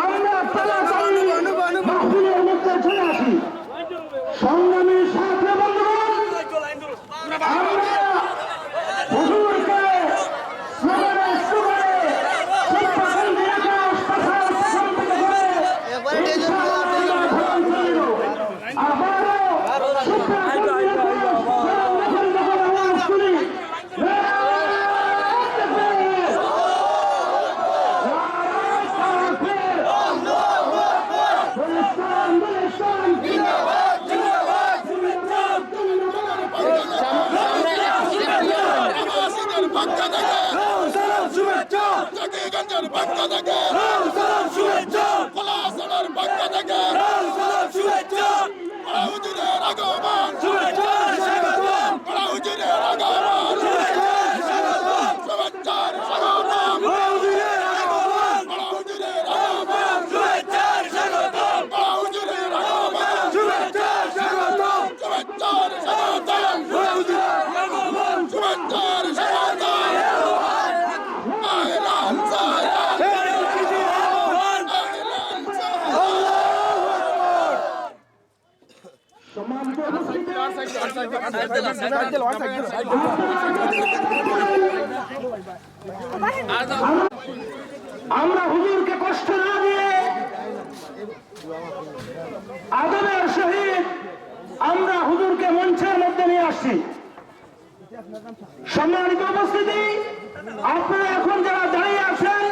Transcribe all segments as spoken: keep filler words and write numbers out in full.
আমরা আপনারা মাহফিলের মধ্যে চলে আসি। সংগ্রামী সাথী বন্ধুগণ, আমরা হুজুরকে স্মরণে স্মরণে সুপ্রাচীন ইতিহাস পাঠের প্রথম থেকে ধরে ইনশাআল্লাহ আমরা ধারণ করে নেব। আবারও সুপ্রাচীন ইতিহাস স্মরণ যখন যখন আওয়াজ শুনি, নারায়ে তাকবীর! নারায়ে তাকবীর! গুলিস্তান, গুলিস্তান! জিন্দাবাদ, জিন্দাবাদ! জিন্দাবাদ, জিন্দাবাদ! আবাসীদের পক্ষ থেকে শুভেচ্ছা! জকিগঞ্জের পক্ষ থেকে শুভেচ্ছা! পলাশাড়ার পক্ষ থেকে শুভেচ্ছা! বড় হুজুরের আগমন! শুভেচ্ছা স্বাগতম! বড় হুজুরের আগমন! শুভেচ্ছা স্বাগতম! শুভেচ্ছা স্বাগতম! বড় হুজুরের আগমন! বড় হুজুরের আগমন! শুভেচ্ছা স্বাগতম! বড় হুজুরের আগমন! শুভেচ্ছা স্বাগতম! শুভেচ্ছা স্বাগতম! বড় হুজুরের আগমন! শুভেচ্ছা স্বাগতম! আহলান সাহলান! আহলান সাহলান! সম্মানিত উপস্থিতি, আমরা হুজুরকে কষ্ট না দিয়ে আদবের সহিত আমরা হুজুরকে মঞ্চের মধ্যে নিয়ে আসছি। সম্মানিত উপস্থিতি, আপনারা এখন যারা দাঁড়িয়ে আছেন,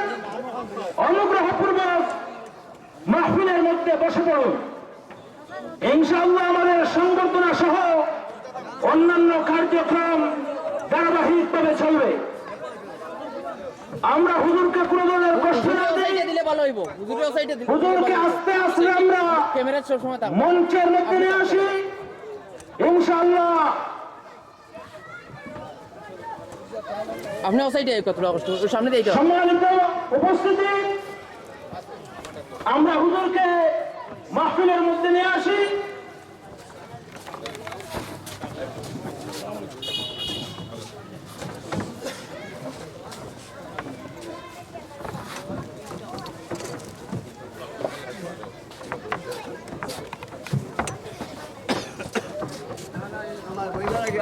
অনুগ্রহপূর্বক মাহফিলের মধ্যে বসে পড়ুন। ইনশাআল্লাহ আমাদের সংবর্ধনা সহ অন্যান্য কার্যক্রম ধারাবাহিকভাবে চলবে। আমরা হুজুরকে কোনো ধরনের কষ্ট না দেই। সাইডে দিলে ভালো হইব। হুজুরের সাইডে দিলে হুজুরকে আস্তে আস্তে আমরা ক্যামেরা সবসময় থাকবে। মঞ্চের মধ্যে নিয়ে আসি। ইনশাআল্লাহ আপনি ও সাইডে কতটা কষ্ট, ওই সামনে দিয়ে যাও। সম্মানিত উপস্থিতি, আমরা হুজুরকে মাহফিলের মধ্যে নিয়ে আসি।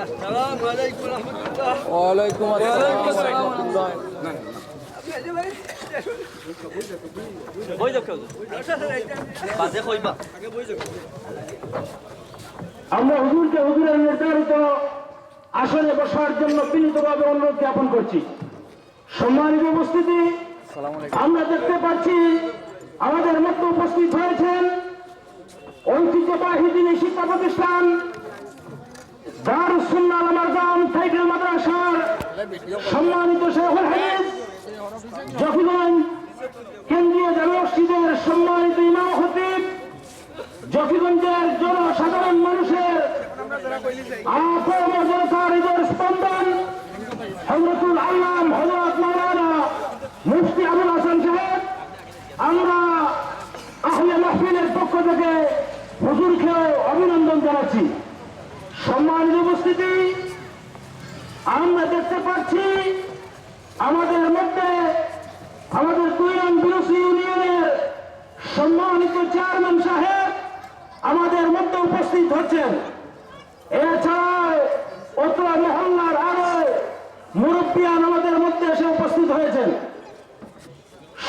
আসসালামু আলাইকুম ওয়া রাহমাতুল্লাহ। ওয়ালাইকুম আসসালাম ওয়া রাহমাতুল্লাহ। বই দেখো। বাদে কইবা। আমরা হুজুরকে হুজুরের নির্ধারিত আসনে বসার জন্য বিনীতভাবে অনুরোধ জ্ঞাপন করছি। সম্মানিত উপস্থিতি, আমরা দেখতে পাচ্ছি আমাদের মধ্যে উপস্থিত হয়েছেন ঐতিহ্যবাহী দিনী শিক্ষা প্রতিষ্ঠান দারুস সুন্নাহ আল মারজান টাইটেল মাদ্রাসার সম্মানিত শেখুল হাদিস, জকিগঞ্জ কেন্দ্রীয় জামে মসজিদের সম্মানিত ইমাম খতিব, জকিগঞ্জের জনসাধারণ মানুষের আপামর জনতার হৃদয় স্পন্দন, হযরতুল আল্লাম হযরত মাওলানা মুফতি আবুল হাসান সাহেব, আমরা আহলে মাহফিলের পক্ষ থেকে হুজুরকেও অভিনন্দন জানাচ্ছি। সম্মানিত উপস্থিতি, আমরা দেখতে পাচ্ছি আমাদের মধ্যে আমাদের দুই নং বিরুসি ইউনিয়নের সম্মানিত চেয়ারম্যান সাহেব আমাদের মধ্যে উপস্থিত হচ্ছেন। এছাড়াও অত্র মহল্লার আরো মুরব্বিয়ান আমাদের মধ্যে এসে উপস্থিত হয়েছেন।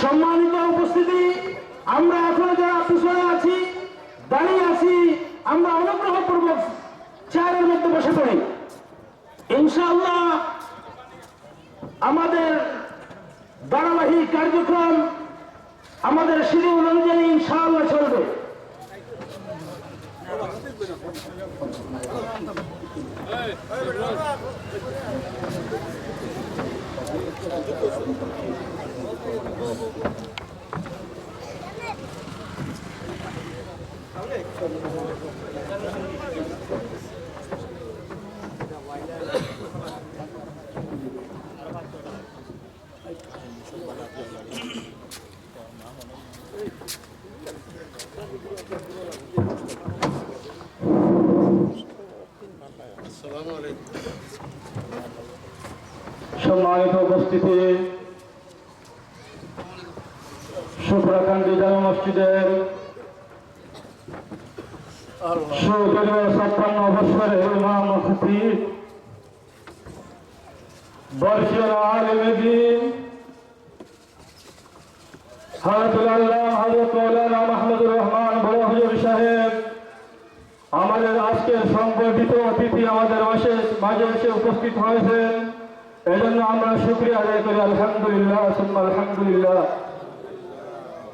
সম্মানিত উপস্থিতি, আমরা এখনো যারা পিছনে আছি, দাঁড়িয়ে আছি, আমরা অনুগ্রহপূর্বক চেয়ারের মধ্যে বসে পড়ি। ইনশাআল্লাহ আমাদের ধারাবাহিক কার্যক্রম আমাদের শিডিউল অনুযায়ী ইনশাআল্লাহ চলবে। সম্মানিত উপস্থিতি, শুভ্রাকান্দি জামে মসজিদের সুদীর্ঘ ছাপ্পান্ন বছরের ইমাম ও খতিব, বর্ষীয় আলেমে দ্বীন, হযরতুল আল্লামা হযরত মাওলানা মাহমুদুর রহমান বড় হুজুর সাহেব, আমাদের আজকের সংবর্ধিত অতিথি আমাদের মাঝে, মাঝে এসে উপস্থিত হয়েছেন, এজন্য আমরা শুকরিয়া আদায় করি, আলহামদুলিল্লাহ, সুম্মা আলহামদুলিল্লাহ।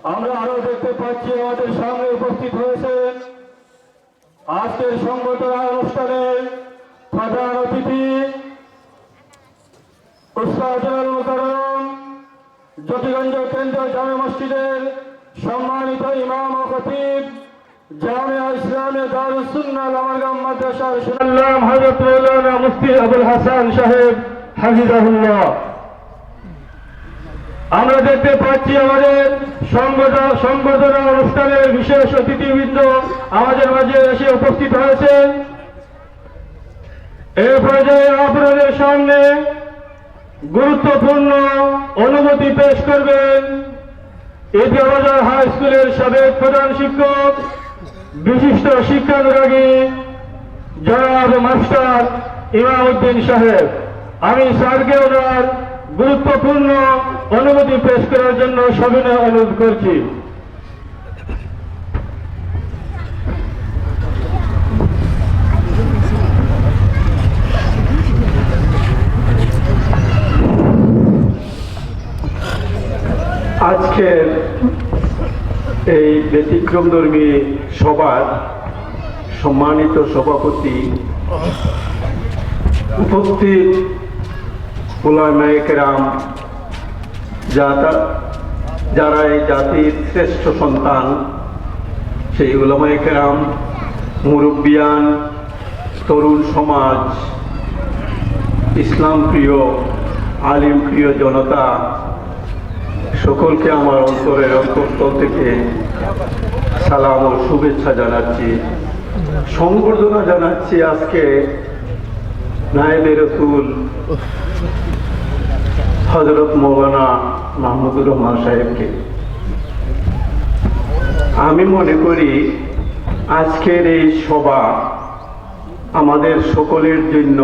আমরা আরো দেখতে পাচ্ছি আমাদের সামনে উপস্থিত হয়েছেন আজকের সংবর্ধনা অনুষ্ঠানে প্রধান অতিথি উস্তাদুল মুহতারাম, জকিগঞ্জ কেন্দ্রীয় জামে মসজিদের সম্মানিত ইমাম ও খতিব, জামিয়া ইসলামিয়া দারুস সুন্নাহ লামারগাম মাদ্রাসার সুনাম হযরত মাওলানা মুফতি আবুল হাসান সাহেব হাফিজাহুল্লাহ। আমরা দেখতে পাচ্ছি আমাদের সংবর্ধ-, সংবর্ধনা অনুষ্ঠানের বিশেষ অতিথিবৃন্দ আমাদের মাঝে এসে উপস্থিত হয়েছেন। এই পর্যায়ে আপনাদের সামনে গুরুত্বপূর্ণ অনুমতি পেশ করবেন ঈদগাহ বাজার হাই স্কুলের সাবেক প্রধান শিক্ষক, বিশিষ্ট শিক্ষানুরাগী জনাব মাস্টার ইমামউদ্দিন সাহেব। আমি স্যারকে ওনার গুরুত্বপূর্ণ অনুমতি পেশ করার জন্য সবিনয় অনুরোধ করছি। আজকের এই ব্যতিক্রমধর্মী সভার সম্মানিত সভাপতি, উপস্থিত উলামায়ে কেরাম, যাতা-, যারা এই জাতির শ্রেষ্ঠ সন্তান, সেই উলামায়ে কেরাম, মুরব্বিয়ান, তরুণ সমাজ, ইসলাম প্রিয়, আলিম প্রিয় জনতা, সকলকে আমার অন্তরের অন্তঃস্থল থেকে সালাম ও শুভেচ্ছা জানাচ্ছি। সংবর্ধনা জানাচ্ছি আজকে নায়েবে রসুল হযরত মৌলানা মাহমুদুর রহমান সাহেবকে। আমি মনে করি আজকের এই সভা আমাদের সকলের জন্য,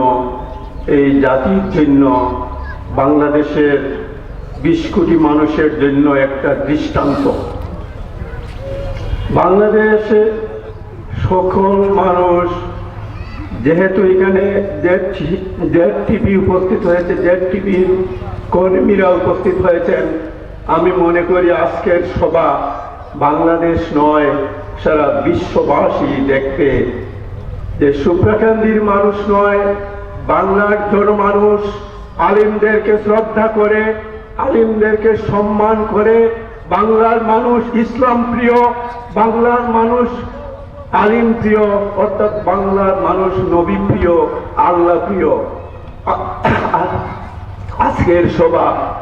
এই জাতির জন্য, বাংলাদেশের বিশ কোটি মানুষের জন্য একটা দৃষ্টান্ত। বাংলাদেশে সকল মানুষ, যেহেতু এখানে জেড টি-, জেড টিভি উপস্থিত হয়েছে, জেড টিভির কর্মীরা উপস্থিত হয়েছেন, আমি মনে করি আজকের সভা বাংলাদেশ নয়, সারা বিশ্ববাসী দেখবে যে শুভ্রাকান্দির মানুষ নয়, বাংলার জনমানুষ আলিমদেরকে শ্রদ্ধা করে, আলিমদেরকে সম্মান করে, বাংলার মানুষ ইসলাম প্রিয়, বাংলার মানুষ আলিম প্রিয়, অর্থাৎ বাংলার মানুষ নবী প্রিয়, আল্লাহ প্রিয়। আ-, আ-, আজকের সভা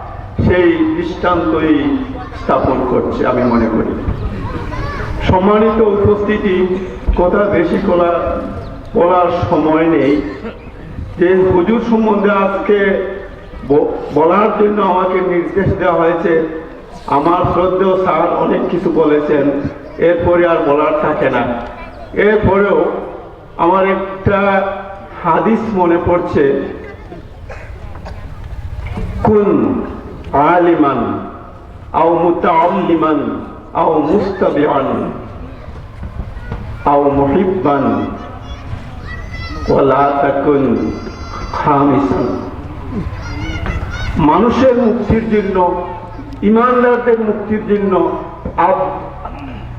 সেই দৃষ্টান্তই স্থাপন করছে, আমি মনে করি। সম্মানিত উপস্থিতি, কথা বেশি কলা-, বলার সময় নেই। যে হুজুর সম্বন্ধে আজকে ব-, বলার জন্য আমাকে নির্দেশ দেওয়া হয়েছে, আমার শ্রদ্ধেয় স্যার অনেক কিছু বলেছেন, এরপরে আর বলার থাকে না। এরপরেও আমার একটা হাদিস মনে পড়ছে, "কুন আলিমান আও মুতাআল্লিমান আও মুস্তাবিআন আও মুহিব্বান ওয়া লা তাকুন খামিসান।" মানুষের মুক্তির জন্য, ইমানদারদের মুক্তির জন্য আব-,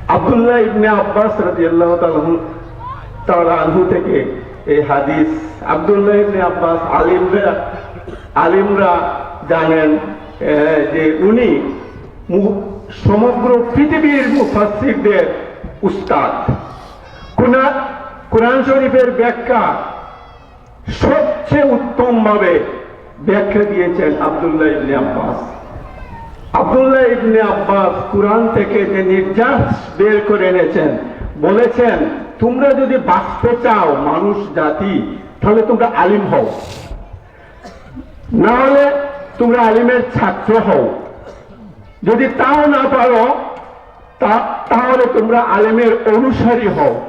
আব্দুল্লাহ ইবনে আব্বাস রাদিয়াল্লাহু তাআলা আনহু তাআলা আনহু থেকে এই হাদিস। আব্দুল্লাহ ইবনে আব্বাস, আলিমরা আলিমরা জানেন, এ, যে উনি মু- সমগ্র পৃথিবীর মুফাসসিরদের উস্তাদ। কোরআ- কোরআন শরীফের ব্যাখ্যা সবচেয়ে উত্তমভাবে ব্যাখ্যা দিয়েছেন আব্দুল্লাহ ইবনে আব্বাস। আব্দুল্লাহ ইবনে আব্বাস কোরআন থেকে যে নির্যাস বের করে এনেছেন, বলেছেন, তোমরা যদি বাঁচতে চাও মানুষ জাতি, তাহলে তোমরা আলিম হও, না হলে তোমরা আলিমের ছাত্র হও, যদি তাও না পারো, তা- তাহলে তোমরা আলিমের অনুসারী হও,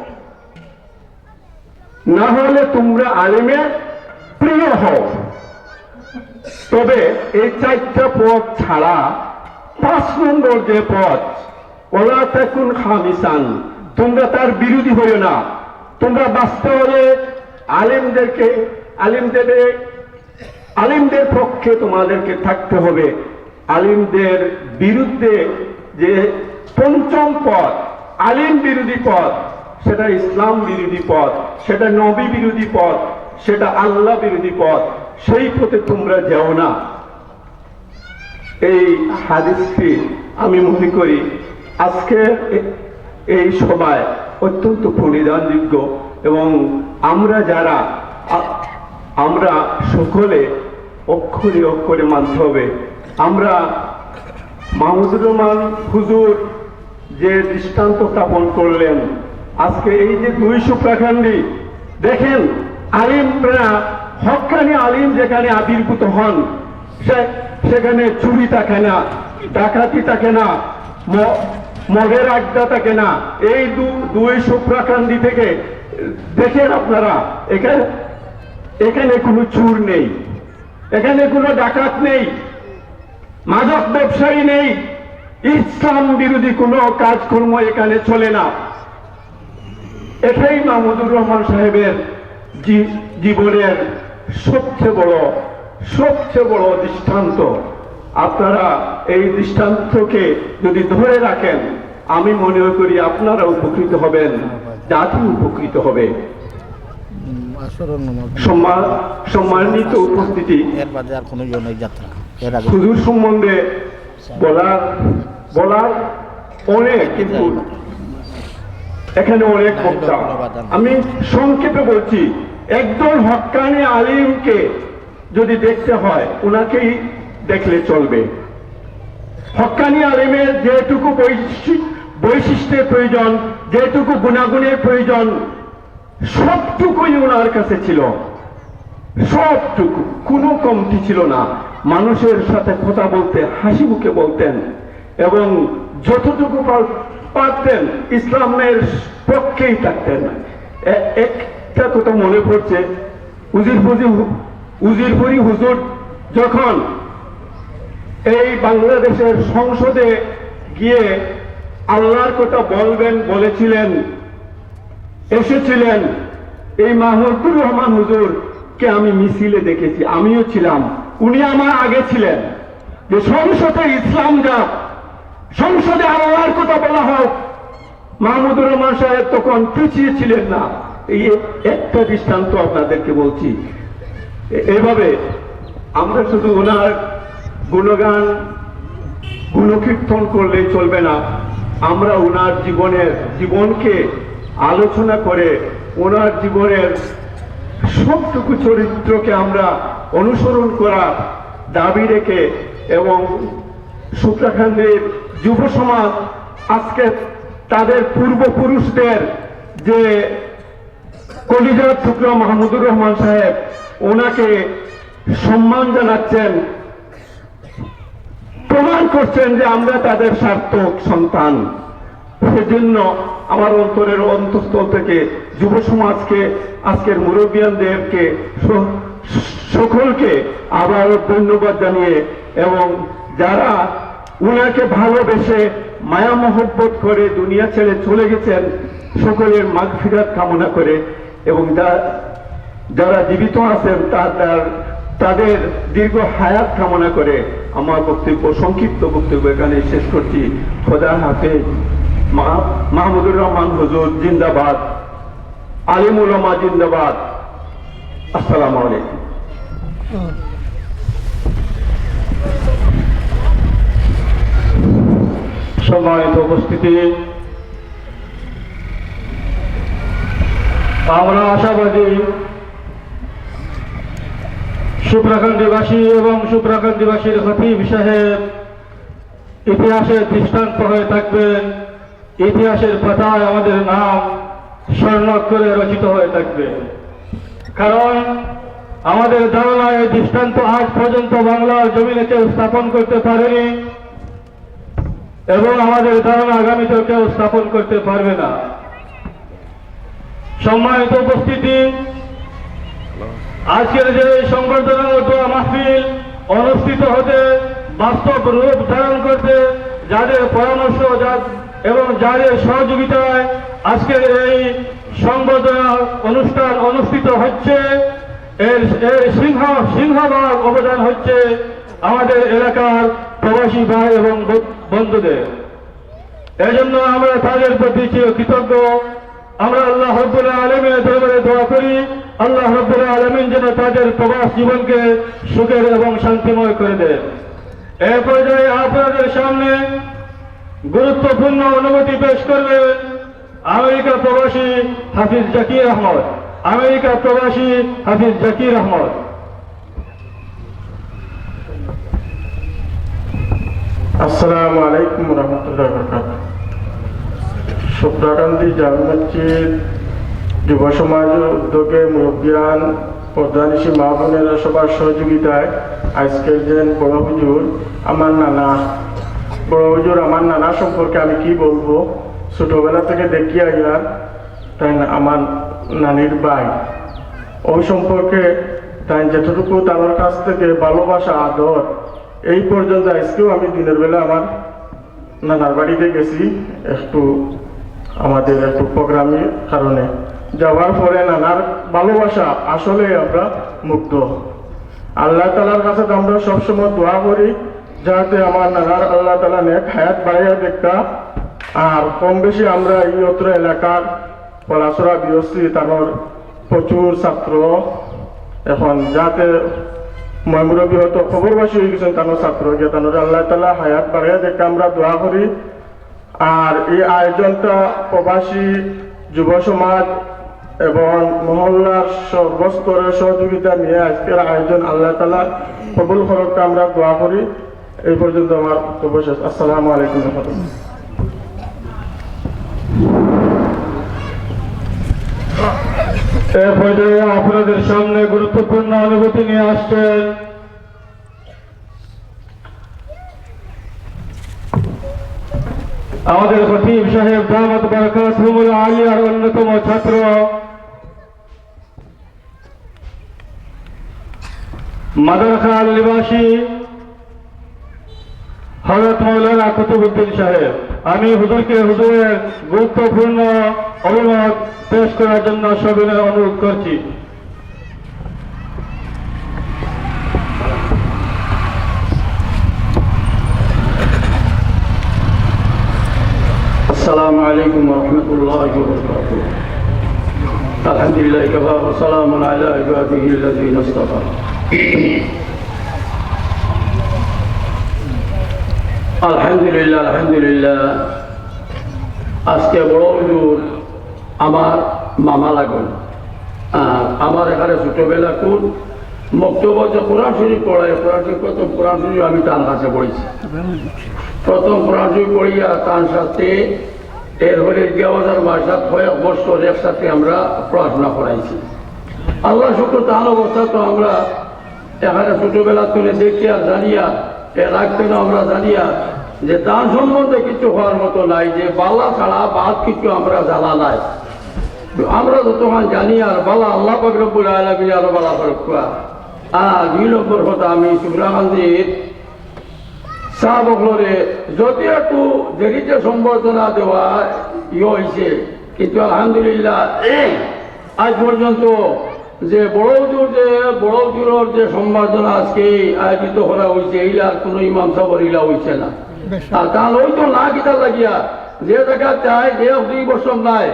না হলে তোমরা আলিমের প্রিয় হও। তবে এই চারটা পথ ছাড়া পাঁচ নম্বর যে পথ, ওয়ালা তাকুন খামিসান, তোমরা তার বিরোধী হইও না। তোমরা বাঁচতে হলে আলিমদেরকে, আলিমদের আলিমদের পক্ষে তোমাদেরকে থাকতে হবে। আলিমদের বিরুদ্ধে যে পঞ্চম পথ, আলিম বিরোধী পথ, সেটা ইসলাম বিরোধী পথ, সেটা নবী বিরোধী পথ, সেটা আল্লাহ বিরোধী পথ। সেই পথে তোমরা যেও না। এই হাদিসটি আমি মনে করি আজকের এ- এই সময় অত্যন্ত প্রণিধানযোগ্য, এবং আমরা যারা আ- আমরা সকলে অক্ষরে অক্ষরে মানতে হবে। আমরা মাহমুদুর রহমান হুজুর যে দৃষ্টান্ত স্থাপন করলেন, আজকে এই যে দুই সুপ্রাকাণ্ডি, দেখেন, আলিমরা, হক্কানি আলিম যেখানে আবির্ভূত হন, সে- সেখানে চুরি থাকে না, ডাকাতি থাকে না, ম- মদের আড্ডা থাকে না। এই দু- দুই সুপ্রাকাণ্ডি থেকে দেখেন আপনারা, এখানে এখানে কোনো চুর নেই, এখানে কোনো ডাকাত নেই, মাদক ব্যবসায়ী নেই, ইসলাম বিরোধী কোনো কাজকর্ম এখানে চলে না। এটাই মাহমুদুর রহমান সাহেবের জী- জীবনের সবচেয়ে বড়, সবচেয়ে বড় দৃষ্টান্ত। আপনারা এই দৃষ্টান্তকে যদি ধরে রাখেন, আমি মনে করি আপনারা উপকৃত হবেন, জাতি উপকৃত হবে। সম্মান- সম্মানিত উপস্থিতি, এর বাদে আর কোনো ইয়ে নেই যাত্রা। এর আগে হুজুর সম্বন্ধে বলার বলার অনেক, কিন্তু এখানে অনেক বক্তা। আমি সংক্ষেপে বলছি, একজন হক্কানি আলিমকে যদি দেখতে হয়, ওনাকেই দেখলে চলবে। হক্কানি আলিমের যেটুকু বৈশি- বৈশিষ্ট্যের প্রয়োজন, যেটুকু গুণাগুণের প্রয়োজন, সবটুকুই ওনার কাছে ছিল, সবটুকু, কোনো কমতি ছিল না। মানুষের সাথে কথা বলতে হাসি মুখে বলতেন এবং যতটুকু পার- পারতেন ইসলামের পক্ষেই থাকতেন। এ- একটা কথা মনে পড়ছে, উজিরপুরি হু- উজিরপুরি হুজুর যখন এই বাংলাদেশের সংসদে গিয়ে আল্লাহর কথা বলবেন বলেছিলেন, এসেছিলেন, এই মাহমুদুর রহমান হুজুরকে আমি মিছিলে দেখেছি, আমিও ছিলাম, উনি আমার আগে ছিলেন, যে সংসদে ইসলাম যাক, সংসদে আল্লাহর কথা বলা হোক। মাহমুদুর রহমান সাহেব তখন পিছিয়ে ছিলেন না। এই একটা দৃষ্টান্ত আপনাদেরকে বলছি। এ- এভাবে আমরা শুধু ওনার গুণগান, গুণকীর্তন করলেই চলবে না। আমরা ওনার জীবনের, জীবনকে আলোচনা করে, ওনার জীবনের সবটুকু চরিত্রকে আমরা অনুসরণ করার দাবি রেখে এবং সুপ্রাকাণ্ডের যুব সমাজ আজকে তাদের পূর্বপুরুষদের যে কলিজার টুকরা মাহমুদুর রহমান সাহেব, ওনাকে সম্মান জানাচ্ছেন, প্রমাণ করছেন যে আমরা তাদের সার্থক সন্তান। সেজন্য আমার অন্তরের অন্তঃস্থল থেকে যুব সমাজকে, আজকের মুরব্বিয়ানদেরকে, স- সকলকে আবারও ধন্যবাদ জানিয়ে এবং যারা উনাকে ভালোবেসে মায়া মহব্বত করে দুনিয়া ছেড়ে চলে গেছেন, সকলের মাগফিরাত কামনা করে এবং যা- যারা জীবিত আছেন তা- তার- তাদের দীর্ঘ হায়াত কামনা করে আমার বক্তব্য, সংক্ষিপ্ত বক্তব্য এখানে শেষ করছি। খোদা হাফেজ। মা- মাহমুদুর রহমান হুজুর জিন্দাবাদ। আলিম উলামা জিন্দাবাদ। আসসালামু আলাইকুম। সম্মানিত উপস্থিতি, আমরা আশাবাদী সুপ্রাকান্দিবাসী এবং সুপ্রাকান্দিবাসীর খতিব সাহেব ইতিহাসের দৃষ্টান্ত হয়ে থাকবেন, ইতিহাসের পাতায় আমাদের নাম স্বর্ণাক্ষরে রচিত হয়ে থাকবে। কারণ আমাদের ধারণা, এই দৃষ্টান্ত আজ পর্যন্ত বাংলার জমিনে কেউ স্থাপন করতে পারেনি এবং আমাদের ধারণা আগামীতেও কেউ স্থাপন করতে পারবে না। সম্মানিত উপস্থিতি, আজকের যে এই সংবর্ধনা ও দোয়া মাহফিল অনুষ্ঠিত হতে, বাস্তব রূপ ধারণ করতে, যাদের পরামর্শ যা-, এবং যাদের সহযোগিতায় আজকের এই সংবর্ধনা অনুষ্ঠান অনুষ্ঠিত হচ্ছে, এর, এর সিংহ, সিংহভাগ অবদান হচ্ছে আমাদের এলাকার প্রবাসী ভাই এবং ব-, বন্ধুদের। এজন্য আমরা তাদের প্রতি চিরকৃতজ্ঞ। আমরা আল্লাহ রাব্বুল আলামিনের দরবারে দোয়া করি, আল্লাহ রাব্বুল আলামিন যেন তাদের প্রবাস জীবনকে সুখের এবং শান্তিময় করে দেন। এ পর্যায়ে আপনাদের সামনে গুরুত্বপূর্ণ অনুভূতি পেশ করবেন আমেরিকা প্রবাসী হাফিজ জাকির আহমদ। আমেরিকা প্রবাসী হাফিজ জাকির আহমদ। আসসালামু আলাইকুম রহমতুল্লাহ বরকাত। সুপ্রাকান্দি জামে মসজিদ যুব সমাজের উদ্যোগে মুরব্বিয়ান, প্রধান শিশু মা বোনেরা সবার সহযোগিতায় আজকের দিন বড় হুজুর আমার নানা, বড় হুজুর আমার নানা সম্পর্কে আমি কি বলবো, ছোটবেলা থেকে দেখি আইয়ার তাই না, আমার নানির ভাই, ওই সম্পর্কে তাই যেতটুকু তার কাছ থেকে ভালোবাসা, আদর, এই পর্যন্ত আজকেও আমি দিনের বেলা আমার নানার বাড়িতে গেছি, একটু আমাদের একটু প্রোগ্রামের কারণে। যাওয়ার পরে নানার ভালোবাসা আসলে আমরা মুগ্ধ। আল্লাহ তাআলার কাছে তো আমরা সবসময় দোয়া করি যাতে আমার নানার আল্লাহ তাআলা নেক হায়াত বাড়াইয়া দেখা। আর কম বেশি আমরা এই অত্র এলাকার পলাশরা বিএসসি তানোর প্রচুর ছাত্র, এখন যাতে ময়মুরব্বী হয়তো খবরবাসী হয়ে গেছেন তানোর ছাত্র গিয়া, তানোর আল্লাহ তাআলা হায়াত বাড়াইয়া দেখতে আমরা দোয়া করি। আর এই আয়োজনটা প্রবাসী যুব সমাজ এবং মহল্লার সর্বস্তরের সহযোগিতা নিয়ে আজকের আয়োজন। আল্লাহ তাআলা কবুল করুক, আমরা দোয়া করি। এই পর্যন্ত আমার বক্তব্য শেষ। আসসালামু আলাইকুম ওয়া রাহমাতুল্লাহ। এ পর্যায়ে আপনাদের সামনে গুরুত্বপূর্ণ অনুভূতি নিয়ে আসছেন আমাদের খতিব সাহেব দামাত বারাকাতুহুমুল আলিয়ার অন্যতম ছাত্র মাদারখাল নিবাসী হযরত মাওলানা কুতুবউদ্দিন সাহেব। আমি হুজুরকে হুজুরের গুরুত্বপূর্ণ অভিমত পেশ করার জন্য সবিনয় অনুরোধ করছি। السلام عليكم ورحمة الله وبركاته. الحمد لله وكفى وسلام على عباده الذين اصطفى. আলহামদুলিল্লাহ, আলহামদুলিল্লাহ। আজকে বড় হুজুর আমার মামা লাগইন। আর আমার এখানে ছোটবেলা কোন মক্তবত যে কোরআন শরীফ পড়ায়, কোরআন শরীফ, প্রথম কোরআন শরীফ আমি তার কাছে পড়েছি। প্রথম কোরআন শরীফ পড়িয়া তার সাথে, এরপরে জিয়াবাজার মাদ্রাসাত কয়েক বছর একসাথে আমরা পড়াশোনা করাইছি। আল্লাহ শুকর, তার অবস্থা তো আমরা এখানে ছোটবেলা তুলে দেখি আর জানিয়া, এর আগ থেকে আমরা জানিয়া যে দান সম্বন্ধে কিছু হওয়ার মতো নাই, যে বালা ছাড়া বাদ কিছু আমরা জানা নাই। তো আমরা যতক্ষণ জানি আর বালা আল্লাহ পাক রব্বুল আলামিন আরো বালা করুক। আর দুই নম্বর কথা, আমি সুগ্রাকান্দির সাহাব অকলরে যদি একটু দেরিতে সম্বর্ধনা দেওয়া ইয়ে হয়েছে, কিন্তু আলহামদুলিল্লাহ আজ পর্যন্ত যে বড় হুজুর, যে বড় হুজুরের যে সম্বর্ধনা আজকে এই আয়োজিত করা হয়েছে, এইলা আর কোনো ইমাম সাহেবের ইলা হয়েছে না। আর তার ওই তো না কিতা লাগিয়া যে জায়গা চায় যে দুই বছর নাই,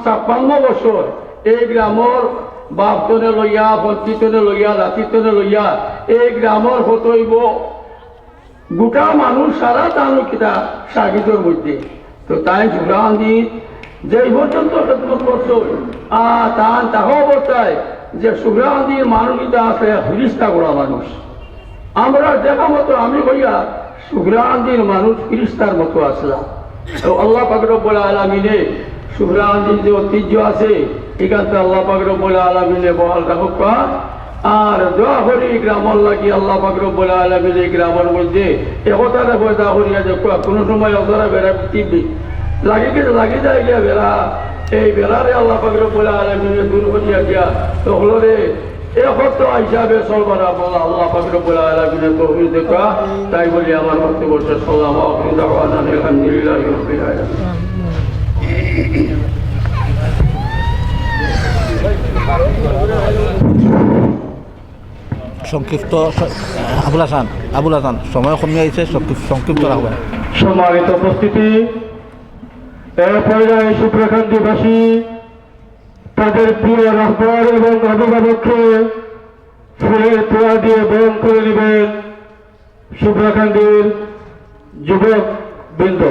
ছাপ্পান্ন বছর এই গ্রামর বাপ তনে লইয়া, পঞ্চী তনে লইয়া, লাতি তনে লইয়া এই গ্রামর হতইব গোটা মানুষ সারা তানু কিতা সাগিদর মধ্যে। তো তাইন সুগ্রান্দি যেই পর্যন্ত খেদমত করছইন, আ, তান তাহা অবস্থায় যে সুগ্রান্দির মানুষ কিতা আছে ফিরিস্তা গোড়া মানুষ। আমরা দেখা মতো আমি কইয়া সুগ্রান্দির মানুষ ফিরিস্তার মতো আসলা। তো আল্লাহ পাক রব্বুল আলামিনে সুগ্রান্দির যে ঐতিহ্য আছে, এখানতে আল্লাহ পাক রব্বুল আলামিনে বহাল রাখুক। আর দোয়া করি গ্রামর লাগি আল্লাহ পাক রব্বুল আলামিনে এই গ্রামর মধ্যে একতা পয়দা করিয়া যে কোনো সময় অতারা বেড়া পৃথিবী লাগি গেছে, লাগি যায় গিয়া বেড়া, এই বেড়ারে আল্লাহ পাক রব্বুল আলামিনে দূর করিয়া দিয়া তখলরে একতা হিসাবে চলবার আল্লাহ পাক রব্বুল আলামিনে তৌফিক দেউক্কা। তাই বলি আমার বক্তব্য শেষ করলাম। ওয়া আখিরু দাওয়ানা আলহামদুলিল্লাহি রাব্বিল আলামিন। সংক্ষিপ্ত স-, আবুল হাসান, আবুল হাসান, সময় কমিয়া আইছে, সংক্ষিপ-, সংক্ষিপ্ত রাখবেন। সম্মানিত উপস্থিতি, এ পর্যায়ে সুপ্রাকান্দিবাসী তাদের প্রিয় রাহবার এবং অভিভাবককে ফুলের তোড়া দিয়ে বরণ করে নেবেন সুপ্রাকান্দির যুবক বৃন্দ।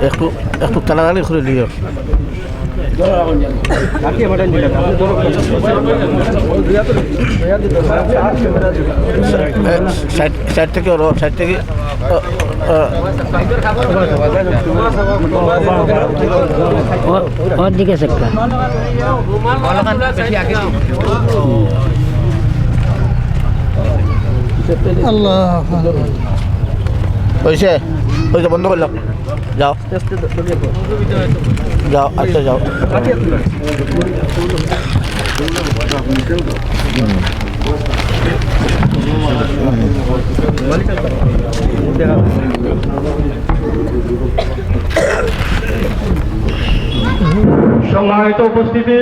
একটু, একটু তাড়াতাড়ি করে দিও। এ, সাইড, সাইড থেকে ওরো, সাইড থেকে, ও, ও। ও, ওর দিকে সেটটা। আল্লাহ। হইছে? হইছে, বন্ধ করলাম। যাও। যাও, আচ্ছা, যাও। সম্মানিত উপস্থিতি,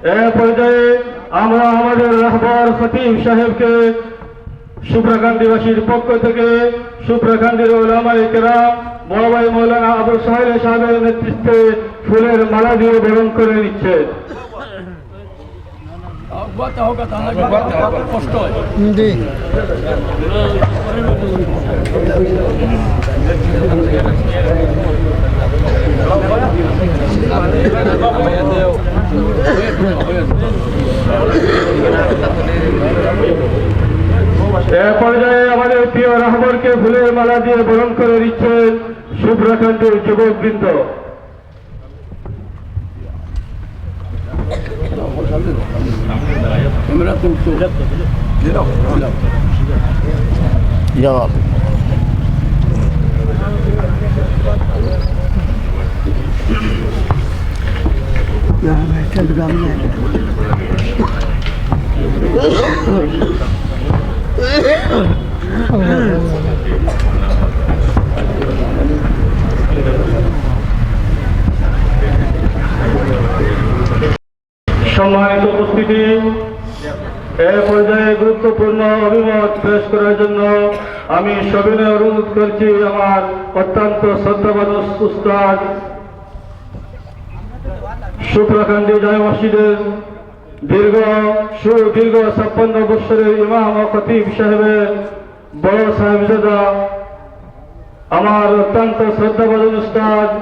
এ পর্যায়ে আমরা আমাদের রাহবার খতিব সাহেবকে সুপ্রাকান্দিবাসীর পক্ষ থেকে সুপ্রাকান্দির ওলামায়ে কেরাম বড় ভাই মৌলানা আবু সাহেল সাহেবের নেতৃত্বে ফুলের মালা দিয়ে বরণ করে নিচ্ছে। জি। এ পর্যায়ে আমাদের প্রিয় রাহবরকে ফুলের মালা দিয়ে বরণ করে নিচ্ছেন সুপ্রাকান্দির যুবকবৃন্দ। জবাব। সম্মানিত উপস্থিতি, এ পর্যায়ে গুরুত্বপূর্ণ অভিমত পেশ করার জন্য আমি সবিনয় অনুরোধ করছি আমার অত্যন্ত শ্রদ্ধাবান উস্তাদ সুপ্রাকান্দি জামে মসজিদের দীর্ঘ, সুদীর্ঘ ছাপ্পান্ন বৎসরের ইমাম ও খতিব সাহেবের বড় সাহেবজাদা, আমার অত্যন্ত শ্রদ্ধাভাজন উস্তাদ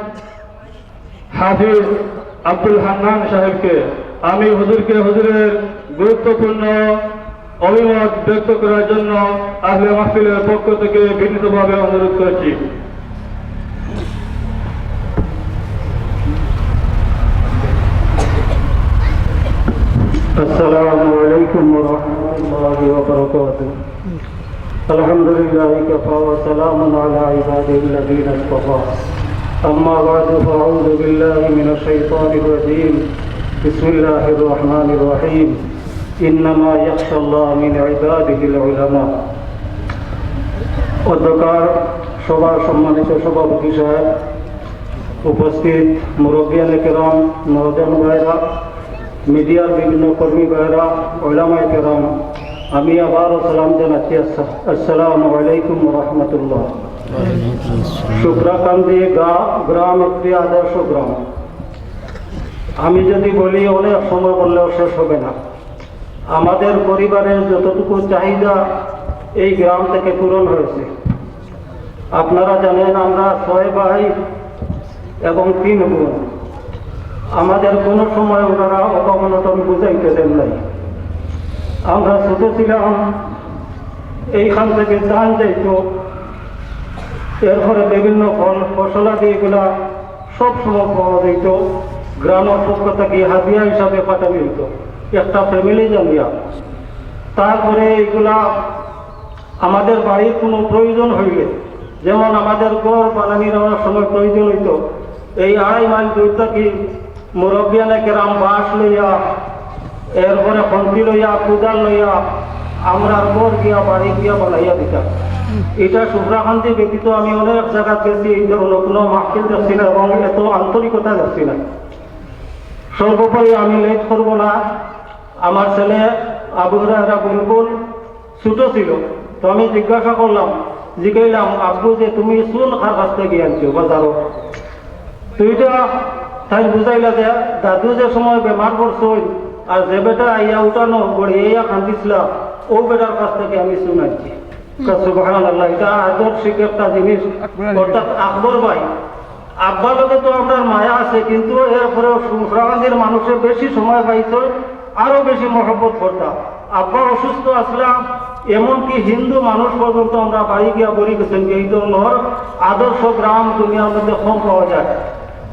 হাফিজ আব্দুল হান্নান সাহেবকে আমি হুজুরকে, হুজুরের গুরুত্বপূর্ণ অভিমত ব্যক্ত করার জন্য আহলে মাহফিলের পক্ষ থেকে বিনীতভাবে অনুরোধ করছি। السلام عليكم ورحمة الله وبركاته. الحمد لله وكفى وسلام على عباده الذين اصطفى. أما بعد فأعوذ بالله من الشيطان الرجيم. بسم الله الرحمن الرحيم. إنما يخشى الله من عباده العلماء. অধ্যক্ষর সভার সম্মানিত সভাপতি সাহেব, উপস্থিত মুরব্বিয়ানে কেরাম, নওজোয়ান ভাইরা, মিডিয়ার বিভিন্ন কর্মী ভাইরা, ওলামায়ে কেরাম, আমি আবারও সালাম জানাচ্ছি, আসসা-, আসসালামু আলাইকুম ওয়া রাহমাতুল্লাহ। শুভ্রাকান্দি গা-, গ্রাম একটি আদর্শ গ্রাম। আমি যদি বলি, অনেক সময় বললেও শেষ হবে না। আমাদের পরিবারের যতটুকু চাহিদা এই গ্রাম থেকে পূরণ হয়েছে। আপনারা জানেন, আমরা ছয় ভাই এবং তিন বোন। আমাদের কোনো সময় ওনারা অভাব অনটন বুঝাইতে দেন নাই। আমরা ছোট ছিলাম, এইখান থেকে ধান যাইতো, এরপরে বিভিন্ন ফল ফসলাদি এগুলা সব সময় পাওয়া যাইতো। গ্রামের পক্ষ থেকে হাদিয়া হিসাবে পাঠানো হইতো, একটা ফ্যামিলি জানিয়া। তারপরে এগুলা আমাদের বাড়ির কোনো প্রয়োজন হইলে, যেমন আমাদের ঘর বানানির অনেক সময় প্রয়োজন হইতো, এই আড়াই মাইল দূর থাকি মুরব্বিয়ানে কেরাম বাঁশ লইয়া, এরপরে খন্তি লইয়া, কুদাল লইয়া, আমরা ঘর গিয়া, বাড়ি গিয়া বানাইয়া দিতাম। এটা শুভ্রাকান্দি ব্যতীত আমি অনেক জায়গা গেছি, এই ধরনের কোনো মাহফিল দেখছি না এবং এত আন্তরিকতা দেখছি না। সর্বোপরি আমি লেট করব না, আমার ছেলে আবু হুরায়রা বুলবুল ছোট ছিল, তো আমি জিজ্ঞাসা করলাম, জিগাইলাম, "আব্বু, যে তুমি চুন কার কাছ থেকে আনছো বাজারো?" তো এটা তাই বুঝাইলা যে দাদু যে সময় বেমার পড়ছইন, আর যে বেটা আইয়া উঠানো গড়িয়া কান্দিছিলা, ও বেটার কাছ থেকে আমি চুন আনছি। তা সুবহানাল্লাহ, এটা আদর্শিক একটা জিনিস। অর্থাৎ আকবর ভাই, আব্বার লগে তো আমরার মায়া আছে, কিন্তু এরপরেও শুভ্রাকান্দির মানুষে বেশি সময় পাইছে, আরো বেশি মহব্বত করতা। আব্বা অসুস্থ আসলাম, এমনকি হিন্দু মানুষ পর্যন্ত আমরা বাড়ি গিয়া বলি গেছেন যে এই ধরনের আদর্শ গ্রাম দুনিয়ার মধ্যে কম পাওয়া যায়।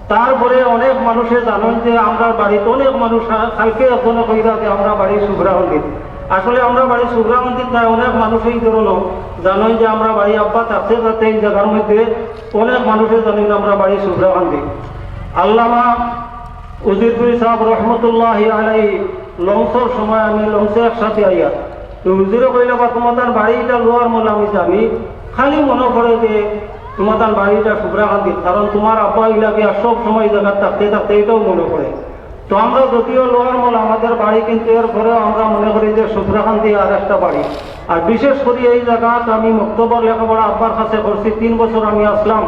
তারপরে অনেক মানুষে জানেন যে আমরা বাড়িতে অনেক মানুষ, কালকে একজনে কইরা যে আমরা বাড়ি শুভ্রাকান্দিত। আসলে আমরা বাড়ি শুভ্রাকান্দিত নাই, অনেক মানুষই ধরো জানেন যে আমরা বাড়ি আব্বা থাকতে থাকতে এই জায়গার মধ্যে অনেক মানুষে জানেন আমরা বাড়ি শুভ্রাকান্দি। আল্লামা উজিরপুরি সাহেব রহমতুল্লাহ আলাই লঞ্চর সময় আমি লঞ্চে একসাথে আইয়া, তো হুজুরে কইলা, "বা তোমার তার বাড়ি এটা লোয়ার মল আমি জানি, খালি মনে করে যে তোমার তার বাড়ি এটা শুভ্রাকান্দি, কারণ তোমার আব্বা ইলাকে আর সব সময় এই জায়গার থাকতে থাকতে এটাও মনে করে।" তো আমরা যদিও লোয়ার মল আমাদের বাড়ি, কিন্তু এরপরেও আমরা মনে করি যে শুভ্রাকান্দি আর একটা বাড়ি। আর বিশেষ করি এই জায়গাত আমি মক্তবর লেখাপড়া আব্বার কাছে করছি, তিন বছর আমি আসলাম।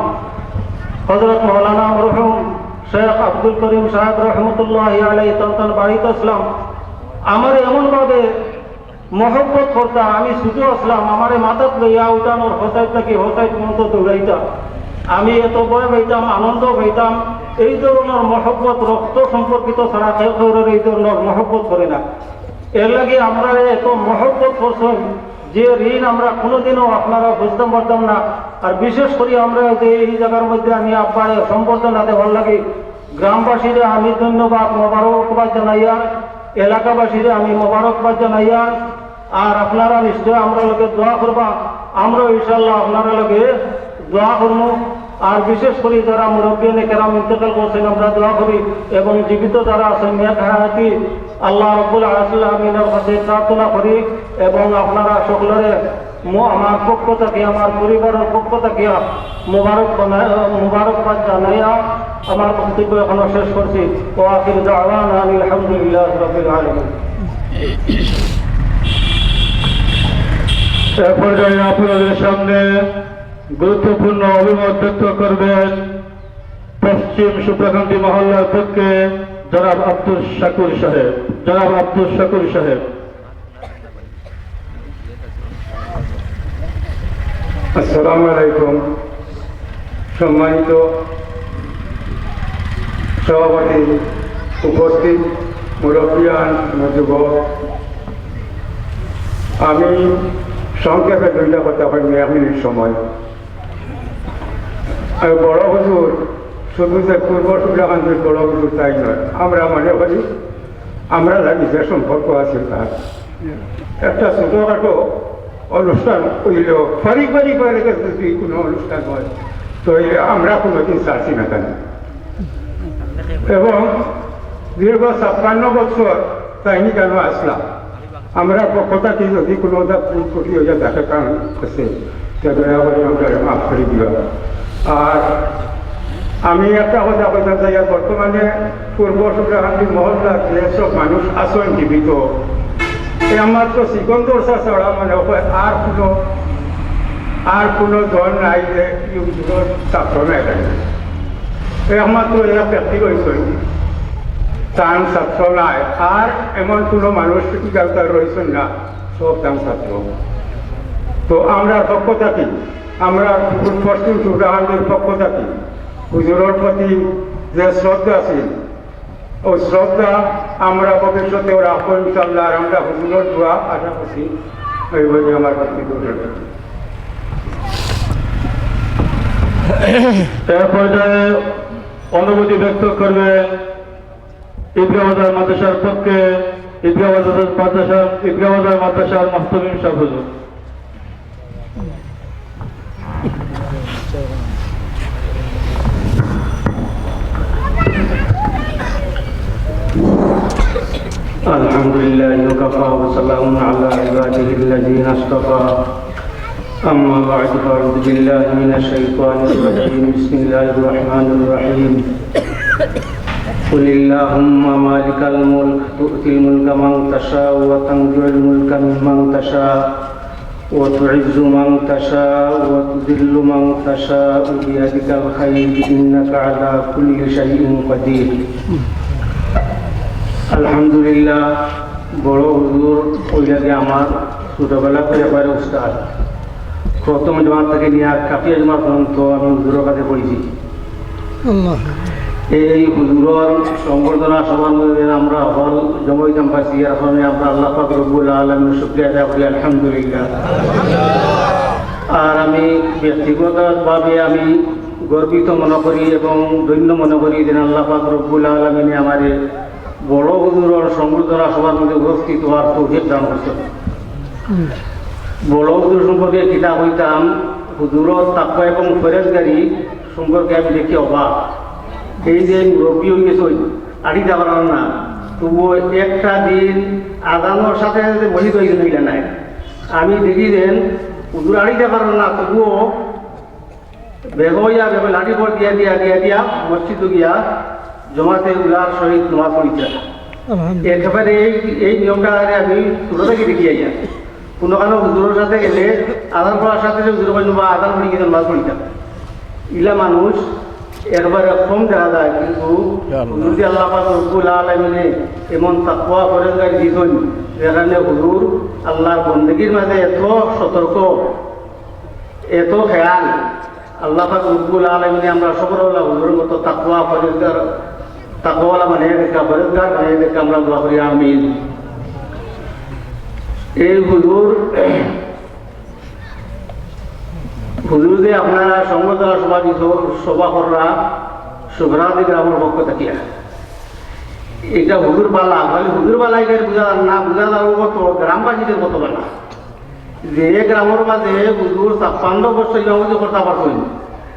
হযরত মাওলানা মরহুম শেখ আব্দুল করিম সাহেব রহমতুল্লাহ আলাই তান তান বাড়িত আসলাম। আমার এমনভাবে মহব্বত করতা, আমি ছোট আসলাম, আমারে মাথাত লইয়া উঠানোর হসাইট থাকি হসাইট মন্ত দৌড়াইতা। আমি এত ভয় পাইতাম, আনন্দ পাইতাম। এই ধরনের মহব্বত রক্ত সম্পর্কিত ছাড়া কেউ কেউর এই ধরনের মহব্বত করে না। এর লাগি আমরা এত মহব্বত করছেন যে ঋণ আমরা কোনোদিনও আপনারা বুঝতাম পারতাম না। আর বিশেষ করি আমরা যে এই জায়গার মধ্যে আমি আব্বারে সম্বর্ধনা দেওয়ার লাগি গ্রামবাসীরে আমি ধন্যবাদ, মোবারকবাদ জানাইয়ার, এলাকাবাসীরে আমি মোবারকবাদ জানাইয়ার। আর আপনারা নিশ্চয় আমরা লগে দোয়া করবা, আমরাও ইনশাআল্লাহ আপনারা লগে দোয়া করমু। আর বিশেষ করি যারা মুরব্বিয়ানে কেরাম ইন্তেকাল করছেন, আমরা দোয়া করি, এবং জীবিত যারা আছেন, নেক হায়াতি আল্লাহ রব্বুল আলামিনের কাছে প্রার্থনা করি, এবং আপনারা সকলরে ম-, আমার পক্ষ থাকি, আমার পরিবারের পক্ষ থাকি মোবারক বানা-, মোবারকবাদ জানাইয়া আমার বক্তব্য এখানো শেষ করছি। ওয়া আখিরু দাওয়ানা আনিল হামদুলিল্লাহি রাব্বিল আলামিন। এ পর্যায়ে আপনাদের সামনে গুরুত্বপূর্ণ অভিমত ব্যক্ত করবেন পশ্চিম শুভ্রাকান্দি মহল্লার পক্ষে জনাব আব্দুস শাকুর সাহেব। জনাব আব্দুস শাকুর সাহেব। আসসালামু আলাইকুম। সম্মানিত সভাপতি, উপস্থিত মুরব্বিয়ান, যুবক, আমি সংক্ষেপে দুইটা কথা কইমু, এক মিনিট সময়। আর বড় হুজুর, শুধু যে পূর্ব শুভ্রাকান্দির বড় হুজুর তাই নয়, আমরা মনে করি আমরা লাগি যে সম্পর্ক আছে তার একটা ছোটখাটো অনুষ্ঠান হইলেও পারিবারিক বাড়িতে যদি কোনো অনুষ্ঠান হয়, তো এই আমরা কোনোদিন চাচ্ছি না কেন। এবং দীর্ঘ ছাপ্পান্ন বছর তাইনি কেন আসলাম, আমরা পক্ষ থাকি যদি কোনো ভুল ত্রুটি হইয়া থাকে, কারণ আছে, তে দয়া করে আমরা মাফ করে দিবা। আর আমি একটা কথা কইতাম চাই, আর বর্তমানে পূর্ব শুভ্রাকান্দি মহল্লার যে সব মানুষ আছেন জীবিত, একমাত্র সিকন্দর চাচা ছাড়া মনে হয় আর কোনো, আর কোনো দল নাই যে ইউনিয়নের ছাত্র নাই। একমাত্র এরা ব্যক্তি রয়েছেন, তান ছাত্র নাই, আর এমন কোনো মানুষ ইগালতা রয়েছেন না, সব তান ছাত্র। তো আমরা পক্ষ থাকি, আমরা পশ্চিম শুভ্রাকান্দির পক্ষ থাকি হুজুরর প্রতি যে শ্রদ্ধা আছে, ও শ্রদ্ধা আমরা ভবিষ্যতেও রাখবো ইনশাআল্লাহ। আর আমরা হুজুরর দোয়া আশা করছি, এই বলে আমার বক্তব্য শেষ করছি। এ পর্যায়ে অনুভূতি ব্যক্ত করবেন ঈদগাহ বাজার মাদ্রাসার পক্ষে ঈদগাহ বাজার মাদ্রাসার, ঈদগাহ বাজার মাদ্রাসার মুহতামিম সাহেব হুজুর। الحمد لله وكفى وسلام على عباده الذين اصطفى. أما بعد، فأعوذ بالله من الشيطان الرجيم. بسم الله الرحمن الرحيم. قل اللهم مالك الملك، تؤتي الملك من تشاء، وتنزع الملك ممن تشاء، وتعز من تشاء، وتذل من تشاء، بيدك الخير، إنك على كل شيء قدير. আলহামদুলিল্লাহ, বড় হুজুর অইলা গিয়া আমার ছোটবেলা থাকি একবারে উস্তাদ। প্রথম জমাত থাকি নিয়া কাফিয়া জমাত পর্যন্ত আমি হুজুরর কাছে পড়ছি। আল্লাহ। এই হুজুরর সংবর্ধনা সভার মধ্যে আমরা হকল জমা অইতাম পারছি, এর কারণে আমরা আল্লাহ পাক রব্বুল আলামিনের শুকরিয়া আদায় করি, আলহামদুলিল্লাহ। আর আমি ব্যক্তিগতভাবে আমি গর্বিত মনে করি এবং ধন্য মনে করি যে আল্লাহ পাক রব্বুল আলামিনে আমারে বড় হুজুরর সংবর্ধনা সভার মধ্যে উপস্থিত হওয়ার তৌফিক দান করছেন। বড় হুজুর সম্পর্কে কিতা কইতাম, হুজুরর তাকওয়া এবং পরহেজগারি সম্পর্কে আমি দেখি অবাক। এই যে মুরব্বি অই গেছইন, আটিতা পারইন না, তবুও একটা দিন আজানর সাথে সাথে মসজিদ অইগেছইন, অইলা নায়। আমি দেখি যেন হুজুর আটিতা পারইন না, তবুও বেগইয়া বেগই লাঠি ভর দিয়া দিয়া দিয়া দিয়া মসজিদো গিয়া জমাতে উলার সহিত নমাজ পড়িতা। আলহামদুলিল্লাহ। একেবারে এই, এই নিয়মটা আরে আমি ছোট থাকি দেখি আইয়া। কোনো কানো হুজুরর সাথে গেলে আজান পড়ার সাথে সাথে হুজুরে কইন, "বা আজান পড়ি গেছে, নমাজ পড়িতা।" ইলা মানুষ একবারে কম দেখা যায়, কিন্তু ইয়া আল্লাহ। হুজুর যে আল্লাহ পাক রব্বুল আলামিনে এমন তাকওয়া পরহেজগারি দিছইন, যেখানে হুজুর আল্লাহর বন্দেগীর মাঝে এত সতর্ক, এত খেয়াল। আল্লাহ পাক রব্বুল আলামিনে আমরা সকলরে আল্লাহ হুজুরর মতো তাকওয়া পরহেজগার, তাকওয়ালা বানাইয়া দেউক্কা, পরহেজগার বানাইয়া দেউক্কা, আমরা দোয়া করি, আমিন। এই হুজুর, হুজুর যে আপনারা সংবর্ধনা সভা দিছো, সভা কররা শুভ্রাকান্দি গ্রামর পক্ষ থাকিয়া, ইটা হুজুর বালা, খালি হুজুর বালা ইখান বুঝা যার না, বুঝা যার অউ কত গ্রামবাসীদের কত বালা। যে গ্রামর মাঝে হুজুর ছাপ্পান্ন বছর ইমামতি করতা পারছইন,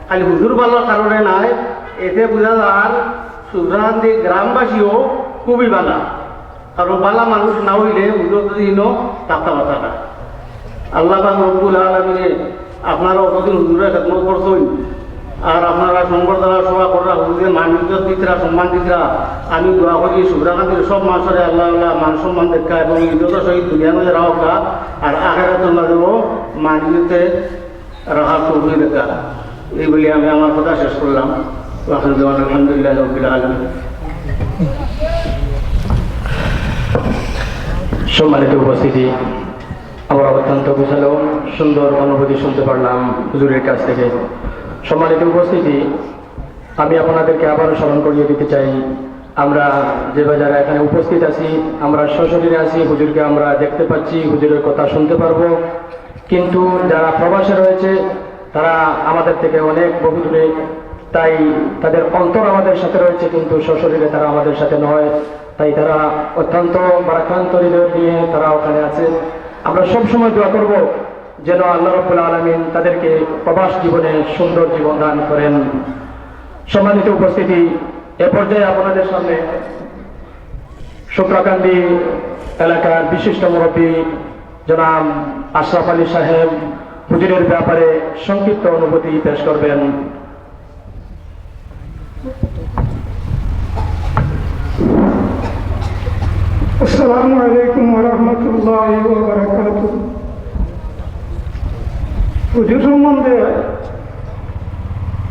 খালি হুজুর বালার কারণে নায়, এতে বুঝা যার শুভ্রাকান্দি গ্রামবাসীও খুবই বালা। কারণ বালা মানুষ না অইলে হুজুর যদি ইনো থাকতা পারতা না। আল্লাহ পাক রব্বুল আলামিনে আপনারা অতদিন হুজুরর খেদমত করছইন, আর আপনারা সংবর্ধনা সভা কররা, হুজুররে মান ইজ্জত দিতরা, সম্মান দিতরা। আমি দোয়া করি শুভ্রাকান্দির সব মানুষরে আল্লাহ আল্লাহ মান সম্মান দেউক্কা এবং ইজ্জতর সহিত দুনিয়ার মাঝে রাখউক্কা, আর আখেরাতর মাঝেও মান ইজ্জতে রাখার তৌফিক দেউক্কা। এই বলি আমি আমার কথা শেষ করলাম। ওয়া আখিরু দাওয়ানা আলহামদুলিল্লাহি রাব্বিল আলামিন। সম্মানিত উপস্থিতি, আমরা অত্যন্ত গোছালো সুন্দর অনুভূতি শুনতে পারলাম হুজুরের কাছ থেকে। সম্মানিত উপস্থিতি, আমি আপনাদেরকে আবারও স্মরণ করিয়ে দিতে চাই, আমরা যে বা যারা এখানে উপস্থিত আছি, আমরা সশরীরে আছি, হুজুরকে আমরা দেখতে পাচ্ছি, হুজুরের কথা শুনতে পারবো, কিন্তু যারা প্রবাসে রয়েছে, তারা আমাদের থেকে অনেক বহুদূরে, তাই তাদের অন্তর আমাদের সাথে রয়েছে, কিন্তু সশরীরে তারা আমাদের সাথে নয়। তাই তারা অত্যন্ত ভারাক্রান্ত হৃদয় নিয়ে তারা ওখানে আছে। আমরা সব সময় দোয়া করব যেন আল্লাহ রাব্বুল আলামিন তাদেরকে প্রবাস জীবনে সুন্দর জীবন দান করেন। সম্মানিত উপস্থিতি, এ পর্যায়ে আপনাদের সামনে শুভ্রাকান্দি এলাকার বিশিষ্ট মুরব্বী জনাব আশরাফ আলী সাহেব হুজুরের ব্যাপারে সংক্ষিপ্ত অনুভূতি পেশ করবেন। আসসালামু আলাইকুম ওয়া রাহমাতুল্লাহি ওয়া বারাকাতুহু। হুজুর সম্বন্ধে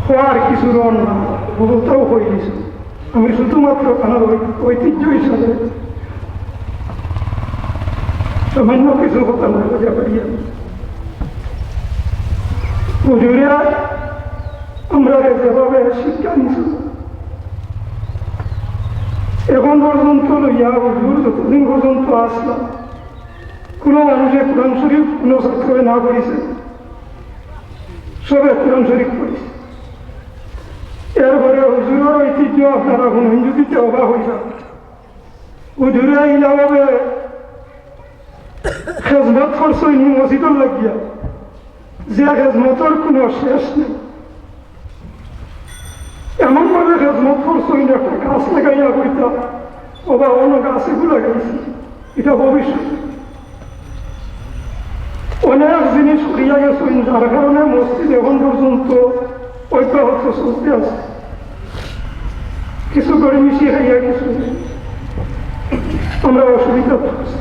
কওয়ার কিছু রন না, বহুতও কই গেছে। আমি শুধুমাত্র তার ঐ-, ঐতিহ্য হিসাবে সামান্য কিছু কথা বলে যাই। হুজুরে আমরারে যেভাবে শিক্ষা দিছইন, এখন পর্যন্ত লইয়া হুজুর যতদিন পর্যন্ত আছলা, কোনো মানুষে কোরআন শরীফ কোনো ছাত্ররে না পড়ছে, সবে কোরআন শরীফ পড়ছে। এরপরে হুজুরর ঐতিহ্য আপনারা হুনইন, যদি কেউ অবাক অইবা, হুজুরে ইলাভাবে খেজমত করছইন ই মসজিদর লাগিয়া, যে খেজমতর কোনো শেষ নাই। এমনভাবে খেজমত করছইন, একটা গাছ লাগাইয়া কইতা, "ওবা, অনো গাছ এগু লাগাইছি, ইটা ভবিষ্যৎ।" অনেক জিনিস করিয়া গেছইন, যার কারণে মসজিদ এখন পর্যন্ত অব্যাহত চলতে আছে। কিছু গড়িমিশি খাইয়া কিছু আমরা অসুবিধা পড়ছি।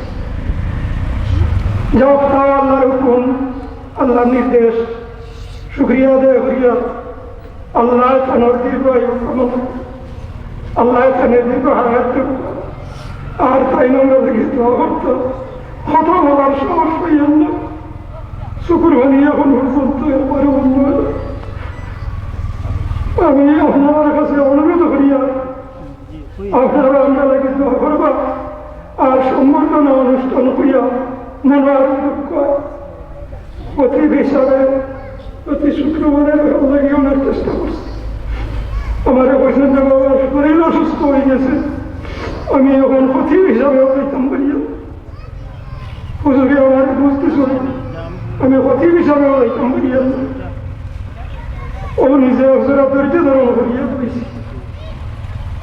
যাও, তা আল্লাহর হুকুম, আল্লাহর নির্দেশ, শুকরিয়া আদায় করিয়া আল্লাহ তানর দীর্ঘ আয়ু কামনা, আল্লাহ তানর দীর্ঘ হায়াত দেউক। আর তাইন আমরার লাগি দোয়া করতা। কথা বলার সাহস পাইয়ার না, চকুর পানি এখন পর্যন্ত একবারে বন্ধ অয় না। আমি আপনারার কাছে অনুরোধ করিয়ার, আপনারা আমরার লাগি দোয়া করবা। আর সম্বর্ধনা অনুষ্ঠান করিয়া মনে আর দুঃখ অয়। খতিব হিসাবে প্রতি শুক্রবারে অখান লাগি অনেক চেষ্টা করছি। আমারে কইছইন যে, "বাবা, শরীর অসুস্থ অই গেছে, আমি এখন খতিব হিসাবে যাইতাম পারি না।" হুজুরে আমারে বুঝ দিছইন, আমি খতিব হিসাবে যাইতাম পারি না। ও নিজে হুজুরে ধৈর্য ধারণ করিয়া বইছে।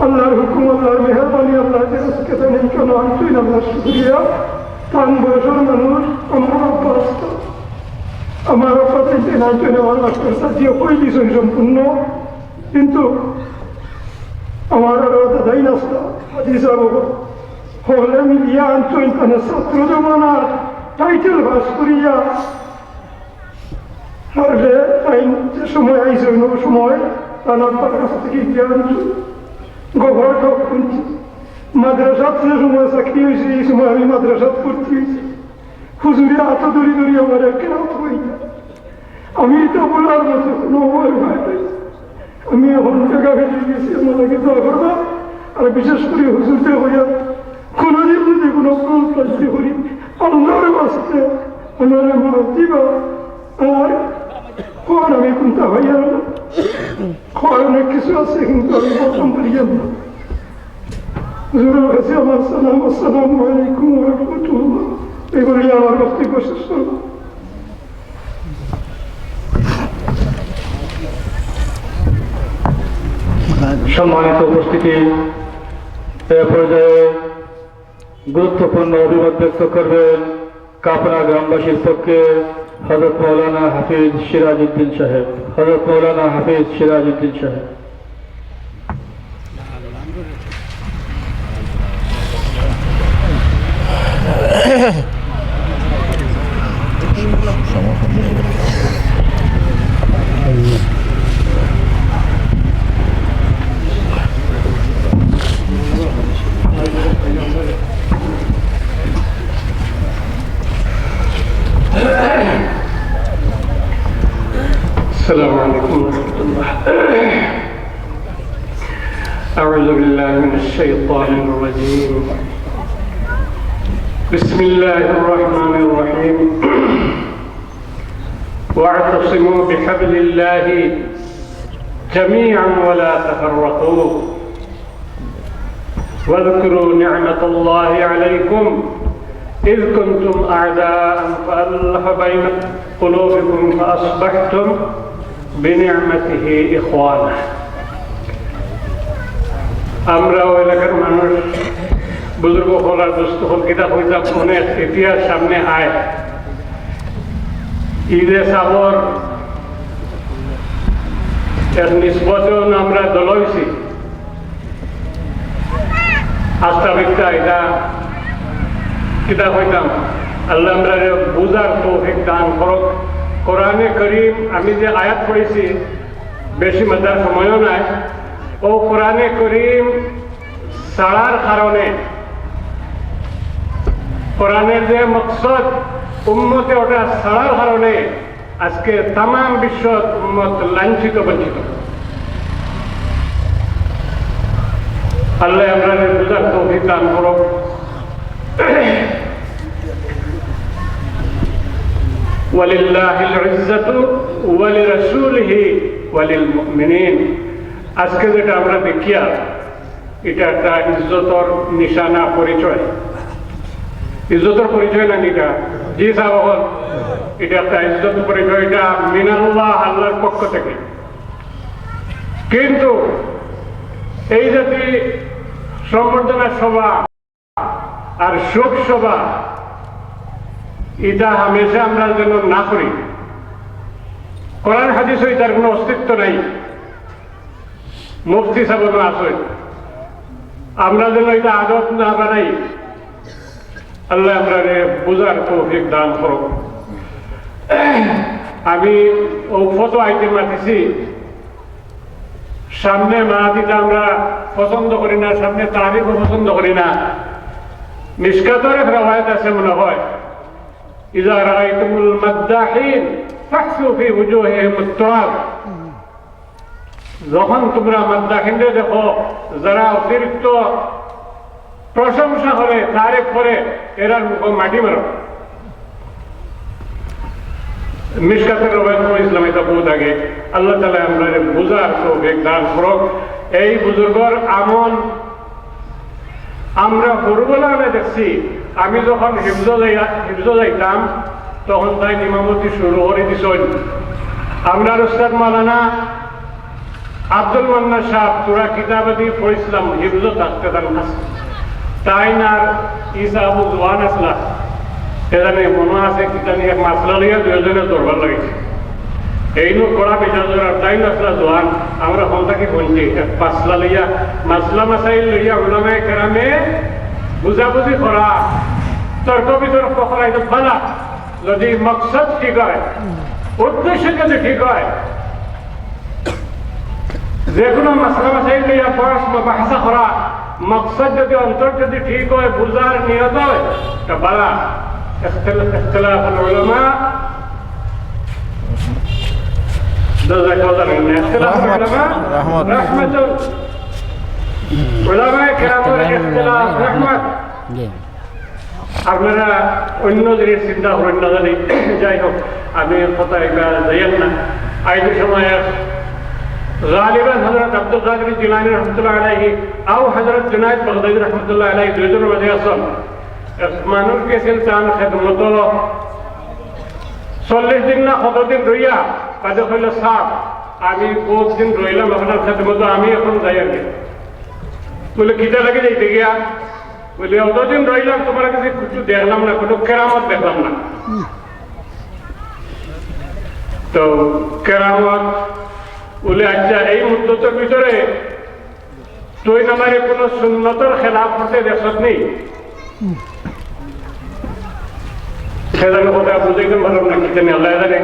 আল্লাহর হুকুম, আল্লাহর মেহেরবানি, আল্লাহ যে আজকে তাইন ইখানো আনছইন, আল্লাহর শুকরিয়া। তান বয়সর মানুষ, আমার আব্বা আস্তা, আমার আব্বা তাইন তাইন আনছইন, আমার মাস্টার সাহেব দিয়া কই দিছইন সম্পূর্ণ। কিন্তু আমার আরো দাদাইন আস্তা, হাজি সাহেব হকলে মিলিয়া আনছইন, তান ছাত্র জমানার টাইটেল পাস করিয়া আর যে তাইন যে সময় আইছইন, অউ সময় তান আব্বার কাছ থাকি জ্ঞান, গফর হক হুনছি। মাদ্রাসাত যে সময় চাকরি অইছে, ই সময় আমি মাদ্রাসাত ভর্তি অইছি। হুজুরে আতো ধরি ধরি আমারে কেরাত কইতা। আমি ইতা বলার মতো কোনো অবহার পাই নাই। আমি এখন জাগা ফেলি গেছি, আমার লাগি দোয়া করবা। আর বিশেষ করি হুজুররে কইয়া, কোনোদিন যদি কোনো ভুল ত্রুটি করি, আল্লাহর ওয়াস্তে আমারে মাফ দিবা। আর কওয়ার আমি কুন্তা পাইয়ার না। কওয়ার অনেক কিছু আছে, কিন্তু আমি বলতাম পারিয়ার না। হুজুরর কাছে আমার সালাম, আসসালামু আলাইকুম ওয়া রাহমাতুল্লাহ। এই বলিয়া আমার বক্তব্য শেষ করলাম। সম্মানিত উপস্থিতি, এ পর্যায়ে গুরুত্বপূর্ণ অভিমত ব্যক্ত করবেন কাপনা গ্রামবাসীর পক্ষে হযরত মাওলানা হাফিজ সিরাজউদ্দিন সাহেব। হযরত মাওলানা হাফিজ সিরাজউদ্দিন সাহেব। السلام عليكم ورحمة الله. أعوذ بالله من الشيطان الرجيم. بسم الله الرحمن الرحيم. واعتصموا بحبل الله جميعا ولا تفرقوا. واذكروا نعمة الله عليكم إذ كنتم أعداء فألف بين قلوبكم فأصبحتم بنعمته إخوانا. আমরা অউ এলাকার মানুষ, বুজুর্গ অকল আর দোস্ত অকল, কিতা কইতাম, অনেক ইতিহাস সামনে আয়। ইদে সাবর এক নিসবতে আমরা দল অইছি। আস্তা মিথ্যা, ইটা কিতা কইতাম, আল্লাহ আমরারে বুঝার তৌফিক দান করুক। কোরআনে করিম, আমি যে আয়াত পড়ছি, বেশি মাতার সময়ও নাই। ও কোরআনে করিম ছাড়ার কারণে, কোরআনের যে মকসদ, উম্মতে ওটা ছাড়ার কারণে আজকে তামাম বিশ্বর উম্মত লাঞ্ছিত বঞ্চিত। আল্লাহ আমরারে বুঝার তৌফিক দান করুক। ওয়ালিল্লাহিল ইজ্জাতু ওয়ালিরাসূলিহি ওয়ালিল মুমিনিন। আজকে যেটা আমরা দেখিয়ার, এটা একটা ইজ্জতর নিশানা, পরিচয়। ইজ্জতর পরিচয় না এটা? জি সাব অকল, এটা একটা ইজ্জতর পরিচয়, এটা মিনাল্লাহ, আল্লাহর পক্ষ থেকে। কিন্তু এই জাতি সম্বর্ধনা সভা আর শোক সভা, এটা হামেশা আমরা যেন না করি। কোরআন হাদিসও এটার কোনো অস্তিত্ব নাই। মুফতি সাহেব আছেন, আমরা যেন এটা আদত না বানাই। আল্লাহ আমরারে বুঝার তৌফিক দান করুক। আমি ও ফটো আইতে মাতিছি, সামনে মাতিটা আমরা পছন্দ করি না, সামনে তারিফও পছন্দ করি না। মিশকাতর এক রেওয়ায়াত আছে মনে হয়, "ইজা রাআইতুমুল মাদ্দাহিন ফাহসু ফি উজুহিহিমুত তুরাব।" যখন তোমরা মাদ্দাহিনরে দেখো, যারা অতিরিক্ত প্রশংসা করে, তারিফ করে, এরার মুখো মাটি মারো। মিশকাতের রেওয়ায়াত ইসলাম এটা বহুত আগে। আল্লাহ তাআলা আমরারে বুঝার তৌফিক দান করুক। এই বুজুর্গর আমল আমরা হুরুবেলায় দেখছি, আমি যখন হিফজো যাই-, হিফজো যাইতাম, তখন তাইন ইমামতি শুরু করি দিছইন। আমরার উস্তাদ মাওলানা আব্দুল মান্নান সাহেব, তোরা কিতাবাদি পড়ছিলাম, হিফজো থাকতে তান কাছে। তাইন আর ইসা আবু জোয়ান আসলা, এখানে মনে আছে, কিতা নিয়ে মাসলা লইয়া দুইজনে দরবার লাগিছে। এইনু কড়া মিজাজর আর তাইন আসলা জোয়ান, আমরা হন থাকি বলছি, এক মাসলা লইয়া, মাসলা মাসাইল লইয়া উলামায়ে কেরামে বুঝাবুঝি করা, তর্ক বিতর্ক করা, এটা ভালা। যদি মকসদ ঠিক হয়, উদ্দেশ্য যদি ঠিক হয়, যে কোনো মাসলা মাসাইল লইয়া বহস মুবাহাসা করা, মকসদ যদি, অন্তর যদি ঠিক হয়, বুঝার নিয়ত হয়, তা ভালা। ইখতিলা-, ইখতিলাফুল উলামা, জাযাকাল্লাহু খাইরান। ইখতিলাফুল উলামা রাহমাতুন। উলামায়ে কেরামর ইখতিলাফ রাহমত। জি। আপনারা অন্য জিনিস চিন্তা করেন না জানি, যাই হোক, আমি কথা এবার যাইয়েন না। আইতে সময় গালিবান হযরত আব্দুল কাদির জিলানী রহমতুল্লাহ আলাইহি, আও হযরত জুনায়েদ বাগদাদি রহমতুল্লাহ আলাইহি, দুইজনর মাঝে আছেন। এক মানুষ গেছেন তান খেদমতো চল্লিশ দিন না কতদিন রইয়া, বাদে কইল, "সাব, আমি বহুত দিন রইলাম আপনার খেদমতো, আমি এখন যাই আগে।" বলে, "কিতা লাগি যাইতে গিয়া?" বলে, "অতদিন রইলাম, তোমার কাছে কিছু দেখলাম না, কোনো কেরামত দেখলাম না।" তো কেরামত বলে, "আচ্ছা, এই মুদ্দতর ভিতরে তুই আমারে কোনো সুন্নতর খেলাফ করতে দেখছত নি?" সে জানে কথা বুঝাইতাম পারলাম না, কি জানি আল্লাহ জানে।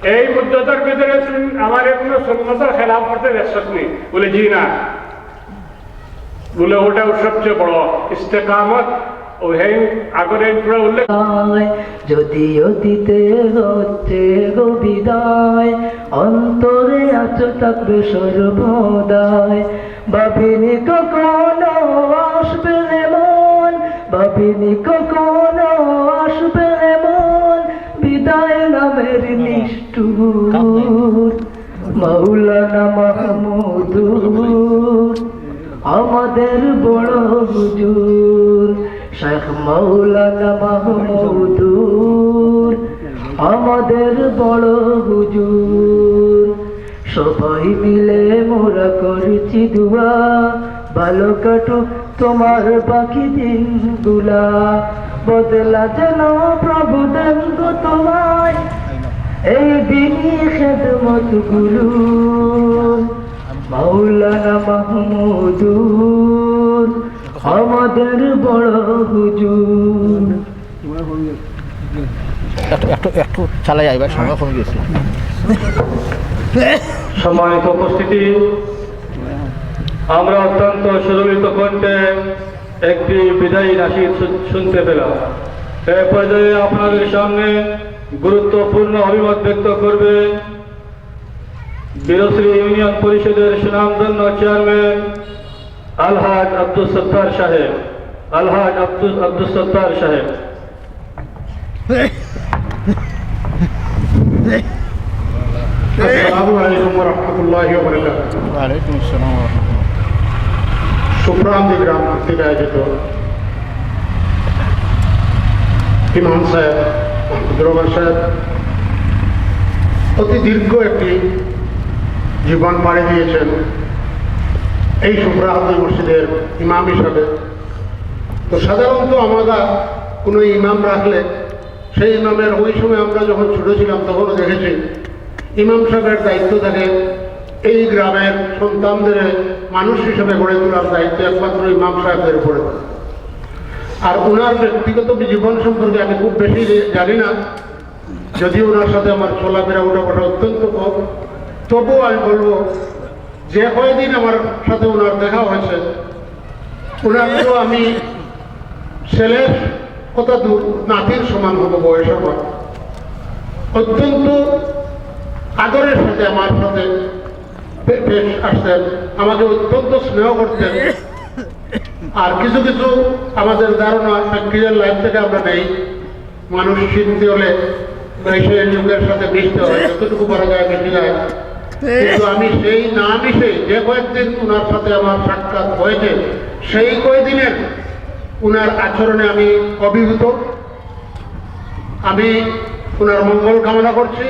"এই মুদ্দতর ভিতরে তুই আমারে কোনো সুন্নতর খেলাফ করতে দেখছত নি?" বলে, "জি না।" বলে, "ওটাও সবচেয়ে বড় ইস্তেকামত।" ও হেন আগরে পুরা উল্লেখ। যদি অতীতে হচ্ছে গো বিদায়, অন্তরে আছো থাকবে সর্বদাই। ভাবিনি কখনো আসবে এমন, ভাবিনি কখনো আসবে এমন বিদায় নামের নিষ্ঠুর। মাওলানা মাহমুদুর, আমাদের বড় হুজুর, শেখ মাওলানা মাহমুদুর, আমাদের বড় হুজুর। সবাই মিলে মোরা করছি দোয়া, ভালো কাটুক তোমার বাকি দিনগুলা। বদলা যেন প্রভু দেন গো তোমায় এই দিনই খেদমতগুলো। মাওলানা মাহমুদুর, আমাদের বড় হুজুর। একটু একটু একটু চালাই আইবার সময় কমে গেছে। সম্মানিত উপস্থিতি, আমরা অত্যন্ত সুললিত কণ্ঠে একটি বিদায়ী নাশিদ শু- শুনতে পেলাম। এ পর্যায়ে আপনাদের সামনে গুরুত্বপূর্ণ অভিমত ব্যক্ত করবে বীরশ্রী ইউনিয়ন পরিষদের সুনামধন্য চেয়ারম্যান আলহাজ আব্দুল সত্তার সাহেব। আলহাজ আব্দুল আব্দুল সত্তার সাহেব। আসসালামু আলাইকুম ওয়া রাহমাতুল্লাহি ওয়া বারাকাতুহু। ওয়ালাইকুম আসসালাম ওয়া রাহমাতুল্লাহ। সুপ্রান্তি গ্রাম কর্তৃক আয়োজিত ইমাম সাহেব, আব্দুর রহমান সাহেব অতি দীর্ঘ একটি জীবন পাড়ি দিয়েছেন এই সুপ্রান্তি মসজিদের ইমাম হিসাবে। তো সাধারণত আমরা কোনো ইমাম রাখলে সেই ইমামের, ওই সময় আমরা যখন ছোট ছিলাম তখনও দেখেছি, ইমাম সাহেবের দায়িত্ব থাকে এই গ্রামের সন্তানদের মানুষ হিসেবে গড়ে তোলার দায়িত্ব একমাত্র ইমাম সাহেবদের উপরে থাকে। আর ওনার ব্যক্তিগত জীবন সম্পর্কে আমি খুব বেশি জানি না, যদিও ওনার সাথে আমার চলাফেরা উঠাবসা অত্যন্ত কম, তবুও আমি বলবো যে কয়দিন আমার সাথে ওনার দেখা হয়েছে, ওনার তো আমি ছেলের কথা দূর, নাতির সমান হব বয়স আমার। অত্যন্ত আদরের সাথে আমার সাথে পে- পেশ আসতেন, আমাকে অত্যন্ত স্নেহ করতেন। আর কিছু কিছু আমাদের ধারণা প্র্যাকটিক্যাল লাইফ থেকে আমরা নেই, মানুষ শিখতে হলে দেশের লোকের সাথে মিশতে হয়, যতটুকু পারা যায় মিশে যায়। কিন্তু আমি সেই না মিশে যে কয়েকদিন ওনার সাথে আমার সাক্ষাৎ হয়েছে, সেই কয়দিনের ওনার আচরণে আমি অভিভূত। আমি ওনার মঙ্গল কামনা করছি।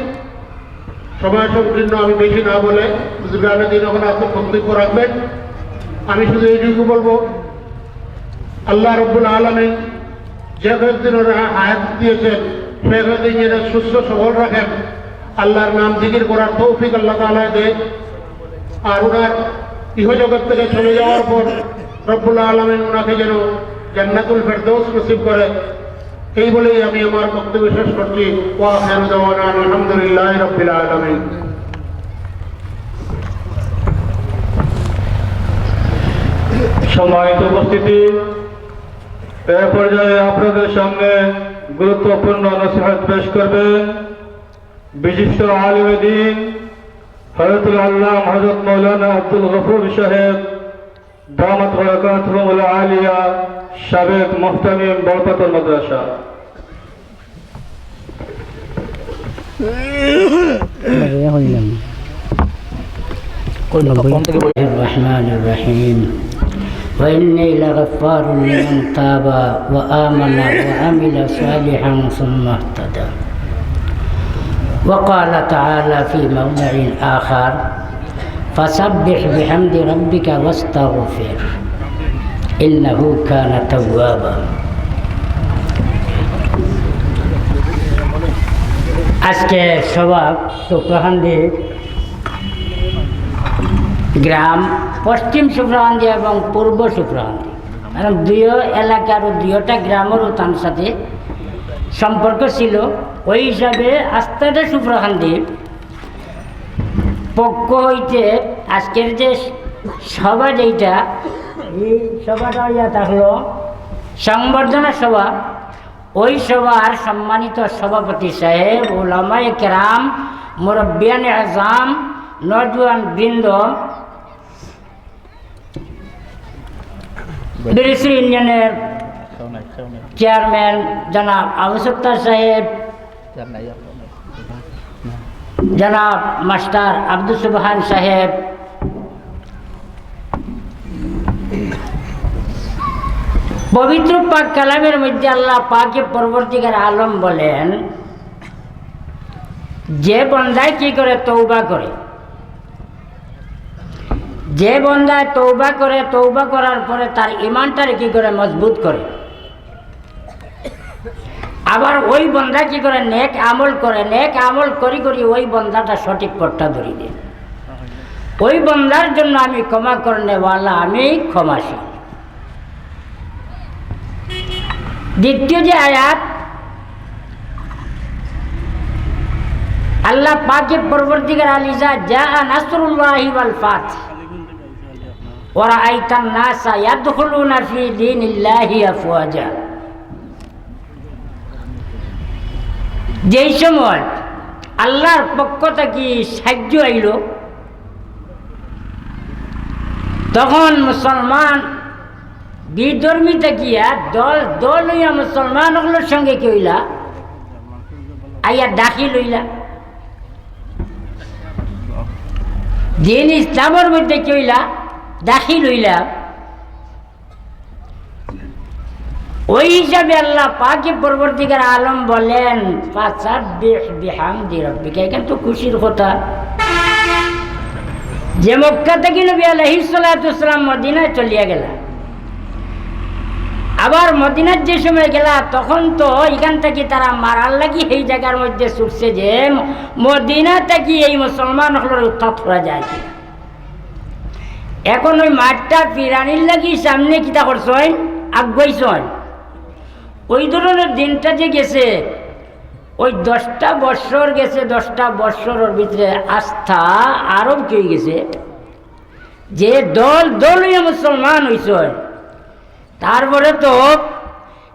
সময় সংকীর্ণ, আমি বেশি না বলে, বুজুর্গানে দিন এখন আসল বক্তব্য রাখবেন। আমি শুধু এইটুকু বলবো, আল্লাহ রব্বুল আলামিন যে কয়েকদিন ওরা হায়াত দিয়েছেন, সে কয়েকদিন যেন সুস্থ সবল রাখেন, আল্লাহর নাম জিকির করার তৌফিক আল্লাহ তাআলা দেয়। আর ওনার ইহজগৎ থেকে চলে যাওয়ার পর রব্বুল আলামিন ওনাকে যেন জান্নাতুল ফেরদৌস নসিব করে। এই বলেই আমি আমার বক্তব্য শেষ করছি। ওয়া আখিরু দাওয়ানা আলহামদুলিল্লাহি রাব্বিল আলামিন। সম্মানিত উপস্থিতি, এ পর্যায়ে আপনাদের সামনে গুরুত্বপূর্ণ নসিহত পেশ করবেন বিশিষ্ট আলিমে দ্বীন হযরতুল আল্লাম হযরত মাওলানা আব্দুল গফুর সাহেব, দামাত বারাকাতুহুমুল আলিয়া, সাবেক মুহতামিম বড়পাথর মাদ্রাসা। الرحمن الرحيم. وإني لغفار لمن تاب وآمن وعمل صالحا ثم اهتدى. وقال تعالى في موضع آخر: فسبح بحمد ربك واستغفره إنه كان توابا. আজকে সভা সুপ্রাহান্দি গ্রাম, পশ্চিম সুপ্রাহান্দি এবং পূর্ব সুপ্রাহান্দি, কারণ দুইও এলাকার দুইওটা গ্রামেরও তার সাথে সম্পর্ক ছিল। ওই হিসাবে আস্তাটা সুপ্রাহান্দি পক্ষ হইতে আজকের যে সভা, যেইটা এই সভাটা হইয়া থাকলো সংবর্ধনা সভা, ওই সভার সম্মানিত সভাপতি সাহেব, উলামায়ে কেরাম, মুরব্বিয়ানে আজাম, নওজোয়ান বৃন্দ, বীরশ্রী ইউনিয়নের চেয়ারম্যান জনাব আবু সত্তার সাহেব, জনাব মাস্টার আব্দুস সুবহান সাহেব, পবিত্র পাক কালামের মধ্যে আল্লাহ পাকে পরবর্তীকার আলম বলেন, যে বন্দায় কি করে? তৌবা করে। যে বন্দায় তৌবা করে, তৌবা করার পরে তার ইমানটারে কি করে? মজবুত করে। আবার ওই বন্দা কি করে? নেক আমল করে। নেক আমল করি করি ওই বন্দাটা সঠিক পথটা ধরি দেয়। ওই বন্দার জন্য আমি ক্ষমা করনেওয়ালা, আমি ক্ষমাশীল। দ্বিতীয় যে আয়াত, আল্লাহ পাকে পরবর্তীকার আলিজা, "জাআ নাসরুল্লাহি ওয়াল ফাতহ, ওয়া রাআইতান নাসা ইয়াদখুলুনা ফি দীনিল্লাহি আফওয়াজা।" যেই সময় আল্লাহর পক্ষ থাকি সাহায্য আইল, তখন মুসলমান বিধর্মী থাকিয়া দল দল অইয়া মুসলমান অকলর সঙ্গে কি অইলা? আইয়া দাখিল অইলা। দিন ইসলামর মধ্যে কি অইলা? দাখিল অইলা। ওই হিসাবে আল্লাহ পাকে পরবর্তীকার আলম বলেন, "ফাসাব্বিহ বিহামদি রাব্বিকা।" এখান তো খুশির কথা যে মক্কা থাকি নবী আলাইহিস সালাতু ওয়াস সালাম মদিনায় চলিয়া গেলা। আবার মদিনাত যে সময় গেলা, তখন তো এখান থাকি তারা মারার লাগি এই জায়গার মধ্যে ছুটছে যে ম-, মদিনা থাকি এই মুসলমান অকলরে উৎখাত করা যায় কি। এখন ওই মাঠটা ফিরানির লাগি সামনে কিতা করছইন? আগুয়াইছইন। ওই ধরনের দিনটা যে গেছে, ওই দশটা বৎসর গেছে, দশটা বৎসরর ভিতরে আস্থা আরব কি অই গেছে, যে দল দল অইয়া মুসলমান অইছইন। তারপরে তো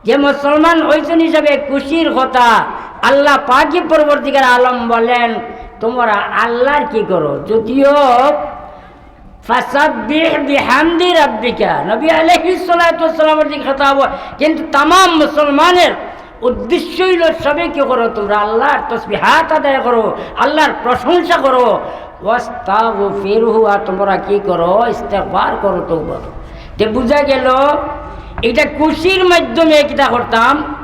যে মুসলমান অইছইন হিসাবে খুশির কথা, আল্লাহ পাকে পরবর্তীকার আলম বলেন, "তোমরা আল্লাহর কি করো?" যদিও "ফাসাব্বিহ বিহামদি রাব্বিকা", নবী আলাইহিস সালাতু ওয়াস সালামের দিকে খেতাব, কিন্তু তামাম মুসলমানের উদ্দেশ্য অইল, সবে কি করো? তোমরা আল্লাহর তসবিহাত আদায় করো, আল্লাহর প্রশংসা করো। "ওয়াস্তাগফিরহু", আর তোমরা কি করো? ইস্তেগফার করো, তওবা করো। তে বুঝা গেল, এটা খুশির মাধ্যমে কিতা করতাম,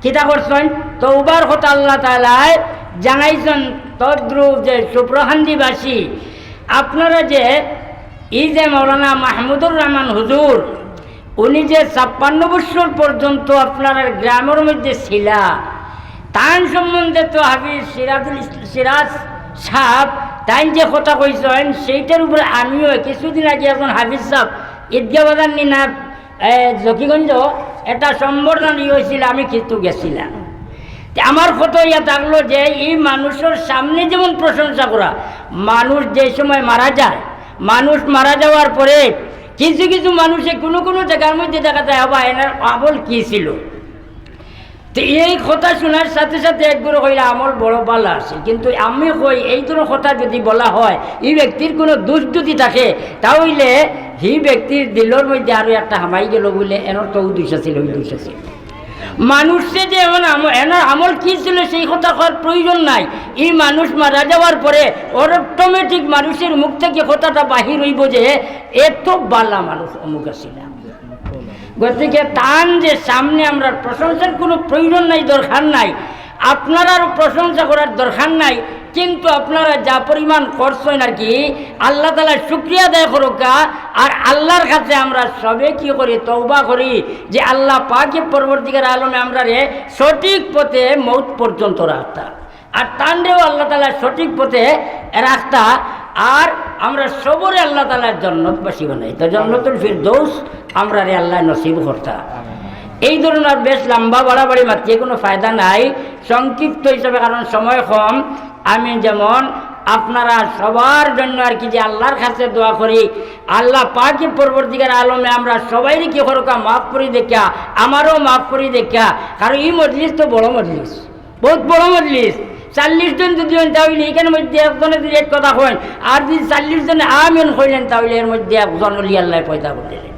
কিতা করছইন, তওবার কথা আল্লাহ তাআলায় জানাইছইন। তদ্রূপ যে সুপ্রহান্দিবাসী, আপনারা যে এই যে মাওলানা মাহমুদুর রহমান হুজুর, উনি যে ছাপ্পান্ন বছর পর্যন্ত আপনার গ্রামের মধ্যে ছিলা, তান সম্বন্ধে তো হাফিজ সিরাজুল ইস-, সিরাজ সাহেব তাইন যে কথা কইছইন, সেইটার উপরে আমিও কিছুদিন আগে একজন হাফিজ সাহেব ঈদগাহ বাজার নি না, এ, জকিগঞ্জ, এটা সম্বর্ধনা ইয়ে হয়েছিল, আমি কিন্তু গেছিলাম। তে আমার কথা ইয়া থাকলো যে এই মানুষের সামনে যেমন প্রশংসা করা, মানুষ যে সময় মারা যায়, মানুষ মারা যাওয়ার পরে কিছু কিছু মানুষে কোনো কোনো জায়গার মধ্যে দেখা যায়, "বাবা, এনার আমল কি ছিল?" তো এই কথা শোনার সাথে সাথে একগুলো কইলে, "আমল বড় ভালো আছে, কিন্তু আমি কই, এই ধরনের কথা যদি বলা হয়, এই ব্যক্তির কোনো দোষ যদি থাকে, তাহলে এই ব্যক্তির দিলর মধ্যে আরো একটা হামাই গেল বলে এনর তো দোষ আছে, ওই দোষ আছে।" মানুষে যে এমন আম-, এনার আমল কি ছিল, সেই কথা কওয়ার প্রয়োজন নাই। এই মানুষ মারা যাওয়ার পরে অটোমেটিক মানুষের মুখ থেকে কথাটা বাহির হইব যে, "এত বালা মানুষ অমুক আছিল।" গতিকে তান যে সামনে আমরা প্রশংসার কোনো প্রয়োজন নাই, দরকার নাই, আপনারারও প্রশংসা করার দরকার নাই, কিন্তু আপনারা যা পরিমাণ করছেন আর কি, আল্লাহ তাআলার শুকরিয়া আদায় করুক্কা। আর আল্লাহর কাছে আমরা সবে কি করি, তওবা করি যে আল্লাহ পাকে পরবর্তীকার আলমে আমরারে সঠিক পথে মউত পর্যন্ত রাখতা, আর তানরেও আল্লাহ তাআলা সঠিক পথে রাখতা, আর আমরা সবরে আল্লাহ তাআলার জন্নতবাসী বানাইতা, জন্নতুল ফিরদৌস আমরারে আল্লাহ নসিব করতা। এই ধরনের বেশ লম্বা বাড়াবাড়ি মাতিয়ে কোনো ফায়দা নাই, সংক্ষিপ্ত হিসাবে, কারণ সময় কম। আমি যেমন আপনারা সবার জন্য আর কি যে আল্লাহর কাছে দোয়া করি, আল্লাহ পাকে পরবর্তীকার আলমে আমরা সবাইরে কি করুক্কা, মাফ করি দেখা, আমারও মাফ করি দেখা, কারণ এই মজলিস তো বড় মজলিস, বহুত বড় মজলিস। চল্লিশ জন যদি হইন, তাহলে এখানের মধ্যে একজনে যদি এক কথা কইন, আর যদি চল্লিশ জনে আমিন কইলেন, তাহলে এর মধ্যে একজন অলি আল্লাহ পয়দা করে দিলেন।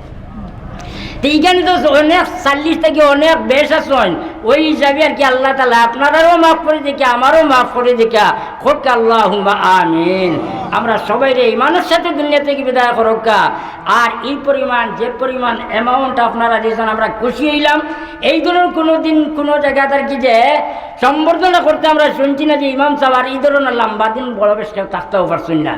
তো এখানে তো অনেক চল্লিশ থেকে অনেক বেশ আছেন, ওই হিসাবে আর কি আল্লাহ তাআলা আপনারারও মাফ করি দেখা, আমারও মাফ করি দেখা, কউক্কা আল্লাহুম্মা আমিন। আমরা সবাইরে ইমানের সাথে দুনিয়া থেকে বিদায় করুক্কা। আর এই পরিমাণ, যে পরিমাণ অ্যামাউন্ট আপনারা দিয়েছেন, আমরা খুশি হইলাম। এই ধরনের কোনো দিন কোনো জায়গাত আর কি যে সম্বর্ধনা করতে আমরা শুনছি না যে ইমাম সাহেব আর এই ধরনের লম্বা দিন বড় বেশ কেউ থাকতেও পারছেন না।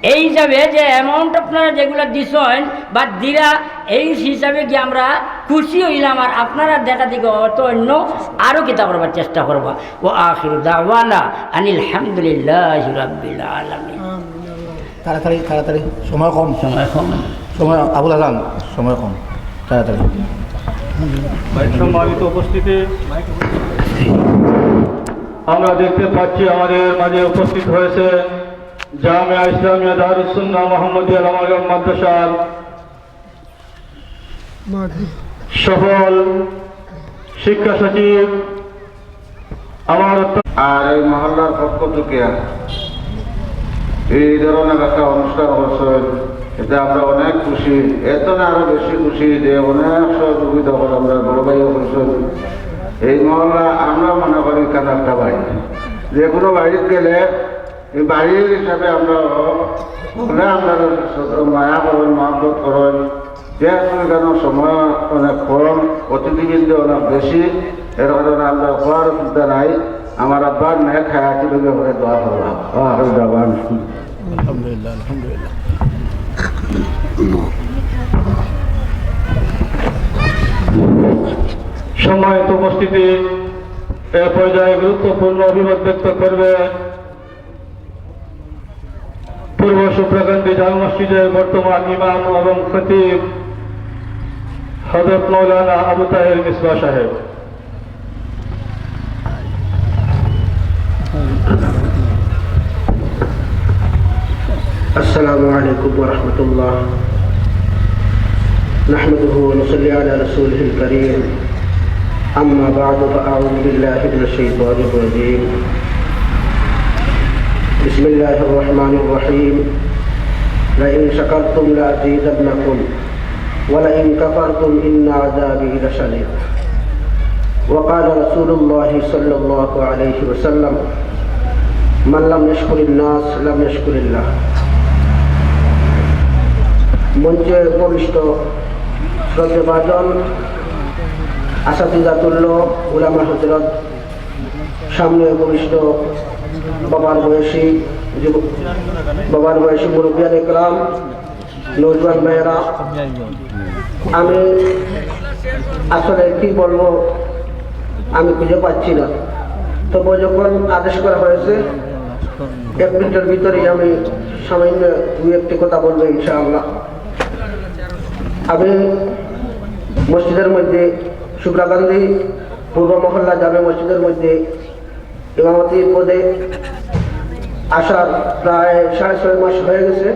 এই হিসাবে যে অ্যামাউন্ট আপনারা যেগুলা দিছেন বা দিরা, এই হিসাবে কি আমরা খুশি হইলাম। আর আপনারা দেখা দেখি হয়তো অন্য আরো কিতা করবার চেষ্টা করবা। ওয়া আখিরু দাওয়ানা আনিল হামদুলিল্লাহি রাব্বিল আলামিন। তাড়াতাড়ি, তাড়াতাড়ি, সময় কম। সময় কম। সময়, আবুল হাসান, সময় কম, তাড়াতাড়ি। সম্মানিত উপস্থিতি, আমরা দেখতে পাচ্ছি আমাদের মাঝে উপস্থিত হয়েছে জামিয়া ইসলামিয়া দারুস সুন্নাহ মোহাম্মদিয়া লামারগাম মাদ্রাসার সফল শিক্ষা সচিব, আমার অত্যন্ত আর এই মহল্লার পক্ষ থেকে এই ধরনের একটা অনুষ্ঠান করছেন, এতে আমরা অনেক খুশি। এত না, আরো বেশি খুশি যে অনেক সহযোগিতা করে আমরা বড় ভাইও করছেন। এই মহল্লা আমরা মনে করি কেন একটা বাড়ি, যে কোনো বাড়িতে গেলে এই বাড়ির হিসাবে আমরা আমরা আমরা মায়া করেন, মহব্বত করেন, যেহেতু এখানে সময় অনেক কম, অতিথিবৃন্দ অনেক বেশি, এর কারণে আমরা হওয়ার চিন্তা নাই। আমার আব্বার নেক হায়াতি লগে করে দোয়া করলাম। আলহামদুলিল্লাহ, আলহামদুলিল্লাহ। সম্মানিত উপস্থিতি, এ পর্যায়ে গুরুত্বপূর্ণ অভিমত ব্যক্ত করবে পূর্ব সুপ্রাকান্দি জামে মসজিদের বর্তমান ইমাম এবং খতিব হযরত মাওলানা আবু তাহের মিসবাহ সাহেব। السلام عليكم ورحمة الله. نحمده ونصلي على رسوله الكريم. أما بعد، فأعوذ بالله من الشيطان الرجيم. بسم الله الرحمن الرحيم. لئن شكرتم لأزيدنكم ولئن كفرتم إن عذابي لشديد. وقال رسول الله صلى الله عليه وسلم: من لم يشكر الناس لم يشكر الله. মঞ্চে উপবিষ্ট শ্রদ্ধেভাজন আসাতিজাতুল্লাহ, উলামা হযরত, সামনে উপবিষ্ট বাবার বয়সী যুব-, বাবার বয়সী মুরব্বিয়ান একরাম, নওজোয়ান ভাইয়েরা, আমি আসলে কি বলবো, আমি খুঁজে পাচ্ছি না। তবে যখন আদেশ করা হয়েছে, এক মিনিটের ভিতরেই আমি সামান্য দুই একটি কথা বলবো ইনশাআল্লাহ। আমি মসজিদের মধ্যে, সুগ্রাকান্দি পূর্ব মহল্লা জামে মসজিদের মধ্যে ইমামতির পদে আসার প্রায় সাড়ে ছয় মাস হয়ে গেছে।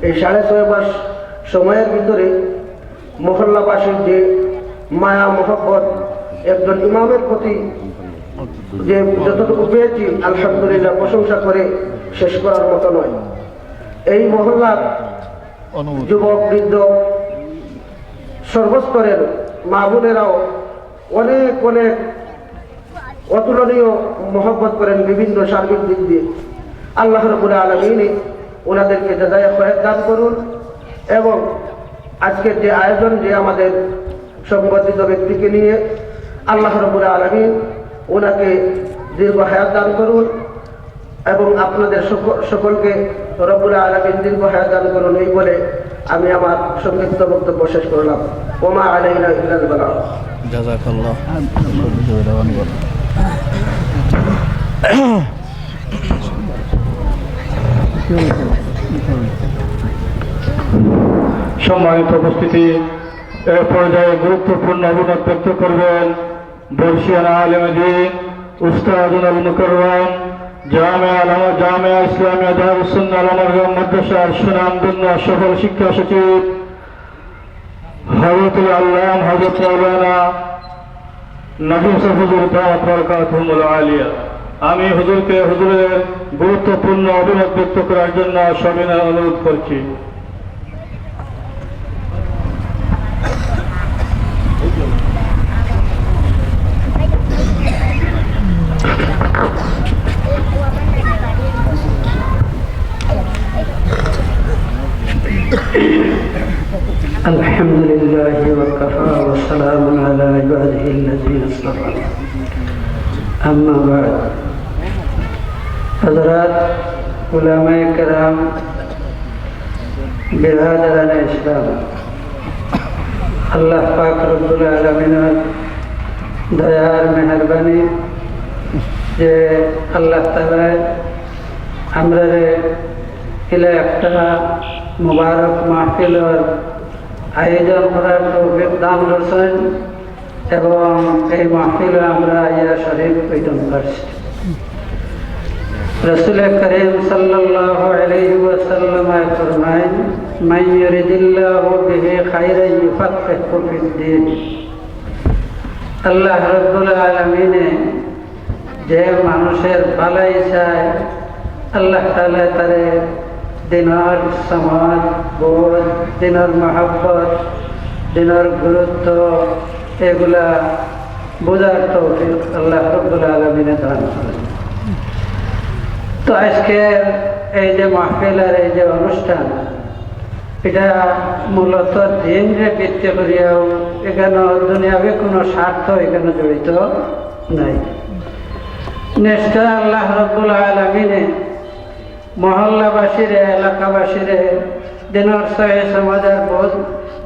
এই সাড়ে ছয় মাস সময়ের ভিতরে মহল্লাবাসীর যে মায়া মহব্বত, একজন ইমামের প্রতি যে যতটুকু পেয়েছি, আলহামদুলিল্লাহ, প্রশংসা করে শেষ করার মতো নয়। এই মহল্লার যুবক বৃদ্ধ সর্বস্তরের মা বোনেরাও অনেক অনেক অতুলনীয় মহব্বত করেন বিভিন্ন সার্বিক দিক দিয়ে। আল্লাহ রাব্বুল আলামিন ওনাদেরকে জাযায়ে খয়ের দান করুন এবং আজকের যে আয়োজন, যে আমাদের সংবর্ধিত ব্যক্তিকে নিয়ে, আল্লাহ রাব্বুল আলামিন ওনাকে দীর্ঘ হায়াত দান করুন এবং আপনাদের সকল-, সকলকে রব্বুল আলামিন দীর্ঘ হায়াত দান করুন। এই বলে আমি আমার সংক্ষিপ্ত বক্তব্য শেষ করলাম। ওমা আলাইনা ইল্লাল বালাগ। জাযাকাল্লাহ। সম্মানিত উপস্থিতি, এ পর্যায়ে গুরুত্বপূর্ণ অভিমত ব্যক্ত করবেন বর্ষিয়ান আলেম দ্বীন, উস্তাদুনাল মুকাররম, জামিয়া আল-, জামিয়া ইসলামিয়া দারুস সুন্নাহ লামারগাম মাদ্রাসার সুনামধন্য সফল শিক্ষা সচিব হযরতুল আল্লাম হযরত মাওলানা নাজিম সাহেব হুজুর দামাত বারাকাতুহুমুল আলিয়া। আমি হুজুরকে হুজুরের গুরুত্বপূর্ণ অভিমত ব্যক্ত করার জন্য সবিনয় অনুরোধ করছি। الحمد لله وكفى وسلام على عباده الذين اصطفى. أما بعد. হযরত উলামায়ে কেরাম, বিরাদরানে ইসলাম, আল্লাহ পাক রব্বুল আলামিনের দয়া আর মেহেরবানি যে আল্লাহ তাআলায় আমরারে ইলা একটা মুবারক মাহফিলর আয়োজন করার তৌফিক দান করছেন। এবং এই মাহফিলে আমরা আইয়া শরীক হইতাম পারছি। রাসূল করিম সাল্লাল্লাহু আলাইহি ওয়াসাল্লাম ফরমাইন, "মান ইউরিদিল্লাহু বিহি খাইরান ইউফাক্কিহু ফিদ্দীন।" আল্লাহ রাব্বুল আলামিনে যে মানুষের ভালাই চায়, আল্লাহ তাআলা তারে দ্বীনর সমাজ, বোধ, দ্বীনর মহব্বত, দ্বীনর গুরুত্ব, এগুলা বুঝার তৌফিক আল্লাহ রাব্বুল আলামিনে দান করেন। তো আজকে এই যে মাহফিল আর এই যে অনুষ্ঠান, এটা মূলত দ্বীনরে ভিত্তি করিয়াও, এখানে দুনিয়াবি কোনো স্বার্থ এখানে জড়িত নাই। নিশ্চয় আল্লাহ রাব্বুল আলামিনে মহল্লাবাসীরে, এলাকাবাসীরে দ্বীনর সহি সমাজর বোধ,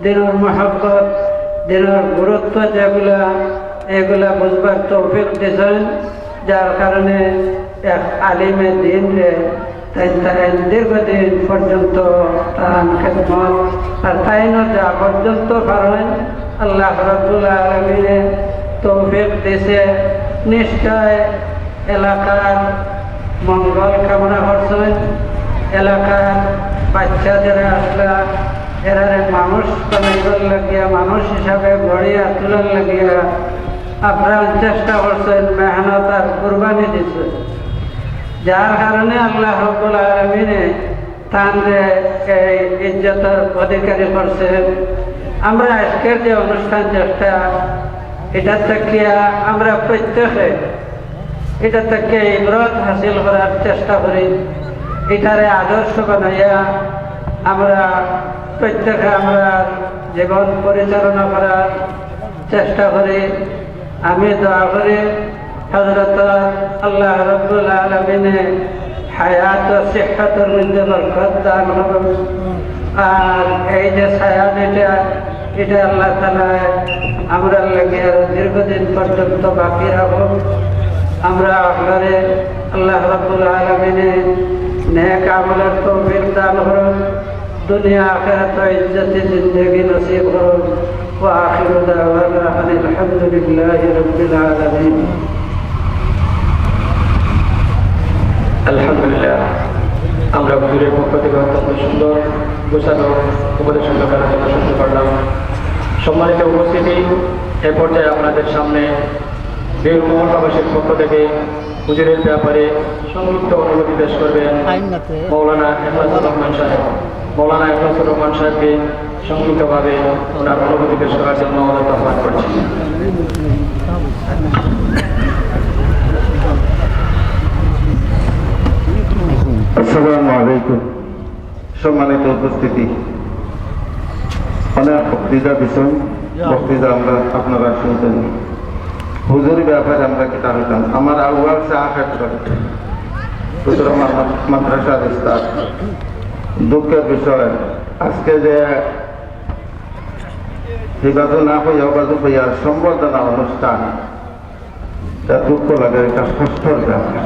দ্বীনর মহব্বত, দ্বীনর গুরুত্ব যেগুলা, এগুলা বুঝবার তৌফিক দিছেন, যার কারণে এক আলিমে দ্বীনরে তাইন, তাইন দীর্ঘদিন পর্যন্ত তান খেদমত আর তাইনও যা পর্যন্ত পারইন আল্লাহ রাব্বুল আলামিনে তৌফিক দিছে। নিশ্চয় এলাকার মঙ্গল কামনা করছেন, এলাকার বাচ্চাদের আসলা এরারে মানুষ বানাইবার লাগিয়া, মানুষ হিসাবে গড়িয়া তোলার লাগিয়া আপ্রাণ চেষ্টা করছেন, মেহনত আর কুরবানি দিছেন, যার কারণে আল্লাহ রাব্বুল আলামিনে তানরে এই ইজ্জতর অধিকারী করছেন। আমরা আজকের যে অনুষ্ঠান চেষ্টা, এটা থাকিয়া আমরা প্রত্যেকে, এটা থাকিয়া ইবরত হাসিল করার চেষ্টা করি, এটারে আদর্শ বানাইয়া আমরা প্রত্যেকে আমরা জীবন পরিচালনা করার চেষ্টা করি। আমি দোয়া করি হযরত আল্লাহ রাব্বুল আলামিনে হায়াত ও সিহতর মধ্যে বরকত দান করুন। আর এই যে ছায়া যেটা, এটা আল্লাহ তাআলা আমরা লাগি আরো দীর্ঘদিন পর্যন্ত বাকি রাখুন। আমরা আপনারে আল্লাহ রাব্বুল আলামিনে নেক আমলের তৌফিক দান করুন। দুনিয়া আখিরাত ইজ্জতি জিন্দেগি নসিব করুন। ওয়া আখিরু দাওয়ানা আনিল হামদুলিল্লাহি রাব্বিল আলামিন। আলহামদুলিল্লাহ, আমরা হুজুরের পক্ষ থেকে অত্যন্ত সুন্দর গোছানো উপদেশ আলোচনা শুনতে পারলাম। সম্মানিত উপস্থিতি, এ পর্যায়ে আপনাদের সামনে বীর মহল্লাবাসীর পক্ষ থেকে হুজুরের ব্যাপারে সংক্ষিপ্ত অনুভূতি পেশ করবেন মৌলানা এখলাসুর রহমান সাহেব। মৌলানা এখলাসুর রহমান সাহেবকে সংক্ষিপ্তভাবে ওনার অনুভূতি পেশ করার জন্য অনুরোধ আহ্বান করছি। আসসালামু আলাইকুম। সম্মানিত উপস্থিতি, অনেক বক্তৃতা দিছেন, বক্তৃতা আমরা, আপনারা শুনছেন। হুজুর ব্যাপারে আমরা কিতা কইতাম, আমার আউয়াল চা খেত হুজুর আমার মাদ্রাসার উস্তাদ। দুঃখের বিষয়, আজকে যে হিবাজু না হইয়া, অবাজু হইয়া সম্বর্ধনা অনুষ্ঠান, এটা দুঃখ লাগে, এটা কষ্টর ব্যাপার।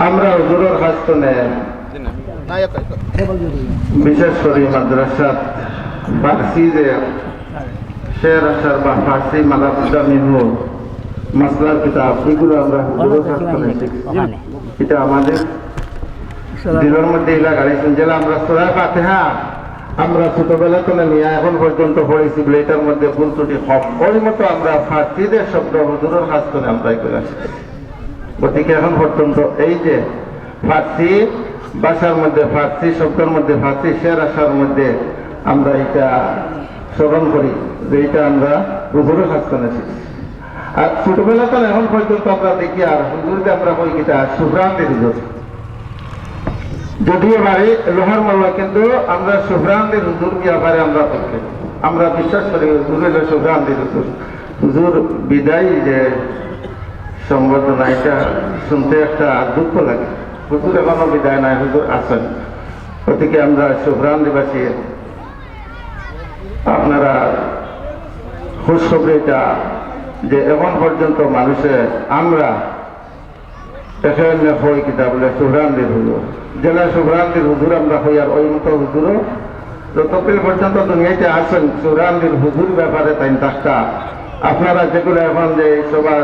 আমরা হুজুরের কাছ থেকে, বিশেষ করে মাদ্রাসাত ফার্সি যে শের আশার বা ফার্সি মালাবুদ্দা মিনহু মাসলার কিতাব, এগুলো আমরা হুজুরের কাছ থেকে শিখছি। এটা আমাদের দিলর মধ্যে ইলা গাড়ি শুনছিলাম আমরা সূরা ফাতিহা, আমরা ছোটবেলা তো নিয়া এখন পর্যন্ত পড়েছি বলে এটার মধ্যে ভুল ত্রুটি কম। ওই মতো আমরা ফার্সিদের শব্দ হুজুরের কাছ থেকে আমরা এগুলো শিখছি। গতিকে এখন পর্যন্ত এই যে ফার্সি ভাষার মধ্যে, ফার্সি শব্দের মধ্যে, ফার্সি শের আশার মধ্যে আমরা এটা স্মরণ করি যে এটা আমরা হুজুরের কাছ থেকে শিখছি। আর ছোটবেলা তো এখন পর্যন্ত আমরা দেখি আর হুজুরকে আমরা কই কিতা সুফরানদির হুজুর। যদিও বাড়ি লোহার মোল্লা, কিন্তু আমরা সুফরানদির হুজুর ব্যাপারে আমরা বলতে, আমরা বিশ্বাস করি হুজুর হইল সুফরানদির হুজুর। হুজুর বিদায় যে সম্বর্ধনা, এটা শুনতে একটা দুঃখ লাগে। হুজুর এখনো বিদায় নাই, হুজুর আছেন। গতিকে আমরা সুফরানদিবাসী, আপনারা খুশখবরি এটা যে এখন পর্যন্ত মানুষে আমরা এখানে হই কিতা বলে সুফরানদির হুজুর, জেলা সুফরানদির হুজুর আমরা হই, আর ওই মতো হুজুরও যতদিন পর্যন্ত দুনিয়াতে আছেন সুফরানদির হুজুর ব্যাপারে তাই থাকতা আপনারা যেগুলো এখন যে সভা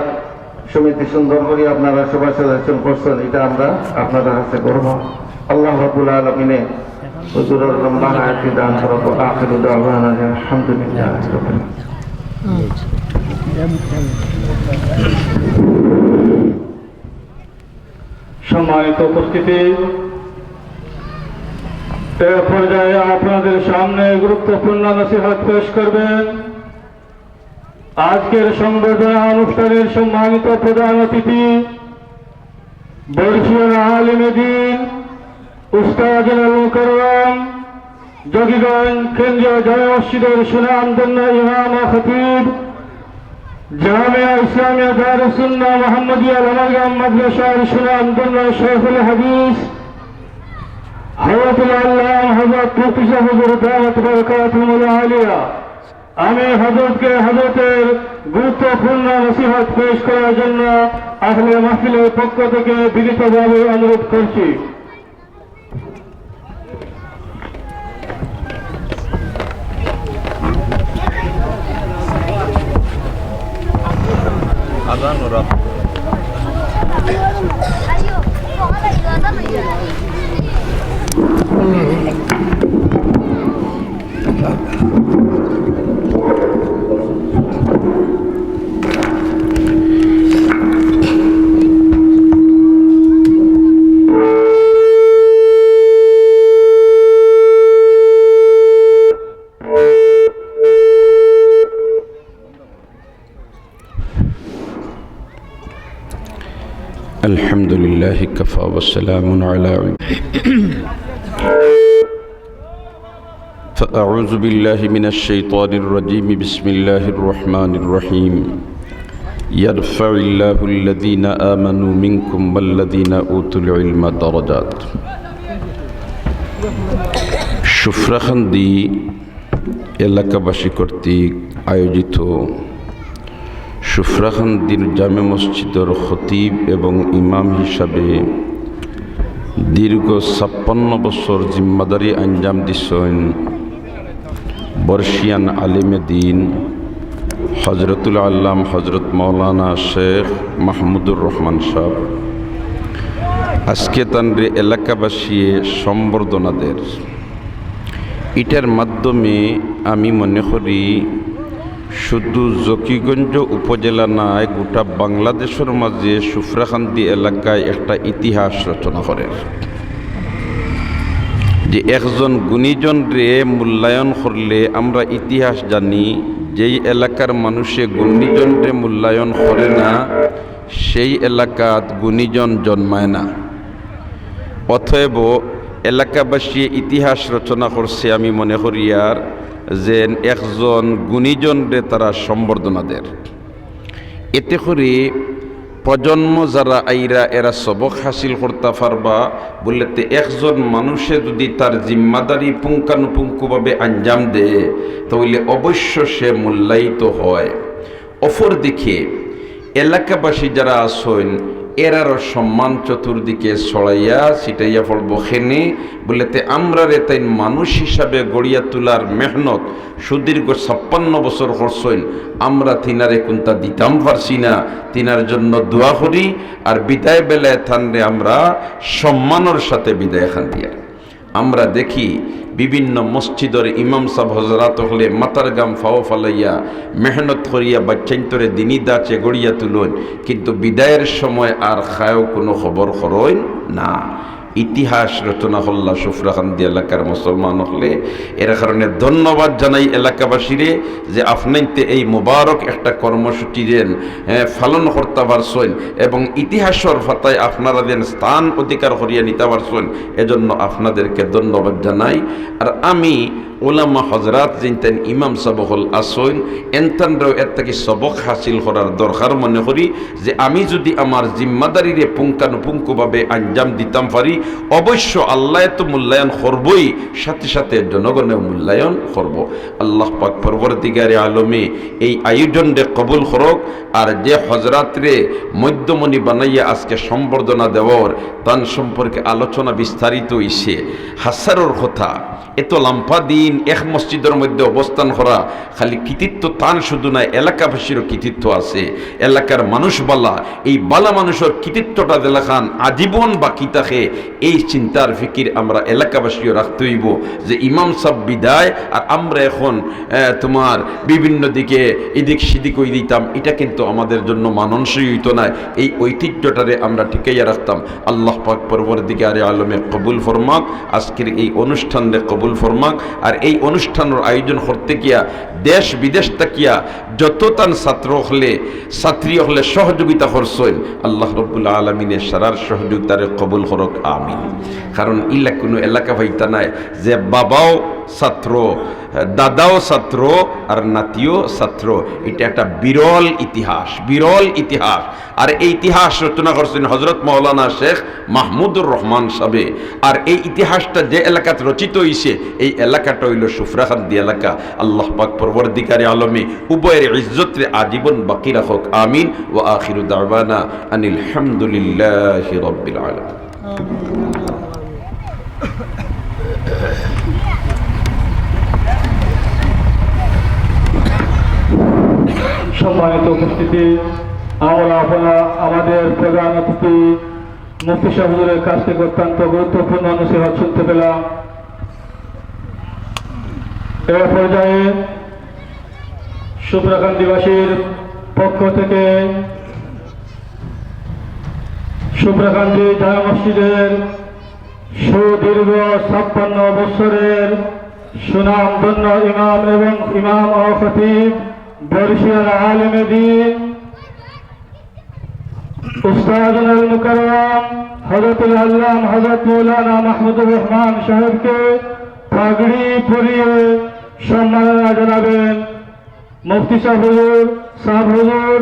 সমিতি সুন্দর করে আপনারা সভা সাজেশন করছেন, এটা আমরা আপনাদের কাছে করব। আল্লাহ রাব্বুল আলামিনে হুজুরের লম্বা হায়াতি দান করুক। আখিরু দাওয়ানা আলহামদুলিল্লাহ। সম্মানিত উপস্থিতি, এ পর্যায়ে আপনাদের সামনে গুরুত্বপূর্ণ নসিহত পেশ করবেন আজকের সংবর্ধনা অনুষ্ঠানের সম্মানিত প্রধান অতিথি, বর্ষীয়ান আলিমে দ্বীন, উস্তাদ আল মুকাররম, জকিগঞ্জ কেন্দ্রীয় জামে মসজিদের সুনামধন্য ইমাম ও খতিব, জামিয়া ইসলামিয়া দারুস সুন্নাহ মোহাম্মদিয়া লামালগাম মাদ্রাসার সুনামধন্য শেখুল হাদিস হযরতুল আল্লামা হযরত মুফতি সাহেব হুজুর দামাত বারাকাতুহুমুল আলিয়া, আমি হযরতকে হযরতের গুরুত্বপূর্ণ নসিহত পেশ করার জন্য আহলে মাহফিলের পক্ষ থেকে বিনীতভাবে অনুরোধ করছি। الحمد لله كفى وسلام على عباده. فأعوذ بالله من الشيطان الرجيم. بسم الله الرحمن الرحيم. يرفع الله الذين آمنوا منكم والذين أوتوا العلم درجات. সুফরাকান্দি এলাকাবাসী কর্তৃক আয়োজিত সুফরাকান্দির জামে মসজিদর খতিব এবং ইমাম হিসাবে দীর্ঘ ছাপ্পান্ন বছর জিম্মাদারি আঞ্জাম দিছইন বর্ষীয়ান আলিমে দ্বীন হযরতুল আল্লাম হযরত মাওলানা শেখ মাহমুদুর রহমান সাহেব। আজকে তানরে এলাকাবাসী সম্বর্ধনা দের। ইটার মাধ্যমে আমি মনে করি শুধু জকিগঞ্জ উপজেলা নায়, গোটা বাংলাদেশর মাঝে সুফরাকান্দি এলাকায় একটা ইতিহাস রচনা করের। যে একজন গুণীজনরে মূল্যায়ন করলে আমরা ইতিহাস জানি, যেই এলাকার মানুষে গুণীজনরে মূল্যায়ন করে না, সেই এলাকাত গুণীজন জন্মায় না। অতএব এলাকাবাসী ইতিহাস রচনা করছে, আমি মনে করি আর যে একজন গুণীজনরে তারা সম্বর্ধনা দের। এতে করে প্রজন্ম যারা আইরা এরা সবক হাসিল করতা পারবা। বললে তে একজন মানুষে যদি তার জিম্মাদারি পুঙ্খানুপুঙ্খভাবে আঞ্জাম দেয়, তাহলে অবশ্য সে মূল্যায়িত হয়। অপরদিকে এলাকাবাসী যারা আছইন, এরারও সম্মান চতুর্দিকে ছড়াইয়া ছিটাইয়া পড়বো। কেনে বললে তে আমরারে তাইন মানুষ হিসাবে গড়িয়া তোলার মেহনত সুদীর্ঘ ছাপ্পান্ন বছর করছইন, আমরা তিনারে কুন্তা দিতাম পারছি না। তিনার জন্য দোয়া করি, আর বিদায় বেলায় তানরে আমরা সম্মানর সাথে বিদায় খান দিয়ার। আমরা দেখি বিভিন্ন মসজিদর ইমাম সাব হজরাত অকলে মাথার ঘাম ফাও ফালাইয়া মেহনত করিয়া বাচ্চাইন্তরে দিনী ধাঁচে গড়িয়া তুলইন, কিন্তু বিদায়ের সময় আর কায়ও কুনু খবর করইন না। ইতিহাস রচনা করলা সুফরাকান্দি এলাকার মুসলমান অকলে। এর কারণে ধন্যবাদ জানাই এলাকাবাসীরে যে আপনাইন্তে এই মোবারক একটা কর্মসূচি দেন, হ্যাঁ, পালন করতা পারছইন এবং ইতিহাসর পাতায় আপনারা যেন স্থান অধিকার করিয়া নিতা পারছইন, এজন্য আপনাদেরকে ধন্যবাদ জানাই। আর আমি উলামা হজরাত যেইনতাইন ইমাম সাব অকল আছইন, এনতানরেও এর থাকি সবক হাসিল করার দরকার মনে করি যে আমি যদি আমার জিম্মাদারিরে পুঙ্খানুপুঙ্খভাবে আঞ্জাম দিতাম পারি, অবশ্য আল্লায় তো মূল্যায়ন করবই, সাথে সাথে জনগণেও মূল্যায়ন করবো। আল্লাহ পাক পরবর্তীকারে আলমে এই আয়োজনরে কবুল করুক। আর যে হজরাতরে মধ্যমণি বানাইয়া আজকে সম্বর্ধনা দেওয়ার, তান সম্পর্কে আলোচনা বিস্তারিত হইছে, হাজারোর কথা, এত লাম্পা দিন এক মসজিদর মধ্যে অবস্থান করা খালি কৃতিত্ব তান শুধু নায়, এলাকাবাসীরও কৃতিত্ব আছে। এলাকার মানুষ বালা, এই বালা মানুষর কৃতিত্বটা যেলাখান আজীবন বাকি থাকে, এই চিন্তার ফিকির আমরা এলাকাবাসীও রাখতে অইবো যে ইমাম সাব বিদায় আর আমরা এখন, আহ, তোমার বিভিন্ন দিকে এদিক সেদিক অই দিতাম, এটা কিন্তু আমাদের জন্য মানানসই অইতো নায়। এই ঐতিহ্যটারে আমরা টিকাইয়া রাখতাম। আল্লাহ পাক পরওয়ারদিগারে আলমে কবুল ফরমাক, আজকের এই অনুষ্ঠানরে কবুল ফরমাক। আর এই অনুষ্ঠানর আয়োজন করতে গিয়া দেশ বিদেশ থাকিয়া যত তান ছাত্র অকলে, ছাত্রী অকলে সহযোগিতা করছইন, আল্লাহ রব্বুল আলমিনে সারার সহযোগিতারে কবুল করক, আমিন। কারণ ইলা কোনো এলাকা পাইতা নায় যে বাবাও ছাত্র, দাদাও ছাত্র, আর নাতিও ছাত্র। এটা একটা বিরল ইতিহাস, বিরল ইতিহাস। আর এই ইতিহাস রচনা করছইন হযরত মাওলানা শেখ মাহমুদুর রহমান সাবে। আর এই ইতিহাসটা যে এলাকাত রচিত অইছে, এই এলাকাটা অইলো সুফরাকান্দি এলাকা। আল্লাহ পাক পরওয়ারদিগারে আলমে উভয়ের ইজ্জতরে আজীবন বাকি রাখক, আমিন। ওয়া আখিরু দাওয়ানা আনিল হামদুলিল্লাহি রাব্বিল আলামিন। সম্মানিত উপস্থিতি, আমরা আপনারা আমাদের প্রধান অতিথি মুফতি সাহেব হুজুরের কাছ থেকে অত্যন্ত গুরুত্বপূর্ণ নসিহত শুনতে পেলাম। এ পর্যায়ে সুফরাকান্দিবাসীর পক্ষ থেকে সুফরাকান্দি জামে মসজিদের সুদীর্ঘ ছাপ্পান্ন বছরের সুনামধন্য ইমাম এবং ইমাম ও খতিব, বর্ষিয়ান আলিমে দ্বীন, উস্তাদুল মুকাররম হযরতুল আল্লাম হযরত মাওলানা মাহমুদুর রহমান সাহেবকে পাগড়ি পরিয়ে সম্মাননা জানাবেন মুফতি সাহেব হুজুর, সাহেব হুজুর,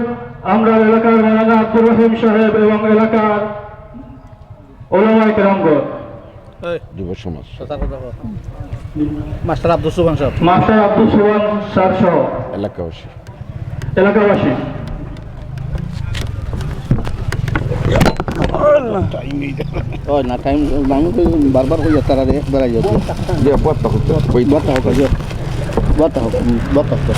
আমরার এলাকার মাওলানা আব্দুর রহিম সাহেব এবং এলাকার ওলামায়ে কেরামগণ। এই। যুব সমাজ। মাস্টার আব্দুস সুবহান সাহেব। মাস্টার আব্দুস সুবহান স্যার সহ এলাকাবাসী। এলাকাবাসী। ওই না, টাইম, আমি তো বারবার কই, তারা রে, বেড়াই যাচ্ছে। যে, বত্তা হোক, ওই বত্তা হোক, যে, বত্তা হোক, হুম, বত্তা হোক।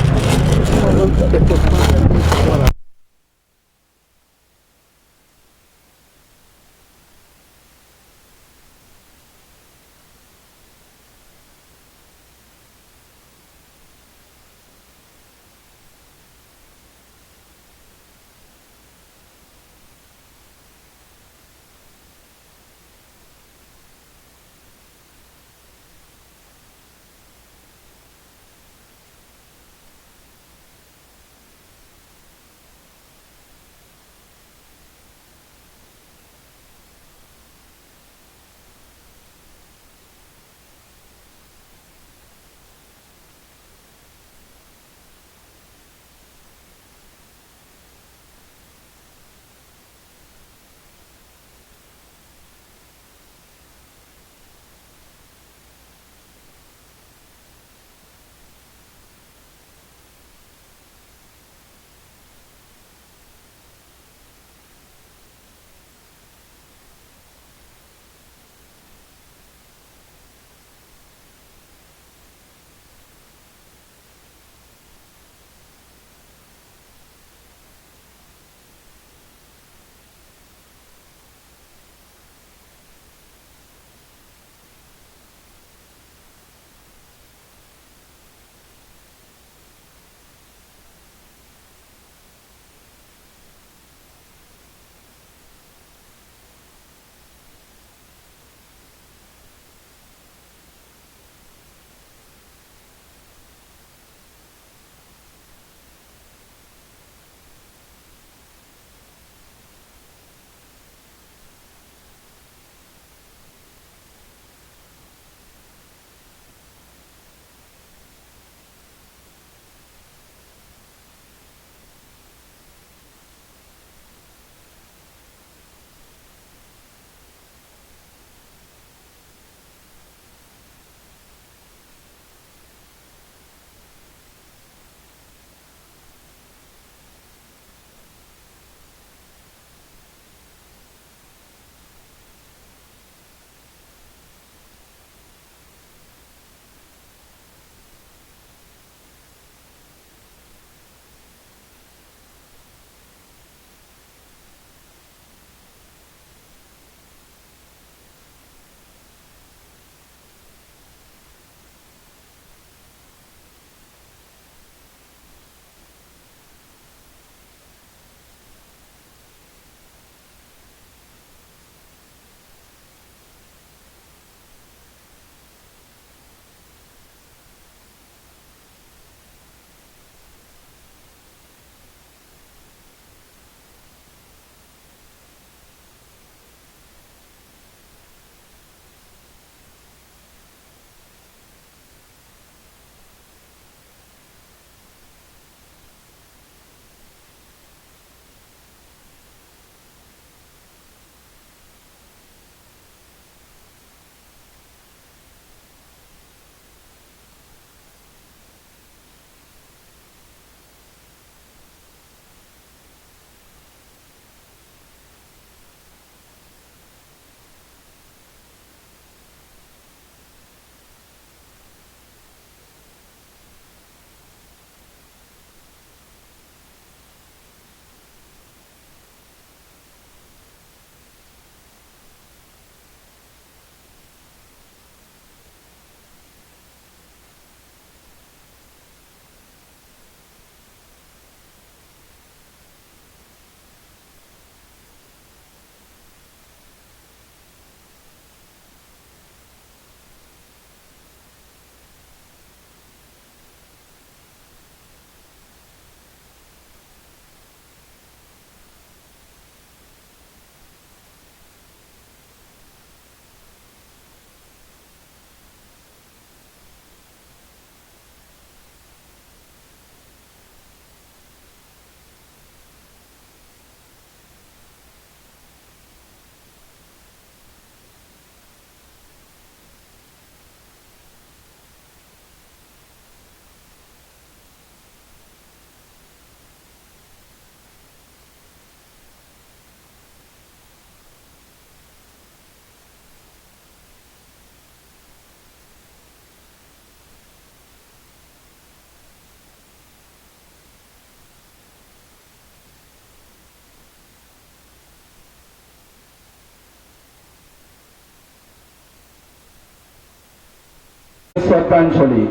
শ্রদ্ধাঞ্জলি।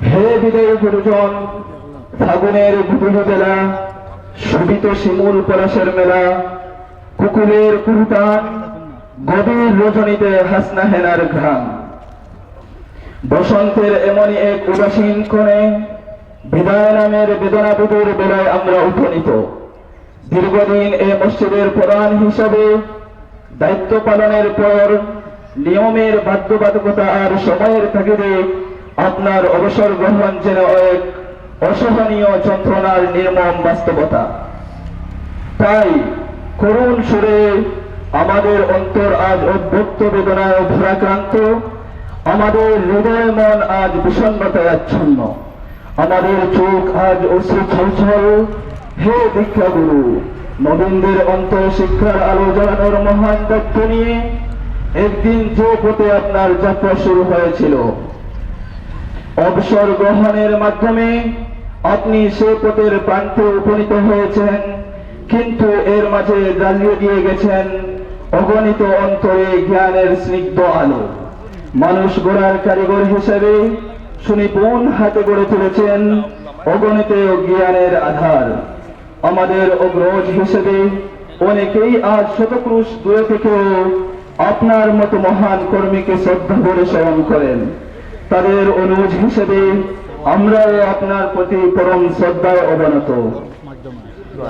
হে বিদায়ী গুরুজন, ফাগুনের গুধুলি বেলা, শোভিত শিমুল পলাশের মেলা, কুকুরের কুহুতান, গভীর রজনীতে হাসনা হেনার ঘ্রাণ। বসন্তের এমনই এক উদাসীন ক্ষণে বিদায় নামের বেদনাবিধুর বেলায় আমরা উপনীত। দীর্ঘদিন এ মসজিদের প্রধান হিসাবে দায়িত্ব পালনের পর নিয়মের বাধ্যবাধকতা আর সময়ের তাগিদে আপনার অবসর গ্রহণ যেন এক অসহনীয় যন্ত্রণার নির্মম বাস্তবতা। তাই করুণ সুরে আমাদের অন্তর আজ অব্যক্ত বেদনায় ভারাক্রান্ত, আমাদের হৃদয় মন আজ বিষণ্ণতায় আচ্ছন্ন। আমাদের চোখ আজ অশ্রু ছলছল। হে দীক্ষাগুরু, নবীনদের অন্তরে শিক্ষার আলো জ্বালানোর মহান দায়িত্ব নিয়ে একদিন যে পথে আপনার যাত্রা শুরু হয়েছিল, অবসর গ্রহণের মাধ্যমে আপনি সে পথের প্রান্তে উপনীত হয়েছেন, কিন্তু এর মাঝে জ্বালিয়ে দিয়ে গেছেন অগণিত অন্তরে জ্ঞানের স্নিগ্ধ আলো। মানুষ গড়ার কারিগর হিসেবে সুনিপুণ হাতে গড়ে তুলেছেন অগণিত জ্ঞানের আধার। আমাদের অগ্রজ হিসেবে অনেকেই আজ শতক্রোশ দূরে থেকেও আপনার মতো মহান কর্মীকে শ্রদ্ধা ভরে স্মরণ করেন। তাদের অনুজ হিসেবে আমরাও আপনার প্রতি পরম শ্রদ্ধায় অবনত।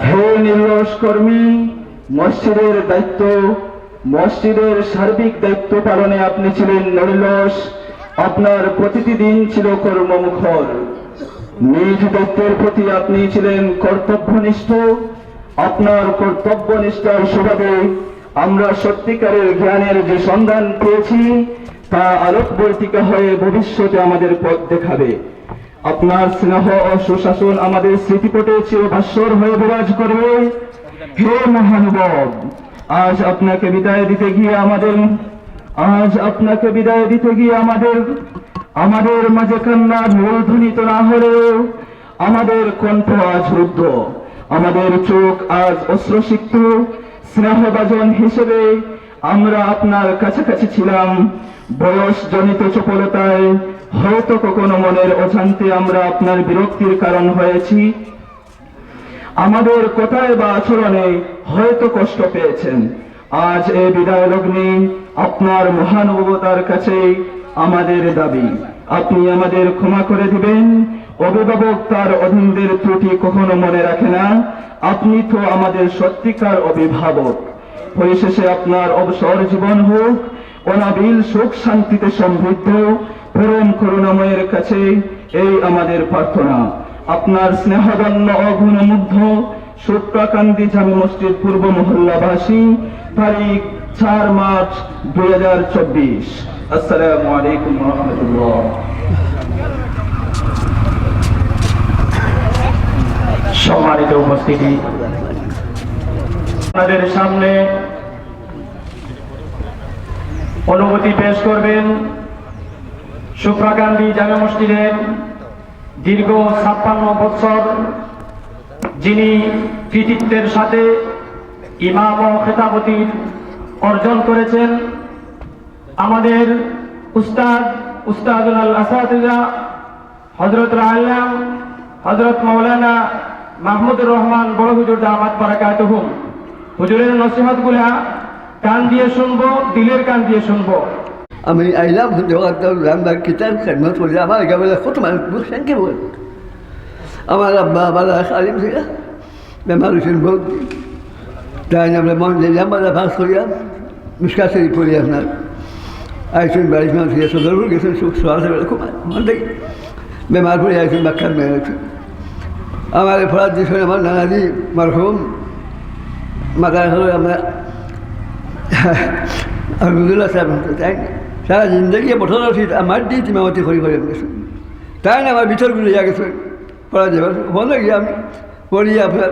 হে নির্লস কর্মী, মসজিদের দায়িত্ব, মসজিদের সার্বিক দায়িত্ব পালনে আপনি ছিলেন নির্লস। আপনার প্রতিটি দিন ছিল কর্মমুখর। নিজ দায়িত্বের প্রতি আপনি ছিলেন কর্তব্যনিষ্ঠ। আপনার কর্তব্যনিষ্ঠার সুবাদে আমরা সত্যিকারের জ্ঞানের যে সন্ধান পেয়েছি, তা আলোকবর্তিকা হয়ে ভবিষ্যতে আমাদের পথ দেখাবে। আপনার স্নেহ ও সুশাসন আমাদের স্মৃতিপটে চিরভাস্বর হয়ে বিরাজ করবে। হে মহানুভব, আজ আপনাকে বিদায় দিতে গিয়ে আমাদের আজ আপনাকে বিদায় দিতে গিয়ে আমাদের আমাদের মাঝে কান্নার মূর্ধ্বনিত না হলেও আমাদের কণ্ঠ আজ রুদ্ধ, আমাদের চোখ আজ অশ্রুসিক্ত। স্নেহভাজন হিসেবে আমরা আপনার কাছাকাছি ছিলাম। বয়সজনিত চপলতায় হয়তো কখনো মনের অজান্তে আমরা আপনার বিরক্তির কারণ হয়েছি। আমাদের কথায় বা আচরণে হয়তো কষ্ট পেয়েছেন। আজ এ বিদায় লগ্নে আপনার মহানুভবতার কাছে আমাদের দাবি, আপনি আমাদের ক্ষমা করে দিবেন। অভিভাবক তার অধীনদের ত্রুটি কখনো মনে রাখে না। আপনি তো আমাদের সত্যিকার অভিভাবক। পরিশেষে আপনার অবসর জীবন হোক অনাবিল সুখ শান্তিতে সমৃদ্ধ। পরম করুণাময়ের কাছে এই আমাদের প্রার্থনা। আপনার স্নেহধন্য অগুণমুগ্ধ সুপ্রাকান্দি জামে মসজিদ পূর্ব মহল্লাবাসী, তারিখ চার মার্চ দুই হাজার চব্বিশ। আসসালামু আলাইকুম ওয়া রাহমাতুল্লাহ। সম্মানিত উপস্থিতি, আপনাদের সামনে অনুভূতি পেশ করবেন সুপ্রাকান্দি জামে মসজিদের দীর্ঘ ছাপ্পান্ন বছর যিনি কৃতিত্বের সাথে ইমাম ও খেতাবতির অর্জন করেছেন, আমাদের উস্তাদ, উস্তাদুল আল আসাতিজা, হযরত আল্লাম, হযরত মাওলানা মাহমুদুর রহমান বড় হুজুর দামাত বারাকাতুহুম। হুজুরের নসিহতগুলা কান দিয়ে শুনবো, দিলের কান দিয়ে শুনবো। আমি আইলাম, জগৎ রামদার কিতাব খেদমত করি, আমার এখানে কত মানুষ বুঝছেন কি বল? আমার আব্বা বালা আলিম ছিল, বেমার হয়েছেন বহুত। তাই আমরা মন দিলাম, আমরা পাস করিয়া, মিশকা শরীফ পড়ি আপনার। আইসুন বাড়ি মানুষ গিয়ে সদরপুর গেছেন, সুখ সহায় খুব মন দেয়। বেমার পড়ে আইসুন, বাক্কার মেয়ে হয়েছে। আমার এই ফরাদ দিয়েছেন আমার নানাজি মরহুম, মাথায় হলো আমরা আলহামদুলিল্লাহ সাহেব, তাই সারা জিন্দগি বছর আমার দিন ইমামতি করি করে গেছে। তাই না আমার ভিতরগুলো ইয়া গেছে, পড়া যাবে, বলে গিয়ে আমি পড়ি আপনার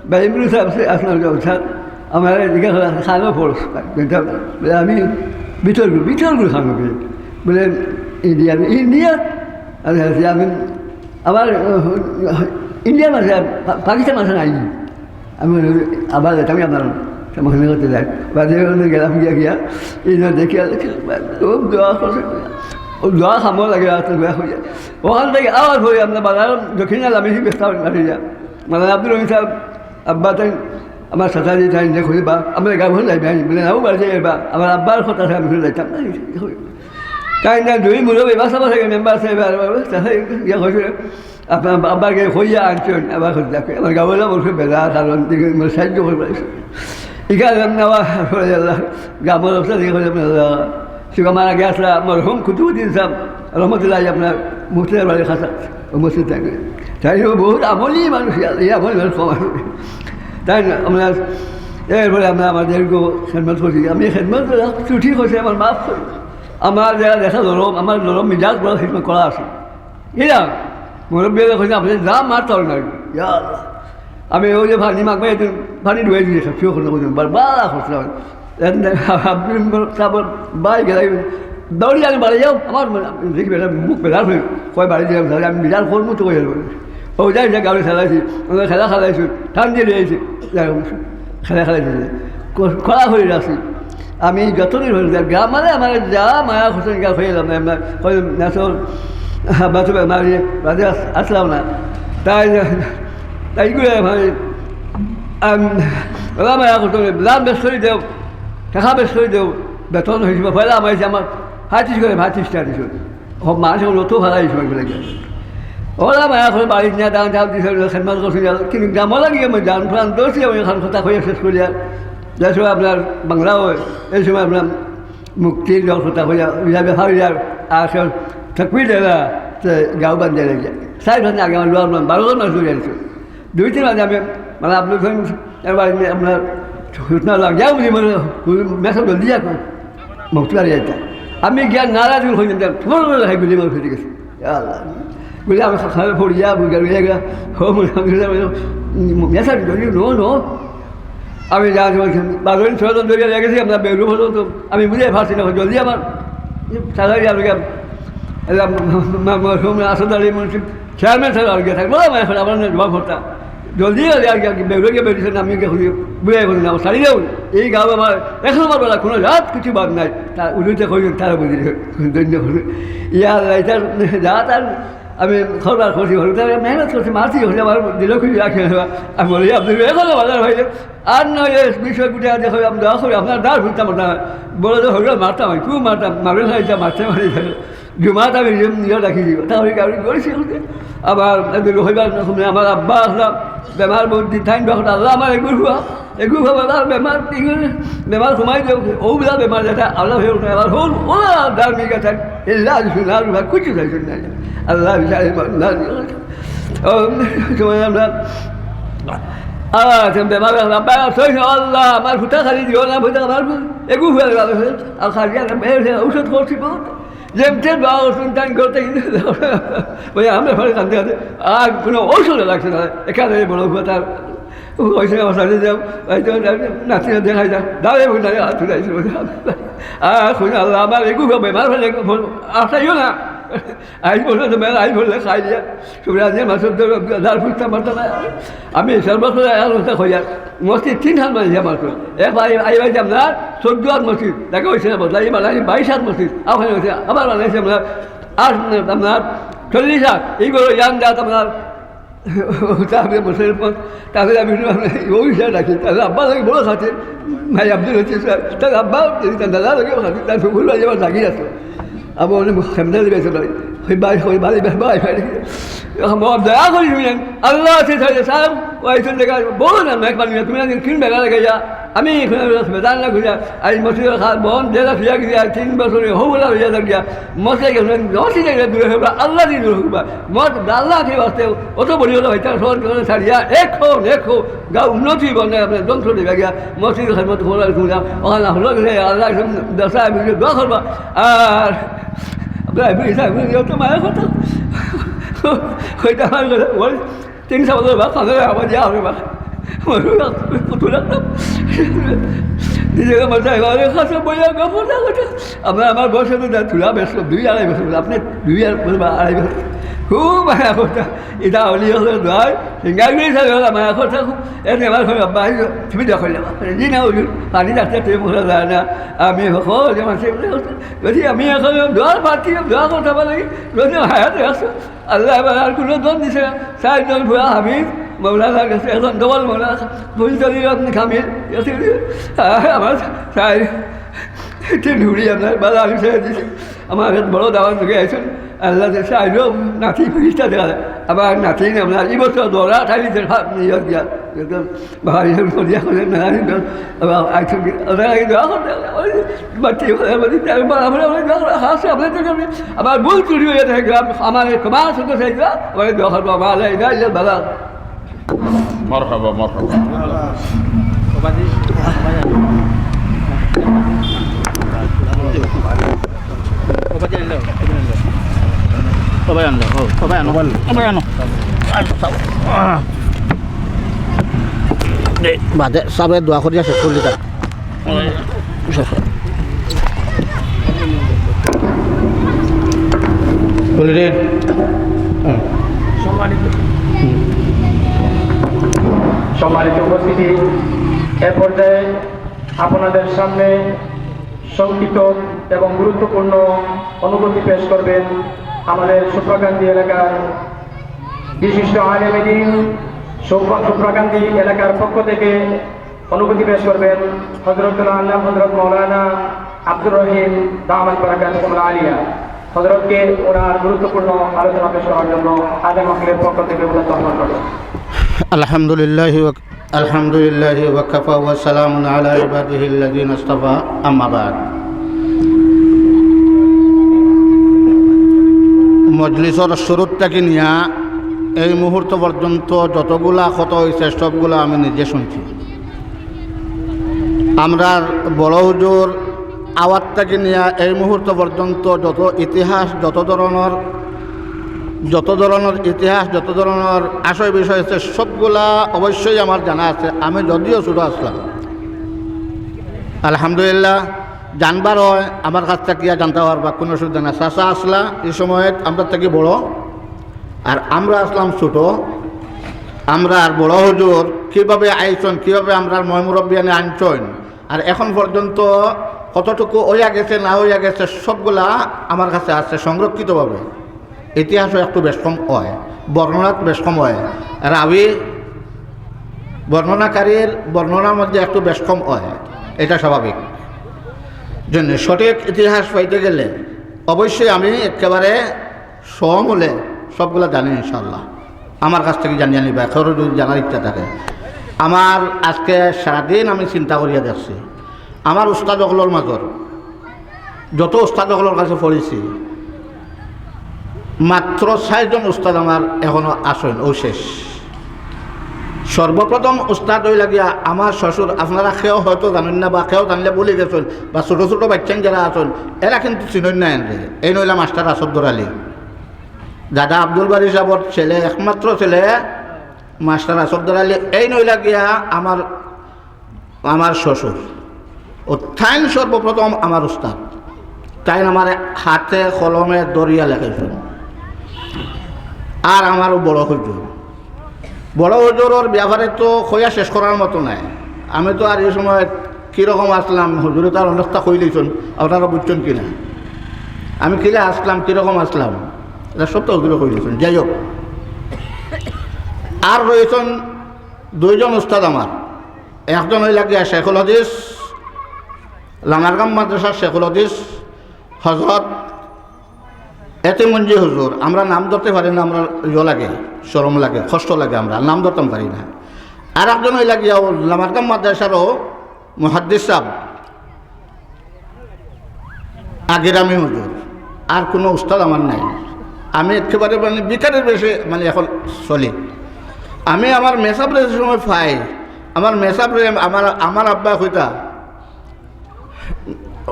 বাইমরু সাহেব আছে, আপনার জলসা, আমার এদিকে খানো পড়স, বলে আমি ভিতরগুলো, ভিতরগুলো খানো পেয়ে, বলে ইন্ডিয়া, ইন্ডিয়া, আচ্ছা, আচ্ছা, আমি আবার, আহ, ইন্ডিয়ার মাঝে, পা-, পাকিস্তান মাঝে নাই। আমি বলি, "আবার যেতাম কি আপনার সমাধান করতে যাই।" বাদে ওখানে গেলাম, গিয়া, গিয়া, এই জন্য দেখি, আর দেখি, খুব দোয়া করছে। ও দোয়া খামো লাগে, রাস্তা দোয়া হয়ে যায়। ওখান থেকে আবার হয়ে আমরা বাজার দক্ষিণে লামিছি, বেস্তা মারি যা। মানে আব্দুল রহিম সাহেব, আব্বা তাই আমার সাথে তাই যে করি বা আমরা গাঁও যাইবে, আমি বলে, "নাও বাড়ি যাইবে বা।" আমার আব্বার কথা আছে, আমি ফিরে যাইতাম না, এই করি। তাই না, দুই মুরব্বী বাসা বাসা মেম্বার সাহেব আর তাই ইয়ে হয়েছে, আপনার আব্বাকে হইয়া আনছেন, আবার হয়ে যাকে। আমার গাঁওয়ালা বলছে, "বেলা, কারণ দিকে মানে সাহায্য করে পাইছে।" এখানে আমরা আবার হয়ে গেল, গ্রামের অবস্থা দেখে হয়ে গেল। সে আমার আগে আসলা মরহুম কুতুবুদ্দিন সাহেব রহমতুল্লাহ, আপনার মুক্তিয়ার বাড়ির খাসা, ও মসজিদ থাকে। তাই ও বহুত আমলি মানুষ, এই আমলি মানুষ কম আছে। তাই না, আমরা এরপরে আমরা আমাদের গো খেদমত করছি। আমি খেদমত ত্রুটি করছি, আমার মাফ করি। আমার যারা দেখা ধরো, আমার ধরো মিজাজ বড় খেদমত করা আছে। এরা মুরব্বী কইছে, "আপনি যা মারতে হবে না।" ইয়া আল্লাহ। আমি ওই যে পানি মাখবে, একটু পানি ঢুকে দিয়ে সব শুয়ে করতে করতে বারবার করছিলাম। এমনি আব্দুল সাহেব ভাই গেলাই, "দৌড়ি আমি বাড়ি যাও।" আমার মানে দেখি বেটা মুখ বেজার হয়ে কয়, "বাড়ি দিলাম, তাহলে আমি বিড়াল করবো তো।" কই ও যাই যে গাড়ি চালাইছি, ওদের খেলা খেলাইছি, ঠান্ডা দিয়ে দিয়েছি, যাই হোক, খেলা খেলাইছি, ক-, কড়া হয়ে রাখছি। আমি যতদিন হয়ে যাই, গ্রাম মানে আমার যা মায়া হোসেন গা হয়ে এলাম, আমরা কই নাচল, বাথরুমে মারি, বাজে আস-, আসলাম না। তাই, তাই করে ভাই, আম, ওরা মায়া করতে হবে, দাম বেশ করে দেও, টাকা বেশ করে দেও, বেতন হয়েছে, পয়লা আমার, আমার পঁয়ত্রিশ করে, পঁয়ত্রিশ টাকা দিছে। ও মাসে অত ভাড়া এই সময় বলে গেল। ওরা মায়া করে বাড়ি নিয়ে দান ঝাল দিছে, খেদমত করছে, কিন্তু গ্রামও লাগে, আমি জান প্রাণ দোষী, আমি এখন কথা কইয়া শেষ করি আর। যে সময় আপনার বাংলা হয়, এই সময় আপনার মুক্তির জল কথা কইয়া, ইয়া ব্যাপার ইয়া, আর সব থাকবি দেলা, তো গাঁও বান্ধে লেগে। সাহেব হাতে আগে আমার লোয়ার মান, বারো জন মানুষ ধরে আনছে। দুই তিন মাঝে আমি, মানে, আপনি ধরেন, এবার আমি আপনার ঘটনা লাগ যাও, বুঝি, মানে, মেসেজ জলদি যাকো, মুক্তি বাড়ি যাইতা। আমি গিয়া নারাজ হইলাম, তোমার মনে হয় গুলি মার ফেটে গেছে। ইয়া আল্লাহ। গুলি আমার খাবে পড়িয়া, বুঝে গেল, গেল, হো, মনে হয়, মেসেজ জলদি, নো, নো। আমি যা, বাজারে ছয় জন ধরে লেগেছি, আমরা বেরু পর্যন্ত। আমি বুঝে পারছি না, জলদি আমার, তাড়াতাড়ি আমি গেলাম। এলাম, মা-, মা-, মা-, মা-, আসাদ আলী মুন্সি, চেয়ারম্যান সাহেব আর গিয়ে থাকবো, আমার এখন আমার জবাব করতাম। জলদি আর কি, আর কি, বেরোয় গিয়ে বেরিয়েছেন, আমি গিয়ে খুঁজি, বুঝে এখন আমার সারি যাও। এই গাঁও আমার এক নম্বর বেলা কোনো রাত কিছু বাদ নাই। তা উল্লেখ করি, তারা বুঝি, ধন্য করি। ইয়া আল্লাহ, এটা যা তার আমি খরবার করছি, হলো তারা মেহনত করছি, মারছি, হলে আমার দিল খুঁজে রাখে না। আমি বলি, "আপনি এখন বাজার হয়ে আর নয়, বিশ কোটি টাকা দেখো, আমি দোয়া করি, আপনার দ্বার ঘুরতাম না।" বলে, "তো হলো মারতাম, আমি খুব মারতাম, মারবে না, এটা মারতে মারি।" জুমাত আমি নিজে নিজে রাখি দিব। তাহলে কি আমি করেছি আমাকে? আবার এদের রবিবার যখন আমার আব্বা আসলাম, বেমার বন্দি থাইন, যখন আল্লাহ আমার এগুলো হুয়া, এগুলো হুয়া, আল্লাহ বেমার, এগুলো বেমার ঘুমাই দেব, ও বিলা বেমার যেটা আল্লাহ হয়ে উঠে, আবার হল, ওলা দার মিগা থাক, এল্লা সুনার বা কিছু থাকবে না। আল্লাহ বিচারে না, ও, সময় আমরা, আল্লাহ, বেমার, আল্লাহ, আল্লাহ, সহি আল্লাহ, আমার ফুটা খালি দিও না, ফুটা আমার এগুলো হুয়া গেল, আর খালি আর ঔষধ করছি বহুত। যেমতে দোয়া করছেন, তাই করতে কিন্তু ওই আমরা ফলে কাঁদতে কাঁদতে আর কোনো ঔষধ লাগছে না। এখানে বড় কথা, ওই সময় আমার সাথে যাও, এই তো নাতিরা দেখাই যা, দাঁড়ে বলে দাঁড়ে হাত তুলে আইসে বলে, "আর শুনে আল্লাহ, আমার এগুলো বেমার হলে আসাইও না।" আইস বললে তো মেলা, আইস বললে খাই দিয়া, সুবিধা দিয়ে মাসুর দাঁড় ফুটতে পারতো না। আমি সর্বত্র আর কথা কইয়া, মসজিদ তিন হাত মাঝে মাত্র। এক ভাই, আই ভাই আপনার চোদ্দ হাত মসজিদ, দেখা হয়েছে না বদলা, এই বানাই বাইশ হাত মসজিদ, ওখানে হয়েছে, আবার বানাইছে আপনার আট, আপনার চল্লিশ হাত, এইগুলো ইয়ান জাত আপনার, তারপরে মুসলিম, তারপরে আমি ওই হিসাবে রাখি, তাহলে আব্বা লাগে বড় খাতে, ভাই আব্দুল হচ্ছে স্যার, তাহলে আব্বা, তার দাদা লাগে খাতে, তার ফুকুর বাড়ি আমার জাগি আছে। আবার অনেক খেমদা দিবে ভাই, ওই ভাই, ওই ভাই, ভাই, ভাই, ভাই। এখন বড় দয়া করি শুনেন, আল্লাহ আছে, তাহলে স্যার, ওই তো দেখা, বলো না, মেঘ পানি, তুমি আগে কিন বেলা লাগে যা, আমি এখানে বেদান না ঘুরে, আর এই মসজিদের খাল বন্ধ, যেটা ফিরে গিয়ে আর তিন বছরে হবলা হয়ে যাবে গিয়া, মসজিদে গেলে, মসজিদে গেলে দূরে হবা, আল্লাহ দিয়ে দূরে হবা, মত আল্লাহ কি বাঁচতে, অত বড়ি হলো হইতে সহজ করে ছাড়িয়া, এখন, এখন, গা উন্নতি বনে, আপনি ধ্বংস হয়ে গিয়া, মসজিদ খেদমত খোলা ঘুরে, ওখানে হলো গেলে, আল্লাহ দশা মিলে দোয়া করবা, আর আপনার এমনি, এমনি, এমনি, তো মায়ের কথা, ওইটা আমার কথা, ওই তিন সপ্তাহ বা পনেরো আবার যা হবে বা। কত লাগতাম। নিজেকে বাঁচাই, ঘরে খাসা বইয়া গপ না কথা। আমরা আমার বয়সে তো যা তুলা বেশ দুই আড়াই বছর, আপনি দুই আর বছর বা আড়াই বছর। খুব মায়া করতা। ইটা অলি অকলর দোয়ায়, সিঙ্গার করে সাহেব মায়া করতা খুব। এতে আমার ঘরে আব্বা, "তুমি দোয়া করলে।" "জি না হুজুর, পানি রাখতে তুমি বলা যায় না।" আমি হকল যে মাসে বলে, "আমি এখন দোয়ার প্রার্থী, দোয়া করতে পারি।" যদি হায়াত রাখছো, আল্লাহ এবার আর কোনো দোয়া দিছে না। চারজন বুড়া হাফিজ, মৌলানার কাছে একজন ডবল মৌলানা, ফুলতলি আপনি কামিল, আমার চার, তিন হুড়ি আপনার বালা আমি ছেড়ে দিছি। আমার এক বড় দাওয়াত লোকে আইছেন, আল্লাহ দেশে আইলেও নাতি ফিরিস্তা দেখা যায়। আবার নাতি আপনার এই বছর দৌড়া থাকি যে ভাব নিয়ে গিয়া, একদম বাহারি হল করিয়া করে না, আমি তো আবার আইছেন কি, ওদের আগে দোয়া করতে হবে, ওই বাচ্চা হলে বলি, তাই বলা বলে, ওই দোয়া করা, হাসে, আপনার তো যাবে। আবার ভুল ত্রুটি হয়ে থাকে, গ্রাম, আমার এই সমাজ সদস্য এই দোয়া, ওই দোয়া করবো, আমার এই দোয়া, এই দোয়া, বাবা। মারহাবা, মারহাবা। ও ভাই আনলো, ও, ও ভাই আনো, ও ভাই আনো। আচ্ছা, আহ। এই বাদে সবে দোয়া করিয়া শেষ করলি তা। বলি রে। হুম। সম্মানিত, হুম। সম্মানিত উপস্থিতি, এ পর্যায়ে আপনাদের সামনে সংক্ষিপ্ত এবং গুরুত্বপূর্ণ অনুভূতি পেশ করবেন আমাদের সুপ্রাকান্দি এলাকার বিশিষ্ট আলেমে দ্বীন। সুপ্রা-, সুপ্রাকান্দি এলাকার পক্ষ থেকে অনুভূতি পেশ করবেন হযরতুল আল্লাহ হযরত মাওলানা আব্দুর রহিম দামাত বারাকাতুহুমুল আলিয়া। হযরতকে ওনার গুরুত্বপূর্ণ আলোচনা পেশ করার জন্য আলেম মহলের পক্ষ থেকে অনুরোধ করছি। আলহামদুলিল্লাহি ওয়া আলহামদুলিল্লাহি ওয়া কাফা ওয়া সালামুন আলা ইবাদিহিল্লাযিনা ইসতাফা, আম্মা বাদ। মজলিসর শুরুর থাকি নিয়া এই মুহূর্ত পর্যন্ত যতগুলা কথা হইছে, সবগুলা আমি নিজে শুনছি। আমরার বড় হুজুর আওয়াত থাকি নিয়া এই মুহূর্ত পর্যন্ত যত ইতিহাস, যত ধরনের, যত ধরনের ইতিহাস, যত ধরনের আশয় বিষয় আছে, সবগুলা অবশ্যই আমার জানা আছে। আমি যদিও ছোট আসলাম, আলহামদুলিল্লাহ, জানবার হয় আমার কাছ থাকিয়া জানতা পারবা, কোনো অসুবিধা না। চাচা আসলা এই সময় আমরা থাকি বড়, আর আমরা আসলাম ছোট। আমরার বড় হুজুর কিভাবে আইছইন, কিভাবে আমরার ময় মুরব্বিয়ানে আনছইন, আর এখন পর্যন্ত কতটুকু অইয়া গেছে না অইয়া গেছে, সবগুলা আমার কাছে আছে সংরক্ষিতভাবে। ইতিহাসও একটু বেশ কম হয়, বর্ণনাত বেশ কম হয়, রাবি বর্ণনাকারীর বর্ণনার মধ্যে একটু বেশ কম হয়, এটা স্বাভাবিক। জন্য সঠিক ইতিহাস পাইতে গেলে অবশ্যই আমি একেবারে সমূলে সবগুলা জানি ইনশাআল্লাহ। আমার কাছ থাকি জানিয়া নিবা, কেউর যদি জানার ইচ্ছা থাকে। আমার আজকে সারাদিন আমি চিন্তা করিয়া দেখছি, আমার উস্তাদ অকলর মাজর, যত উস্তাদ অকলর কাছে পড়ছি, মাত্র চাইরজন উস্তাদ আমার এখনো আছইন, অউ শেষ। সর্বপ্রথম উস্তাদ অইলা গিয়া আমার শ্বশুর, আপনারা কেউ হয়তো জানইন না বা কেউ জানলে ভুলি গেছইন, বা ছোট ছোট বাইচ্চাইন যারা আছইন, এরা কিন্তু চিনইন না এনরে। এইন অইলা মাস্টার আসদ্দর আলী, দাদা আব্দুল বারী সাবর ছেলে, একমাত্র ছেলে মাস্টার আসদ্দর আলী। এইন অইলা গিয়া আমার, আমার শ্বশুর, অউ তাইন সর্বপ্রথম আমার উস্তাদ। তাইন আমারে হাতে কলমে ধরিয়া লেখাইছইন। আর আমারও বড় হুজুর, বড় হুজুরর ব্যাপারে তো কইয়া শেষ করার মতো নায়। আমি তো আর এই সময় কিরকম আসলাম, হুজুরে তো আর অনেকটা কইলিছইন, আপনারা বুঝছইন কি না? আমি কিলা আসলাম, কিরকম আসলাম, এটা সব তো হুজুরে কইলিছইন। যাই হোক, আর রইছইন দুইজন উস্তাদ আমার, একজন অইলা গিয়া শেখুল হাদিস, লামারগাম মাদ্রাসার শেখুল হাদিস হযরত এতিমগঞ্জি হুজুর। আমরা নাম ধরতে পারি না, আমরা ইয়ো লাগে, শরম লাগে, কষ্ট লাগে, আমরা নাম ধরতাম পারি না। আর একজন অইলা গিয়া অউ লামারগাম মাদ্রাসারও মুহাদ্দিস সাব আগের আমি হুজুর, আর কোনো উস্তাদ আমার নাই। আমি একেবারে মানে ভিখারির বেশে মানে এখন চলি। আমি আমার মেসাবরে যে সময় পাই, আমার মেসাবরে আমার, আমার আব্বা কইতা,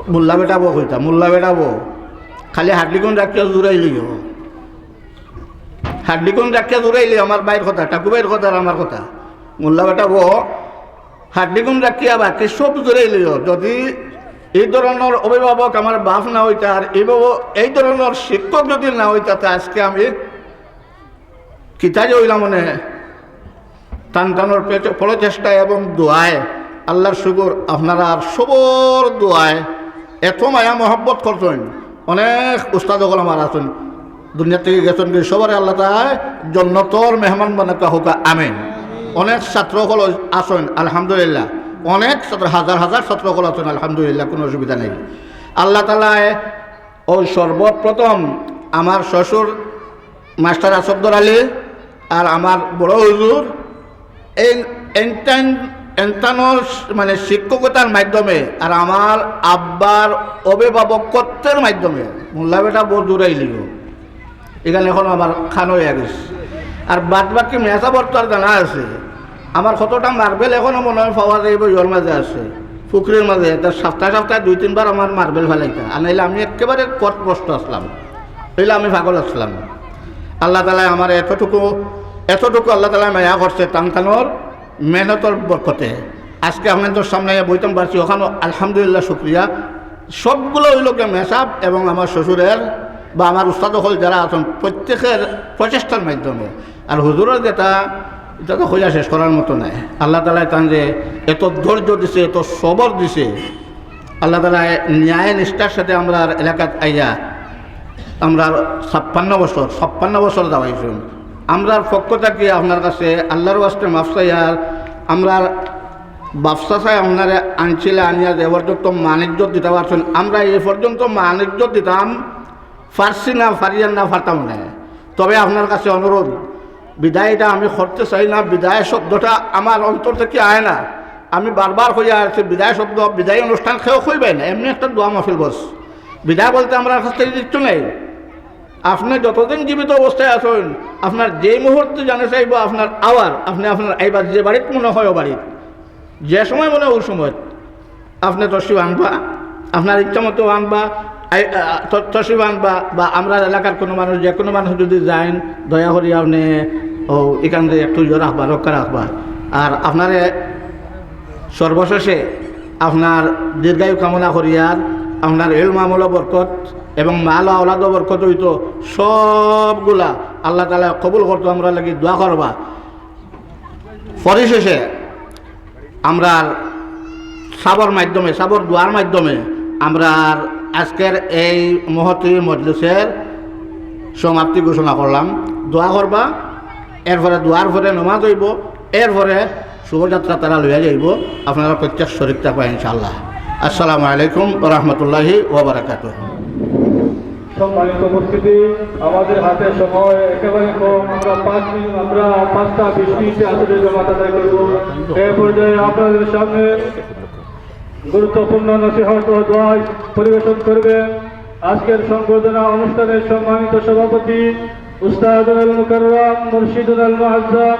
"মোল্লা বেটা বো," কইতা, "মোল্লা বেটা বো, খালি হাড্ডিগুন রাখিয়া জুড়াইলিও, হাড্ডিগুন রাখিয়া জুড়াইলিও।" আমার ভাইর কথা, টাকু ভাইর কথা আর আমার কথা, "মোল্লা বেটা বো, হাড্ডিগুন রাখিয়া বাকি সব জুড়াইলিও।" যদি এই ধরনের অভিভাবক আমার বাপ না অইতা, আর এই বাবু-, এই ধরনের শিক্ষক যদি না অইতা, তে আজকে আমি কিতা যে অইলাম মানে, তান তানর প্রচে-, প্রচেষ্টা এবং দোয়ায়, আল্লাহর শুকুর, আপনারার সবর দোয়ায় এত মায়া মহব্বত করছইন। অনেক উস্তাদ অকল আমার আছইন, দুনিয়া থাকি গেছইন, কিন্তু সবরে আল্লাহ তাআলায় জন্নতর মেহমান বানাইতা হউকা, আমিন। অনেক ছাত্র অকল আছইন, আলহামদুলিল্লাহ, অনেক ছাত্র, হাজার হাজার ছাত্র অকল আছইন, আলহামদুলিল্লাহ, কোনো অসুবিধা নেই। আল্লাহ তাআলায় ওই সর্বপ্রথম আমার শ্বশুর মাস্টার আসফদর আলী আর আমার বড় হুজুর এই এন্টান-, এন্টানোর মানে শিক্ষকতার মাধ্যমে আর আমার আব্বার অভিভাবকত্বের মাধ্যমে, মোল্লা বেটা বহুত দূর আইলিও, এখানে এখন আমার খান হয়ে গেছে। আর বাদ বাকি মেসাবর তো আর জানা আছে, আমার কতটা মার্বেল এখনো মনে হয় পাওয়া যায়, ওই ওর মাঝে আছে, পুকুরের মাঝে। এটা সপ্তাহে সপ্তাহে দুই তিনবার আমার মার্বেল ফেলাইতা, আর নাইলে আমি একেবারে পথভ্রষ্ট আসলাম, নাইলে আমি পাগল আসলাম। আল্লাহ তাআলায় আমার এতটুকু, এতটুকু আল্লাহ তাআলায় মায়া করছে, তান তানর মেহনতর বরকতে আজকে আপনাদের সামনে বইতাম পারছি, ওখানে আলহামদুলিল্লাহ, শুক্রিয়া। সবগুলা অইলো গিয়া মেসাব এবং আমার শ্বশুরের বা আমার উস্তাদ অকল যারা আছইন, প্রত্যেকের প্রচেষ্টার মাধ্যমে। আর হুজুরের যেটা, এটা তো কইয়া শেষ করার মতো নায়। আল্লাহ তাআলায় তানরে এত ধৈর্য দিছে, এত সবর দিছে। আল্লাহ তাআলায় ন্যায় নিষ্ঠার সাথে আমরার এলাকাত আইয়া আমরার ছাপ্পান্ন বছর, ছাপ্পান্ন বছর দাওয়াইছইন। আমরার পক্ষ থাকি আপনার কাছে আল্লাহর ওয়াস্তে মাফ চাই। আর আমরার বাফ চাচায় আপনারে আনছিলা, আনিয়া যে পর্যন্ত মান ইজ্জত দিতা পারছইন, আমরা এই পর্যন্ত মান ইজ্জত দিতাম পারছি না, পারিয়ার না, পারতাম না। তবে আপনার কাছে অনুরোধ, বিদায়টা আমি করতে চাই না, বিদায় শব্দটা আমার অন্তর থাকি আয় না। আমি বারবার কইয়া আছি, বিদায় শব্দ, বিদায় অনুষ্ঠান কেউ কইবায় না, এমনি একটা দোয়া মাহফিল বস। বিদায় বলতে আমরার কাছ থাকি কিচ্ছু নাই। আপনে যতদিন জীবিত অবস্থায় আছইন, আপনার যেই মুহূর্তে জানা চাইবো আপনার আওয়ার, আপনে আপনার আইবা, যে বাড়িত মনে হয় ও বাড়িত, যে সময় মনে হয় ওই সময় আপনে তশরিফ আনবা, আপনার ইচ্ছা মতো আনবা, আই-, আ, ত-, তশরিফ আনবা, বা আমরার এলাকার কোনো মানুষ, যে কোনো মানুষ যদি যাইন, দয়া করি আপনে ও এখান থেকে একটু ইয়ে রাখবা, রক্ষা রাখবা। আর আপনারে সর্বশেষে আপনার দীর্ঘায়ু কামনা করি, আর আপনার ইলম আমল বরকত এবং মাল আওলাদ বরকত অইতো, সবগুলা আল্লাহ তাআলায় কবুল করতো, আমরার লাগি দোয়া করবা। পরিশেষে আমরার সাবর মাধ্যমে, সাবর দোয়ার মাধ্যমে আমরার আজকের এই মহতী মজলিসের সমাপ্তি ঘোষণা করলাম। দোয়া করবা, এরপরে দোয়ার পরে নমাজ অইবো, এরপরে শোভাযাত্রা তারা লইয়া যাইবো, আপনারা প্রত্যেক শরিক থাকবা ইনশাআল্লাহ। আসসালামু আলাইকুম ওয়া রাহমাতুল্লাহি ওয়া বারাকাতুহু। সম্মানিত উপস্থিতি, আমাদের হাতে সময় একেবারে কম। আমরা পাঁচ মিনিট, আমরা পাঁচটা বিশ মিনিটে আসরের জামাত আদায় করব। এ পর্যায়ে আপনাদের সামনে গুরুত্বপূর্ণ নসিহত ও দোয়া পরিবেশন করবেন আজকের সংবর্ধনা অনুষ্ঠানের সম্মানিত সভাপতি উস্তাদুল মুকাররম মুর্শিদুল মুআজ্জাম,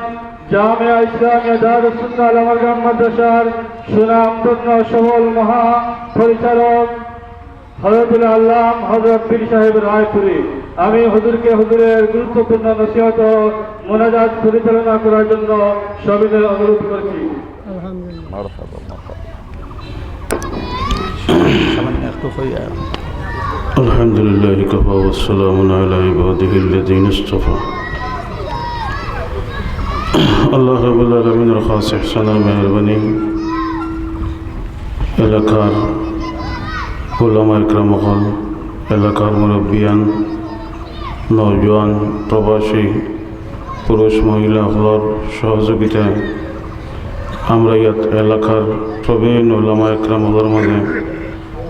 জামিয়া ইসলামিয়া দারুস সুন্নাহ আল মারকাম মাদ্রাসার সুনামধন্য সফল মহা পরিচালক হযরতুল আল্লাম হযরত পীর সাহেব রায়পুরী। আমি হুজুরকে হুজুরের গুরুত্বপূর্ণ নসিহত ও মোনাজাত পরিচালনা করার জন্য সবিনয় অনুরোধ করছি। আলহামদুলিল্লাহ। মারহাবা, মারহাবা। সামান্য একটু কইয়া। الحمد لله وكفى وسلام على عباده الذين اصطفى. আল্লাহ রাব্বুল আলামিনের খাস ইহসান আর মেহেরবানি, এলাকার উলামা একরাম অকল, এলাকার মুরব্বিয়ান, নওজোয়ান, প্রবাসী, পুরুষ মহিলা অকলর সহযোগিতায় আমরা ইয়াত এলাকার প্রবীণ উলামা একরাম অকলর মাঝে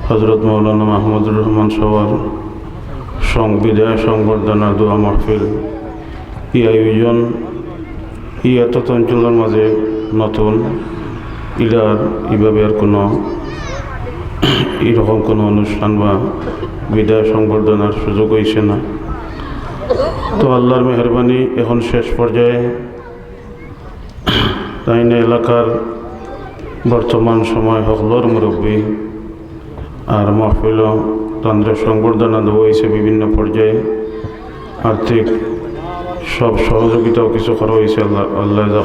হযরত মাওলানা মাহমুদুর রহমান সাহেবর সং-, বিদায় সংবর্ধনা দোয়া মাহফিল, এই আয়োজন, এই এত অঞ্চলর মাঝে নতুন, ইলার ইভাবে আর কোনো, এরকম কোনো অনুষ্ঠান বা বিদায় সংবর্ধনার সুযোগ অইছে না। তো আল্লাহর মেহেরবানি, এখন শেষ পর্যায়ে তাইন এলাকার বর্তমান সময় হকলর মুরব্বী, আর মাহফিল তানরে সংবর্ধনা দেওয়া অইছে বিভিন্ন পর্যায়ে, আর্থিক সব সহযোগিতাও কিছু করা অইছে, আল্লাহ, আল্লাহ যা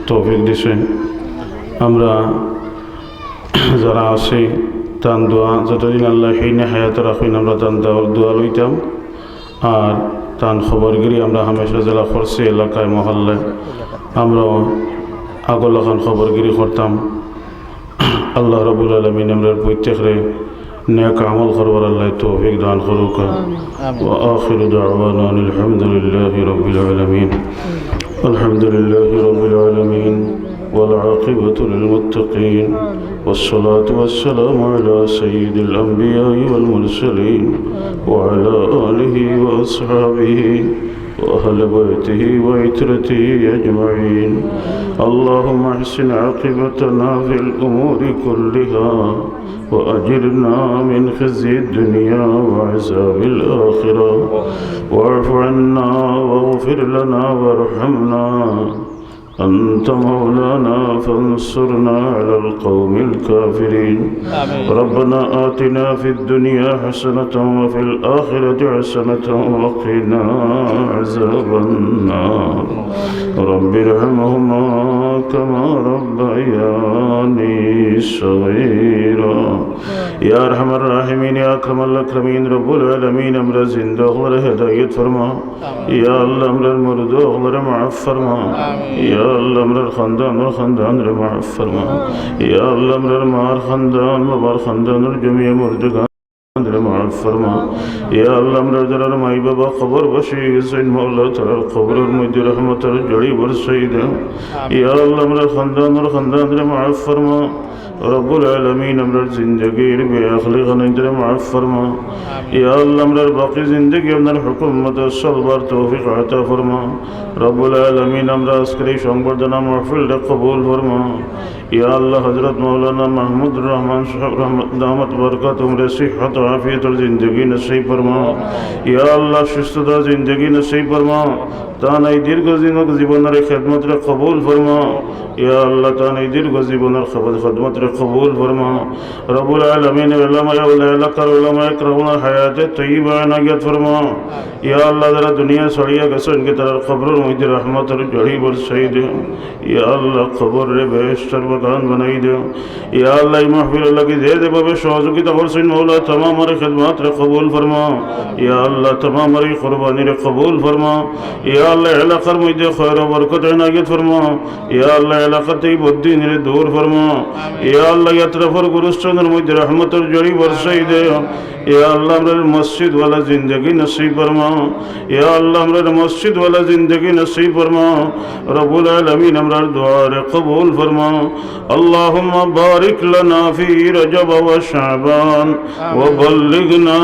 তৌফিক দিছে। আমরা যারা আছি, তান দোয়া যতদিন আল্লাহ হেইনে হায়াত রাখইন, আমরা তান দোয়া, দোয়া লইতাম। আর তান খবরগিরি আমরা হামেশা যেলা করছি এলাকায় মহল্লায়, আমরাও আগর লাখান খবরগিরি করতাম। আল্লাহ রাব্বুল আলামিন আমরার প্রত্যেকরে নেক আমল করবার আল্লাহ তৌফিক দান করুক। আমিন। وآخر دعوانا أن الحمد لله رب العالمين. الحمد لله رب العالمين، والعاقبة للمتقين، والصلاة والسلام على سيد الأنبياء والمرسلين، وعلى آله وأصحابه وأهل بيته وعترته أجمعين. اللهم أحسن عاقبتنا في الأمور كلها، وأجرنا من خزي الدنيا وعذاب الآخرة، واعف عنا واغفر لنا وارحمنا، أنت مولانا فانصرنا على القوم الكافرين. آمين. ربنا آتنا في الدنيا حسنة وفي الآخرة حسنة وقنا عذاب النار. رب ارحمهما كما ربياني صغيرا. يا أرحم الراحمين، يا أكرم الأكرمين، رب العالمين، আমরার জিন্দা অকলরে হেদায়েত ফরমা। ইয়া আল্লাহ, আমরার মুর্দা অকলরে মাফ ফরমা। আমিন। ইয়া আল্লাহ, আমরার খানদানর খানদানরে মাফ ফরমা। ইয়া আল্লাহ, আমরার মার খানদান, বাবার খানদানর জমিয়ে মুর্দেগানরে মাফ ফরমা। ইয়া আল্লাহ, আমরার যারার মাই বাবা কবরবাসী অই গেছইন, মাওলা, তারার কবরর মধ্যে রহমতর ঝড়ি বরসাই দেও। আমিন। ইয়া আল্লাহ, আমরার খানদানর খানদানরে মাফ ফরমা। রব্বুল আলামিন, আমরার জিন্দেগির বেআখলি খানাইন্তরে মাফ ফরমা। ইয়া আল্লাহ, আমরার বাকি জিন্দেগি আপনার হুকুম মতো চলবার তৌফিক আতা ফরমা। রব্বুল আলামিন, আমরার আজকের এই সংবর্ধনা মাহফিলটা কবুল ফরমা। ইয়া আল্লাহ, হযরত মাওলানা মাহমুদুর রহমান সাহেব রহমত দামাত বরকাতুহুমরে সিহত আফিয়তর জিন্দেগি নসিব ফরমা। ইয়া আল্লাহ, সুস্থতা জিন্দেগি নসিব ফরমা। তান এই দীর্ঘ জীবন, জীবনর খেদমতরে কবুল ফরমা। ইয়া আল্লাহ, তান এই দীর্ঘ জীবনর খেদ-, খেদমতরে কবুল ফরমা। রব্বুল আলামিন, উলামায়ে আওলিয়া, এলাকার উলামায়ে কেরামর হায়াতে তৈয়বা এনায়েত ফরমা। ইয়া আল্লাহ, যারা দুনিয়া ছাড়িয়া গেছইন, তারার কবরর মধ্যে রহমতর ঝড়ি বরসাই দেও। ইয়া আল্লাহ, কবররে বেহেশতর বাগান বানাই দেও। ইয়া আল্লাহ, এই মাহফিলর লাগি যে যেভাবে সহযোগিতা করছইন, মাওলা, তামামর খেদমতরে কবুল ফরমা। ইয়া আল্লাহ, তামামর এই কুরবানিরে কবুল ফরমা। ইয়া আল্লাহ, এলাকার মধ্যে খয়র ও বরকত এনায়েত ফরমা। ইয়া আল্লাহ, এলাকাতে এই বদদিনরে দূর ফরমা। ইয়া আল্লাহ, ইয়াত্রাফর গুরুস্থানর মধ্যে রহমতর ঝড়ি বরসাই দেও। ইয়া আল্লাহ, আমরার মসজিদওয়ালা জিন্দেগি নসিব ফরমা। ইয়া আল্লাহ, আমরার মসজিদওয়ালা জিন্দেগি নসিব ফরমা। রব্বুল আলামিন, আমরার দোয়ারে কবুল ফরমা। اللهم بارك لنا في رجب وشعبان وبلغنا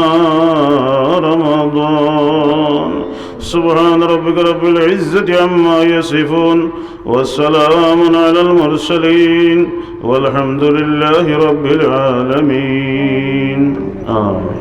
رمضان. سبحان ربك رب العزة عما يصفون، وسلام على المرسلين، والحمد لله رب العالمين. آمين.